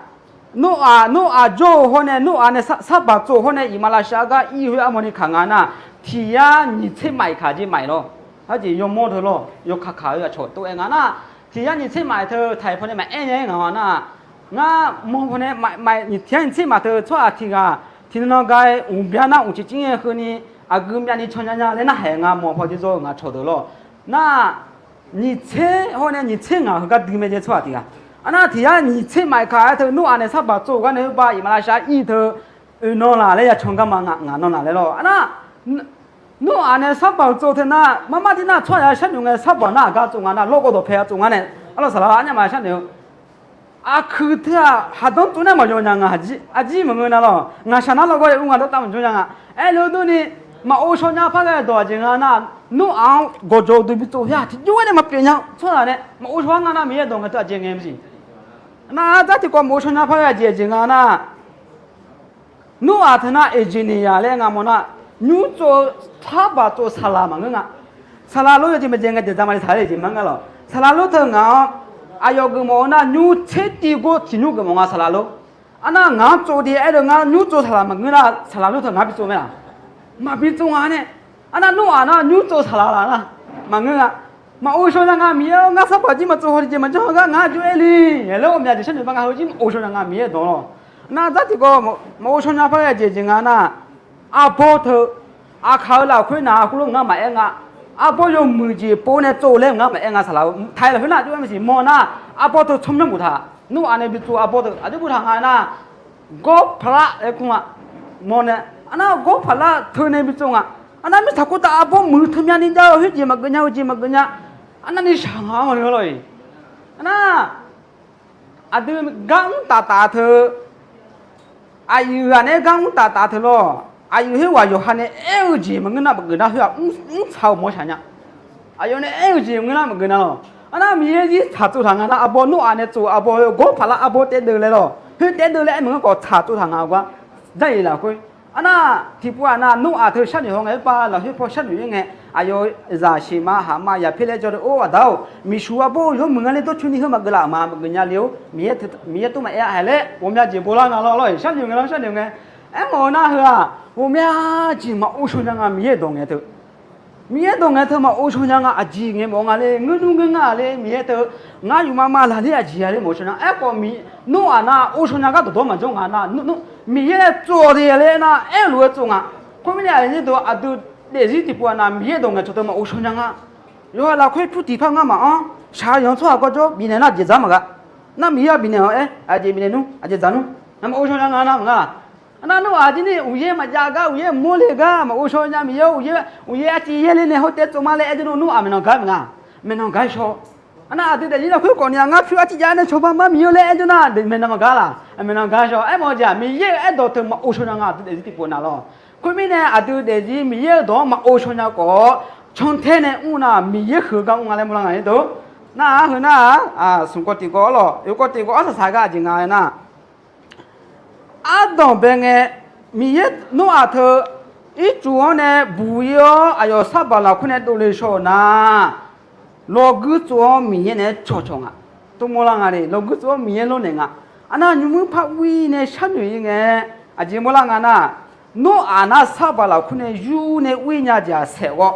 Noraq, Noraq jawr-eu hawr nae, Noraq nae sarbaq tsov-eu hawr nae iqmalavshav gar ir khoer armawr ni kaq nga nar, tiq yar nyiq tser maf-iq kaq jeq maf-iq lawr. Harjeq yawmawr teu lawr, yawkaq kaq-eu aqcawq tov-aer nga nar, tiq yar nyiq tser maf-iq teu taq-iq pawnae maqaer nya-aer ngaq-a nar, ngar mawr pawnae maf, tiq yar nyiq tser maf teu tsawrhaq tiq ghaq tiqnan nan ga-aer uqbya nar uqcif cir ngae heuni aqgeu myavni can nya nya laer narhaq nga mawr paw jeq dzaw-eu ngaq cawq deuq lawr. Nar nyiq tser hawr nae nyiq tser ngaq heugar dui mae jeq tsawrhaq tiq ghaq. Arnar tiq yar nyiq tser maf-iq kaq-aer teu Noraq nae sarbaq tsov-eu gar nae-eu ba iqmalavshav ir teu oeq nan laq laer ya can garma ngaq nan laq laer lawr. Arnar Noraq nae sarbaq-eu tsov teu nar, marmar dir nar tsawrhaq ya sharnoeq ngae sarbaq nar aqgar tsov nga nar lawrgawv dawqpae-a tsov ngar nae, arlawr saqlaq arnyaf ma sharnoeq-eu. Aqkuiq teu-aq khaqdanr tsov nae maqyawf nya nga, aqjir maqngeur nar lawr, ngaqshaq nar lawrgawv ya ur nga dawrtav maqjawr nya nga. Aerluf durni, maqov shaw nya par ghae dawq-aq jeq nga nar, Noraq-anr gawqjawq-eu dui bi tsov her-aq tiqjawr-aer nae maqpyeuf nya tsawrhaq nae maqov shaw-aer nga nar Miqyaer dawq ngae teu aqjeq ngae maqsiq. Nar jar tiqkawv maqov shaw nya par ghae jeq jeq nga nar, Noraq teu nar eqjeq naeq yaq laer nga mawr nar, nymr tsov-eu sarbaq tsov-eu saqlaq maqngeur nga. Saqlaq lor yawjeq maqjeq ngae daeqdzaq ma le taq-aer jeq ma nga lawr. Saqlaq lor teu ngaq-anr aqyawf geufmawf-eu nar nymr tser tiv gor tiq nymr geufmawf nga saqlaq lor. Arnar ngaq-anr tsov de aer-eu ngar nymr tsov saqlaq maqngeur nar saqlaq lor teu ngaq-anr bi tsov mae laq? Maqbi tsov nga nae. Arnar Noraq nar nymr tsov saqlaq laf nar maqngeur nga. Maqov shaw nya nga Miqyaer-awr, ngar sarbaq jir maqtsov haw tiqjeq maqjanr haw gar ngar aqjox aer le. Laer ghawqmya jeq sharnoeq ba nga heu jir maqov shaw nya nga Miqyaer dawq lawr. Nar jar tiqkawv maqov shaw nya par ghae jeq jeq nga nar, arbawr teu aqkaq-eu lafkhoer naq-a khoerlof ngar maqaer nga. Arbawr yawmuiq jeq pov nae tsov laer ngar maqaer nga saqlaq-eu taq-aer lafkhoer nar aqjox aer maqsiq mawr nar, arbawr teu tsawrmyanr boftaq Noraq nae bi tsov arbawr teu aqjox boftaq nga nar, gawr paqlar laer kur nga. Mawr nae arnar gawr paqlar teu nae bi tsov nga. Arnar mirtsaq khoertav arbawr muiq teu myavni jav-eu khoerjeq maqgeuf nya-eu jeq maqgeuf nya. Arnavni shaq nga-anr maqle lawr-iq. Arnar aqdui gar mr taf taf teu, aqyuif ghaq nae gar mr taf taf teu lawr. Aqyuif khoerghaq yawqha nae aer-eu jeq maqngeur nar maqgeuf nar khoer-aq mrtsaq-eu mawr shaq nya. Aqyawf nae aer-eu jeq maqngeur nar maqgeuf nar lawr. Arnar Miqyaer zir tsaq tsov taq nga nar arbawr Noraq nae tsov arbawr khoer gawr paqlar arbawr taef deuv laer lawr. Khoer taef deuv laer aer maqngeur khawf tsaq tsov taq nga gar. Jarlif lafkhoer. Arnar tiqpov-aq nar Noraq teu sharnoeq haw ngae-aer pav lafkhoer paw sharnoeq-aer ngae, aqyawf-euq zaq siqma haqma yaqper laer jawr-eu or aqda-or, miqshuq arbawr yawmuiq ngar le dawrcoeni heu maqgeuf laf ma maqgeuf nya le-or, Miqyaer Miqyaer tov maqaer-a hae laer ghawqmya jeq bawlar nga lawr lawr-iq sharnoeq ngae lawr sharnoeq ngae. Aermawf-eu nar heu-aq ghawqmya jeq maqov shaw nya nga Miqyaer-euq dawq ngae teu. Miqyaer dawq ngae teu maqov shaw nya nga, aqjeq ngae mawf nga le, ngeur nmr ngeur nga le, Miqyaer teu ngar yufma ma laqler aqjeq-a le maqov shaw nya. Aerkhawf, Nmraf nar ov shaw nya gar dawqdawr maqjawr nga nar, Miqyaer nae tsov-awq de laer nar, aerluf-aer tsov nga. Khoermirnae aqnyir deuq aqdui daefzir tiqpov-aq nar, Miqyaer dawq ngae cawq teu maqov shaw nya nga. Yawqha lafkhoer pyur tiqpar ngar maqanr, shaq-eu yanq tsawrhaq gawrjawr bifnaeq nar jeq dzaq maqgaq. Nar Miqyaer-awr bifnaeq-awq aer, aqjeq bifnaeq nmr, aqjeq dzaq nmr, nar maqov shaw nya nga nar maqnga. Nar Nmraf jir ni uqyaer maqjav gar, uqyaer maqmawr le gar maqov shaw nya, Miqyaer-awr uqyaer, uqyaer arciv yaerler nae hawtaev tsov ma laer aer jawr nar, Nmraf maeqnan gar maqnga, maeqnan gar shaw. Nar aqdui daefzir lafkhoer khawf ni-aq, ngar pyur arciv jav-aer nae cawba mar Miqyaer laer aer jawr nar, maeqnan maqgaq laq, maeqnan gar shaw. Aermawf-eu jeq-aq, Miqyaer-euq aerdawq teu maqov shaw nya nga, aqdui daefzir tiqpov nar lawr. Khoermirnae aqdui daefzir Miqyaer-euq dawq-anr maqov shaw nya khawf-awr, cantae nae mr nar Miqyaer huiq-eu gar mr nga laer mawrlar nga-ir deuq. Nar-aq heunar-aq, smq kawv tiqkawv-awr lawq, oeq kawv tiqkawv arsaq saq gar aqjeq nga aer nar, ardanq bae ngae, Miqyaer Nmraf teu ircuf-anr nae buq-ir-awr aqyawf sarbaq lafkhoer nae dovle shaw-euq nar, lawrguir tsov-awr Miqyaer naeq-aer cawqcawq nga. Tov mawrlar nga le, lawrguir tsov-awr Miqyaer lawrnaeq nga. Arnar nymr par uir nae sharnoeq-ir ngae, aqjeq mawrlar nga nar, Nmraf nar sarbaq lafkhoer nae yur nae uir nya jeq-aq saeq ghawr.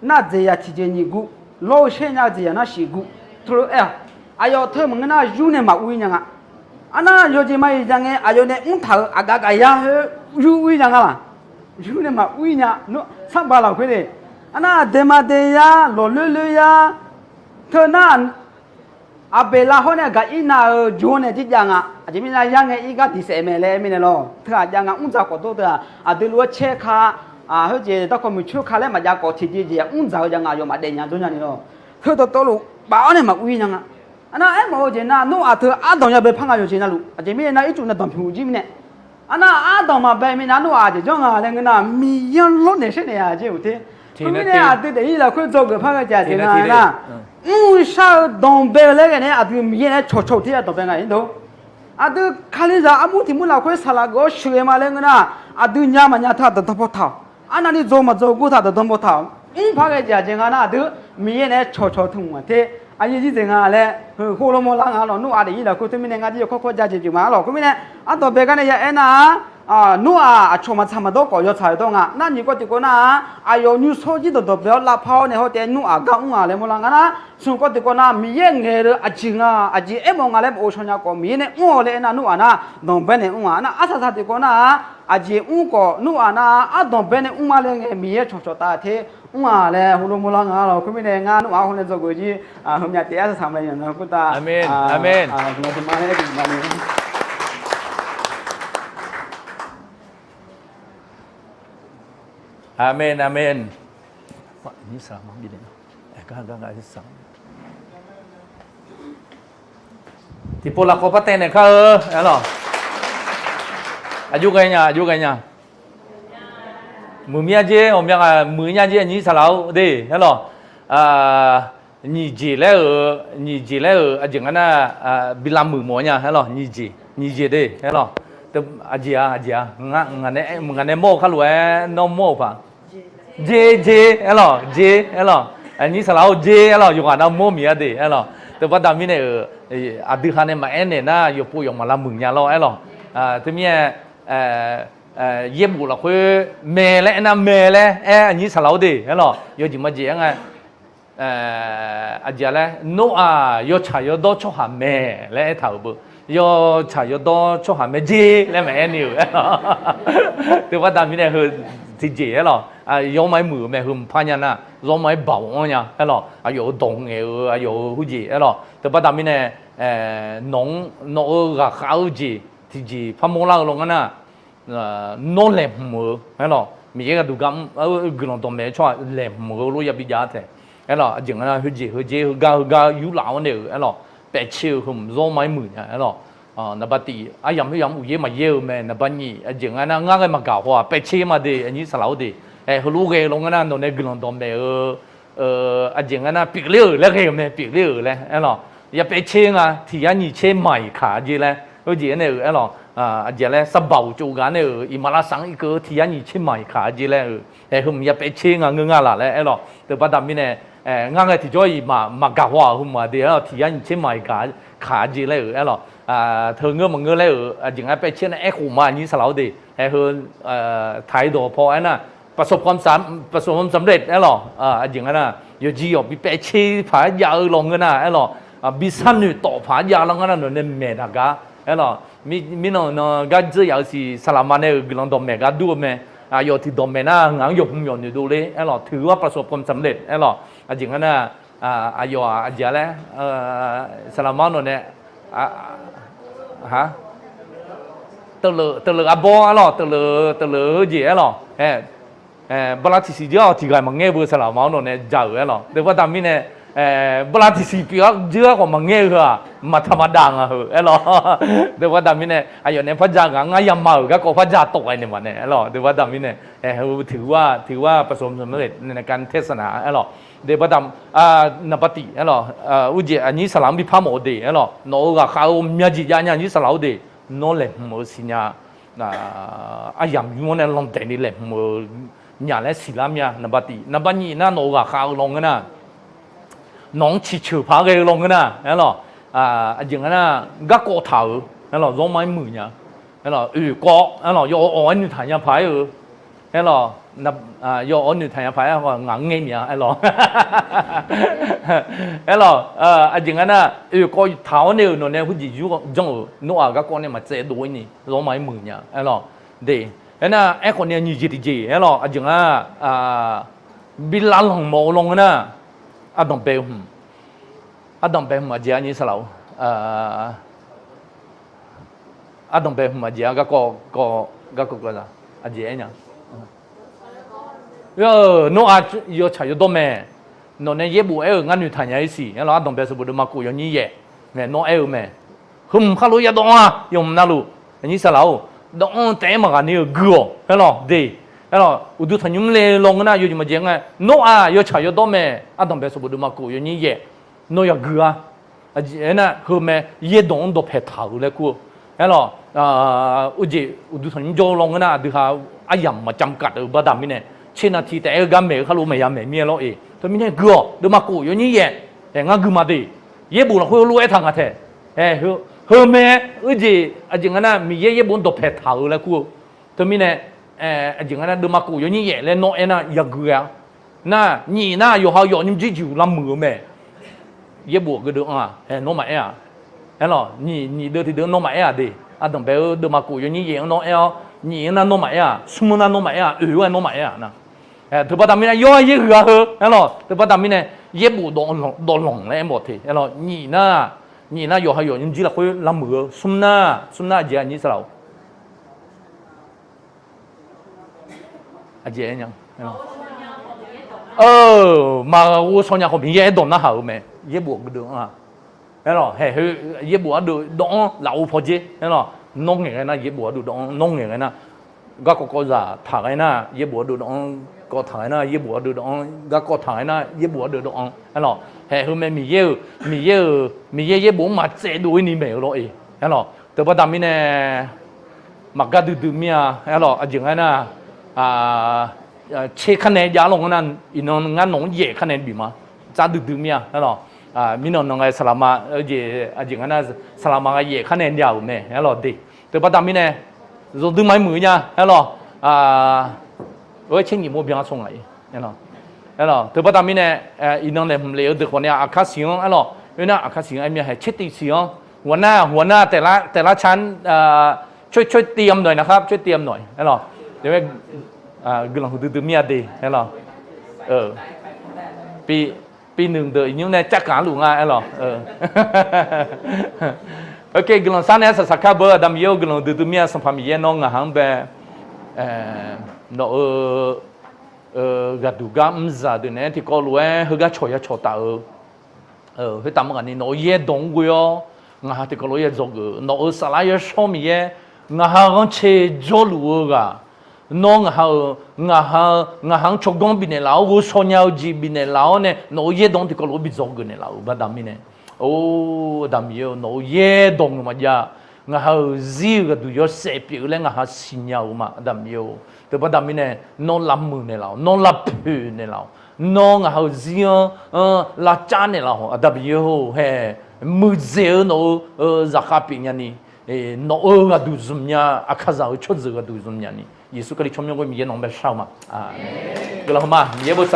Nar dzeq yaq tiqjeq nyiq guv, lawr-eu shaer nya-eu dzeq yaq nar shif guv, teulof aer-aq, aqyawf teu maqngeur nar yur nae maqur-ir nya nga. Arnar yawqjeq maqjeq jav ngae aqyawf nae mrtaq-euq aqgaf gaf yar khoer yur ur-ir nya nga laq. Yur nae maqur-ir nya, sarbaq lafkhoer le. Arnar daeq maqdaeq yar, lawqloer loer yar, teu nar Aqbeqlav hawr nae gaq-ir nav-euq jawr nae jirjav nga. Aqjeq mirnae yar ngae ir gar diq saef mae laer mirnae lawr. Teu-aq jav nga, mrdzaq khawf dov teu-aq, aqdui lof-aer caer ka, khoerjeq darkawq muiqcoer ka laer maqjav khawf tiqjeq jeq mrdzaq-eu jav nga, aqyawf maqdaef nya jawr nya ni lawr. Khoerdawqtawvluf baf-awr nae maqur-ir nya nga. Arnar aermawf-eu jeq nar, Nmraf teu ardanq ya bae par nga yawqjeq navluf. Aqjeq mirnae nar ircuf nae danqpyawq jir mirnae. Arnar ardanq maqbae minav Nmraf jeq janr nga laer ngeur nar, Miqyaer-anr lawrnaeq shaernaeq-a jeq-euq te. Khoermirnae aqdui daefzir lafkhoer dzawgeuf par ghae jeq aqjeq nga nar, mr-eu shar-eu danqbae-eu laer ghae nae aqdui Miqyaer naeq-aer cawqcawq-eu ter-a danqbae nga-ir deuq. Aqdui Kalizaq armur tiq mur lafkhoer saqlaq geuf-awr sheuqghae ma laer ngeur nar, aqdui nya maqnya teu-aq dawqdan paw taq-awq. Arnavni dzaw maqdzaw gur taq dawqdan paw taq-awq. Mr par ghae jeq aqjeq nga nar aqdui Miqyaer naeq-aer cawqcawq teu mq-aq ter, aqyuif jir dzaeq nga laer heu khoerlof mawrlar nga lawq. Nmraf daefzir lafkhoer teumirnae ngar jir yawkawr kawr ja jeq jeq ma-a lawq. Khoermirnae ardanq bae gar nae ya aernar-aq, Nmraf aqcawq maqtsaq maqdawr khawf yawtsaq-eu dawr nga. Nar nyiq kawv tiqkawv nar-aq, aqyawf nymrshawr jir dawqdawq bae-awr lavpar-awr nae hawtaef Nmraf gar mr nga laer mawrlar nga nar, smq kawv tiqkawv nar Miqyaer ngaeq-eu aqjeq nga, aqjeq aermawf nga laer maqghovshaw nya khawf Miqyaer nae mr-awq laer aernar Nmraf nar danqbae naeq mr nga. Nar arsaq saq tiqkawv nar-aq, aqjeq mr khawf Nmraf nar ardanq bae nae mr ma laer ngae Miqyaer cawqcawq taf ter mr nga laer heulof mawrlar nga lawq. Khoermirnae ngar Nmraf hawr nae dzawgeuf jir, heumya taef-aer arsaq saq ma yaqnan khoertav, Aqmeq, aqmeq. Tiqpov lafkhawf par taev naeq kar-eu, aer lawq. Aqjox ghae nya, aqjox ghae nya. Muiqmya jer, ghawqmya ghaq muiqnya jer aqnyir saqlaq-or de, aer lawq. Nyiq jeq laer-euq, nyiq jeq laer-euq aqjeq nga nar, bi lavmuiq mawf nya, aer lawq. Nyiq jeq, nyiq jeq de, aer lawq. Aqjeq-a, aqjeq-a, ngaq nae mawr-eu kharlof-aer nawr mawr-euq paq. Jer, jer, aer lawq, jer, aer lawq. Aqnyir saqlaq-or jer, aer lawq, yawqghaq nar mawr miq-a de, aer lawq. Teubaqda mirnae-euq, aqdui ha nae maqaer naeq nar yawqpov yawqma lavmuiq nya lawr, aer lawq. Teumirnae, yaerbof lafkhoer mae laer aernar mae laer aer aqnyir saqlaq-or de, aer lawq. Yawjeq majeq aer nga. Aqjeq laer, Nmraf yawtsaq yawdawr tsawrhaq mae laer aertaq-euq beu. Yawtsaq yawdawr tsawrhaq mae jer laer maqaer ni-euq, aer lawq. Teubaqda mirnae heu tiqjeq, aer lawq. Yawr ma-aer muiq-euq mae, heu mqpar nya nar, zawr ma-aer baoq-anr nya, aer lawq. Aqyawf-euq dawq ngaeq-eu, aqyawf-euq heujeq, aer lawq. Teubaqda mirnae, nawq-anr, nawq-euq ghaqkhav-eu jeq tiqjeq par mawrlar-eu law ngar nar, nawr laeqhmq-eu, aer lawq. Miqyaer gharduq gar mr, guiqlanq dawqmaeq-eu tsawrhaq laeqhmq-eu lof yabi jav-a taef, aer lawq. Aqjeq nga nar heujeq heujer heugar heugar yurlaf-awr nae-euq, aer lawq. Paefcer-eu heu mq zawr ma-aer muiq nya, aer lawq. Naqba tiq aryamq khoeryamq uqyaer maqyaer-eu mae. Naqba nyiq aqjeq nga nar ngar ghae maqgaq haw-aq paefcer ma de, aqnyir saqlaq-or de. Heulof ghae law ngar nar nawq nae guiqlanq dawqmaeq-eu aqjeq nga nar pyeufler-euq laer ghae-euq mae, pyeufler-euq laer, aer lawq. Ya paefcer nga, tiq yar nyiq tser maq-iq kaq jer laer, heujeq aer nae-euq, aer lawq. Aqjeq laer sarbaq uqtsov gaq nae-euq iqmalavshav-anr irkeuv-eu tiq yar nyiq tser maq-iq kaq jer laer-euq, aer heu mq ya paefcer nga ngeur nga laq laer, aer lawq. Teubaqda mirnae, ngar ghae tiqjawr-iq maqgaq haw-aq heu mq-a de, aer lawq. Tiq yar nyiq tser maq-iq kaq jer laer-euq, aer lawq. Teu ngeur maqngeur laer-euq aqjeq nga paefcer nae aerkhof ma, aqnyir saqlaq-or de. Aer heu taq-ir dawq paw aernar ประสบความสำ- ประสบความสำเร็จ aerlawq. Aqjeq nga nar, yawqjeq yawq bi paev tser paq-aer jav-eu lawnmr nar, aerlawq, bi sharnoeq tawf paq-aer jav lawnmr nar, nawq nae maeq taq gar, aerlawq. Mirnan nan gar dzeur yaf-eu siq, saqlaqma nae-euq guiqlanq dawqmaeq gar dur-eu mae. Aqyawf tiq dawqmaeq nar, ngaq-anr yawqhmq yawq noeqdov ler, aerlawq, ถือว่าประสบความสำเร็จ aerlawq. Aqjeq nga nar, aqyawf-aq aqjeq laer, saqlaqma-anr nawq nae, teuleuf arbawr, aerlawq, teuleuf teuleuf-eu jeq, aerlawq, bala tiqsiq jir-awq tiqghaq maqngaer beu saqlaqma-anr nawq nae ja-euq, aerlawq. Deuq baqda mirnae, bala tiqsiq pyeuf-awr jir-awr khawf maqngaer-eu heu-aq, maqtaq maqdav nga heu, aerlawq. Deuq baqda mirnae aqyawf nae par ja ghaq ngar yama-euq garkawv par ja tawf ghae naeq maqnae, aerlawq. Deuq baqda mirnae, ถือว่า- ถือว่าประสบความสำเร็จ ในการเทศนา aerlawq. Deuq baqda, naqbatiq, aerlawq, urjeq aqnyir saqlaq-anr bi par mawf-eu de, aerlawq, nawq-euq ghaqkhav-eu myavjeq jav nya aqnyir saqlaq-awr de, nawr laeqhmq-eu siqnya aryamq nymr-anr nae landaeq ni laeqhmq-euq nya laer siqlar mir-a. Naqbatiq, naqbanyif nar nawq-euq ghaqkhav-eu lawnmr nar, nawq-anr ciqceuq paq-aer ghae-eu lawnmr nar, aerlawq, aqjeq nga nar, garkawv taq-euq, aerlawq, zanrma-aer muiq nya, aerlawq, oeq kawv, aerlawq, yawawq-awq-aer noeqtaq nya paq-aer-eu, aerlawq, yawawq-awr noeqtaq nya paq-aer ngaq ngaer mia, aerlawq, aerlawq, aqjeq nga nar, oeq kawv taq-awr nae-euq nawq nae heujeq yur janr-euq Noraq garkawv nae maqtsaev dov-ir ni zanrma-aer muiq nya, aerlawq, de, aernar, aerkhawf ni nyiq jeq tiqjeq, aerlawq, aqjeq nga, bi lavlanq mawf-eu lawnmr nar, ardanqbae hmq, ardanqbae hmq aqjeq aqnyir saqlaq-or, ardanqbae hmq aqjeq-a, garkawv, garkawv kawv za, aqjeq aernya, Noraq yawtsaq yawdawr mae, nawq nae yaerbof aer-euq ngar noeqtaq nya-ir siq, aerlawq, ardanqbae sanqbof deuvma kof yawnyir yaef, nawr aer-eu mae, heumq khar lof yadawv-anr-a, yawmq navluf, aqnyir saqlaq-or, dawv-anr taef-aer maqghaq ni-euq gui-awq, aerlawq, de, aerlawq, uqduq tanqnymr le lawnmr nar yawjeq maqjeq nga, Noraq yawtsaq yawdawr mae, ardanqbae sanqbof deuvma kof yawnyir yaef, nawr yagui-a, aernar, heu mae, yaerdawq-anr dawqpaeq taq-euq laer kur-eu, aerlawq, urjeq uqduq tanqnymr jawr-eu lawnmr nar aqdui ha aryamq maqcamq kaf-eu baqda mirnae, tser navti taef-aer-eu gar maeq-eu khar lof maqya maeq mir-aer lawr-eq. Teumirnae gui-awq, deuvma kof yawnyir yaef, ngar gui ma de, yaerbof lafkhoer heulof-aer taq nga tae, heu mae, urjeq aqjeq nga nar Miqyaer yaerbof-anr dawqpaeq taq-euq laer kur-eu, teumirnae, aqjeq nga nar deuvma kof yawnyir yaef laer nawr aernar yagui ghae-a, nar nyiq nar yawqha yawf nymrjir jeq-uq lavmuiq-eu mae, yaerbof aqgeu deuv-anr-aq, nawr maqaer-aq, aerlawq, nyiq nyiq deuv tiqdeuv nawr maqaer-aq de, ardanqbae-eu deuvma kof yawnyir yaef-anr nawr aer-awr, nyiq-anr nar nawr maqaer-aq, smr-anr nar nawr maqaer-aq, oeq-anr aer nawr maqaer-aq nar, teubaqda mirnae yawr-aer yaerhuiq-a heu, aerlawq, teubaqda mirnae yaerbof dawvlanq laer aermawf te, aerlawq, nyiq nar, nyiq nar yawqha yawf nymrjir lafkhoer lavmuiq-eu, smr nar, smr nar aqjeq aqnyir saqlaq-or, aqjeq aernya, maqghov shaw nya khawf Miqyaer aerdawq narhaq-euq mae, yaerbof aqgeu deuv-anr-aq, aerlawq, haeq heu, yaerbof ardeuv dawv-anr lafov paw dzer, aerlawq, nawr ngaeq ghae nar yaerbof ardeuv dawv-anr, nawr ngaeq ghae nar, garkawv kawv zaq taq ghae nar yaerbof ardeuv dawv-anr, kawv taq ghae nar yaerbof ardeuv dawv-anr, garkawv taq ghae nar yaerbof ardeuv dawv-anr, aerlawq, haeq heu mae Miqyaer-euq, Miqyaer-euq, Miqyaer yaerbof-anr maqtsaev dov-ir ni maeq-eu lawr-eq, aerlawq, teubaqda mirnae maqgar duidui mir-a, aerlawq, aqjeq nga aernar, tser kar nae jav-ar lawr ngeur nar, iqnan ngar nawq-anr yaef kar nae bif ma, tsar duidui mir-a, aerlawq, mirnan nan ghae saqlaqma, jeq aqjeq nga nar, saqlaqma ghae yaef kar nae jav-euq mae, aerlawq, de, teubaqda mirnae, zawqdui maqmuiq nya, aerlawq, tser nyiq mawr byan-ar saw ngaq-ir, aerlawq, teubaqda mirnae, iqnan laeqhmq lef-eu deuq khawf ni aqkar siq-anr, aerlawq, oe nar aqkar siq-anr aer mir-a, haeq tser tiq siq-anr, หัวหน้า หัวหน้า แต่ละ แต่ละชั้น ช่วย ช่วยเตรียมหน่อยนะครับ ช่วยเตรียมหน่อย aerlawq, guiqlanq huiqdui dui mir-a de, aerlawq, bi nuiq deuq iqnymr nae carkaq-anr luf nga, aerlawq, guiqlanq sar nae arsaq saqkar beu, Aqda Miqyaer-or, guiqlanq huiqdui dui mir-a, Sanqpaq Miqyaer nawr ngaqha-anr bae, nawq-euq ghaqduq gar mrzaq deuq naeq-aer tiqkawv lof-aer heugar cawq ya cawq taf-eu, khoertav maqngaq ni nawq-euq yaerdawq-anr ghoe-awr, ngaqha tiqkawv lof-aer ya dzawgeuf, nawq-euq saflar yawshawr Miqyaer, ngaqha ghanrcae jawrluf-eu ghaq, nawr ngaqha-euq, ngaqha, ngaqha-anr tsawrganr bifnaeq laf-awr, ghovshaw nya-eu jeq bifnaeq laf-awr nae, nawq-euq yaerdawq-anr tiqkawv lof-aer bidzawgeuf naeq laf-euq baqda mirnae, or, Aqda Miqyaer-or, nawq-euq yaerdawq ngeur maqjav, ngaqha-euq zir-eu ghaqduq yawshaef pyeuf-eu laer ngaqha siqnya-euq ma, Aqda Miqyaer-or. Teubaqda mirnae, nawr lavmuiq naeqlaf-awq, nawr lavpoeq naeqlaf-awq, nawr ngaqha-euq zir-anr lavcav naeqlaf-awq, Aqda Miqyaer-or, hae, muiqdzaeq-eu nawq-euq zaqkhav pyeuf nyani, nawq-euq ghaqduq zmq nya, aqkaqzaq-euq tsawrjeuq ghaqduq zmq nyani, Yeqsur Kali tsawrmyanr ghoer Miqyaer nawq-anr bae shar-eu ma. Guiqlanq heu ma. Miqyaer bosav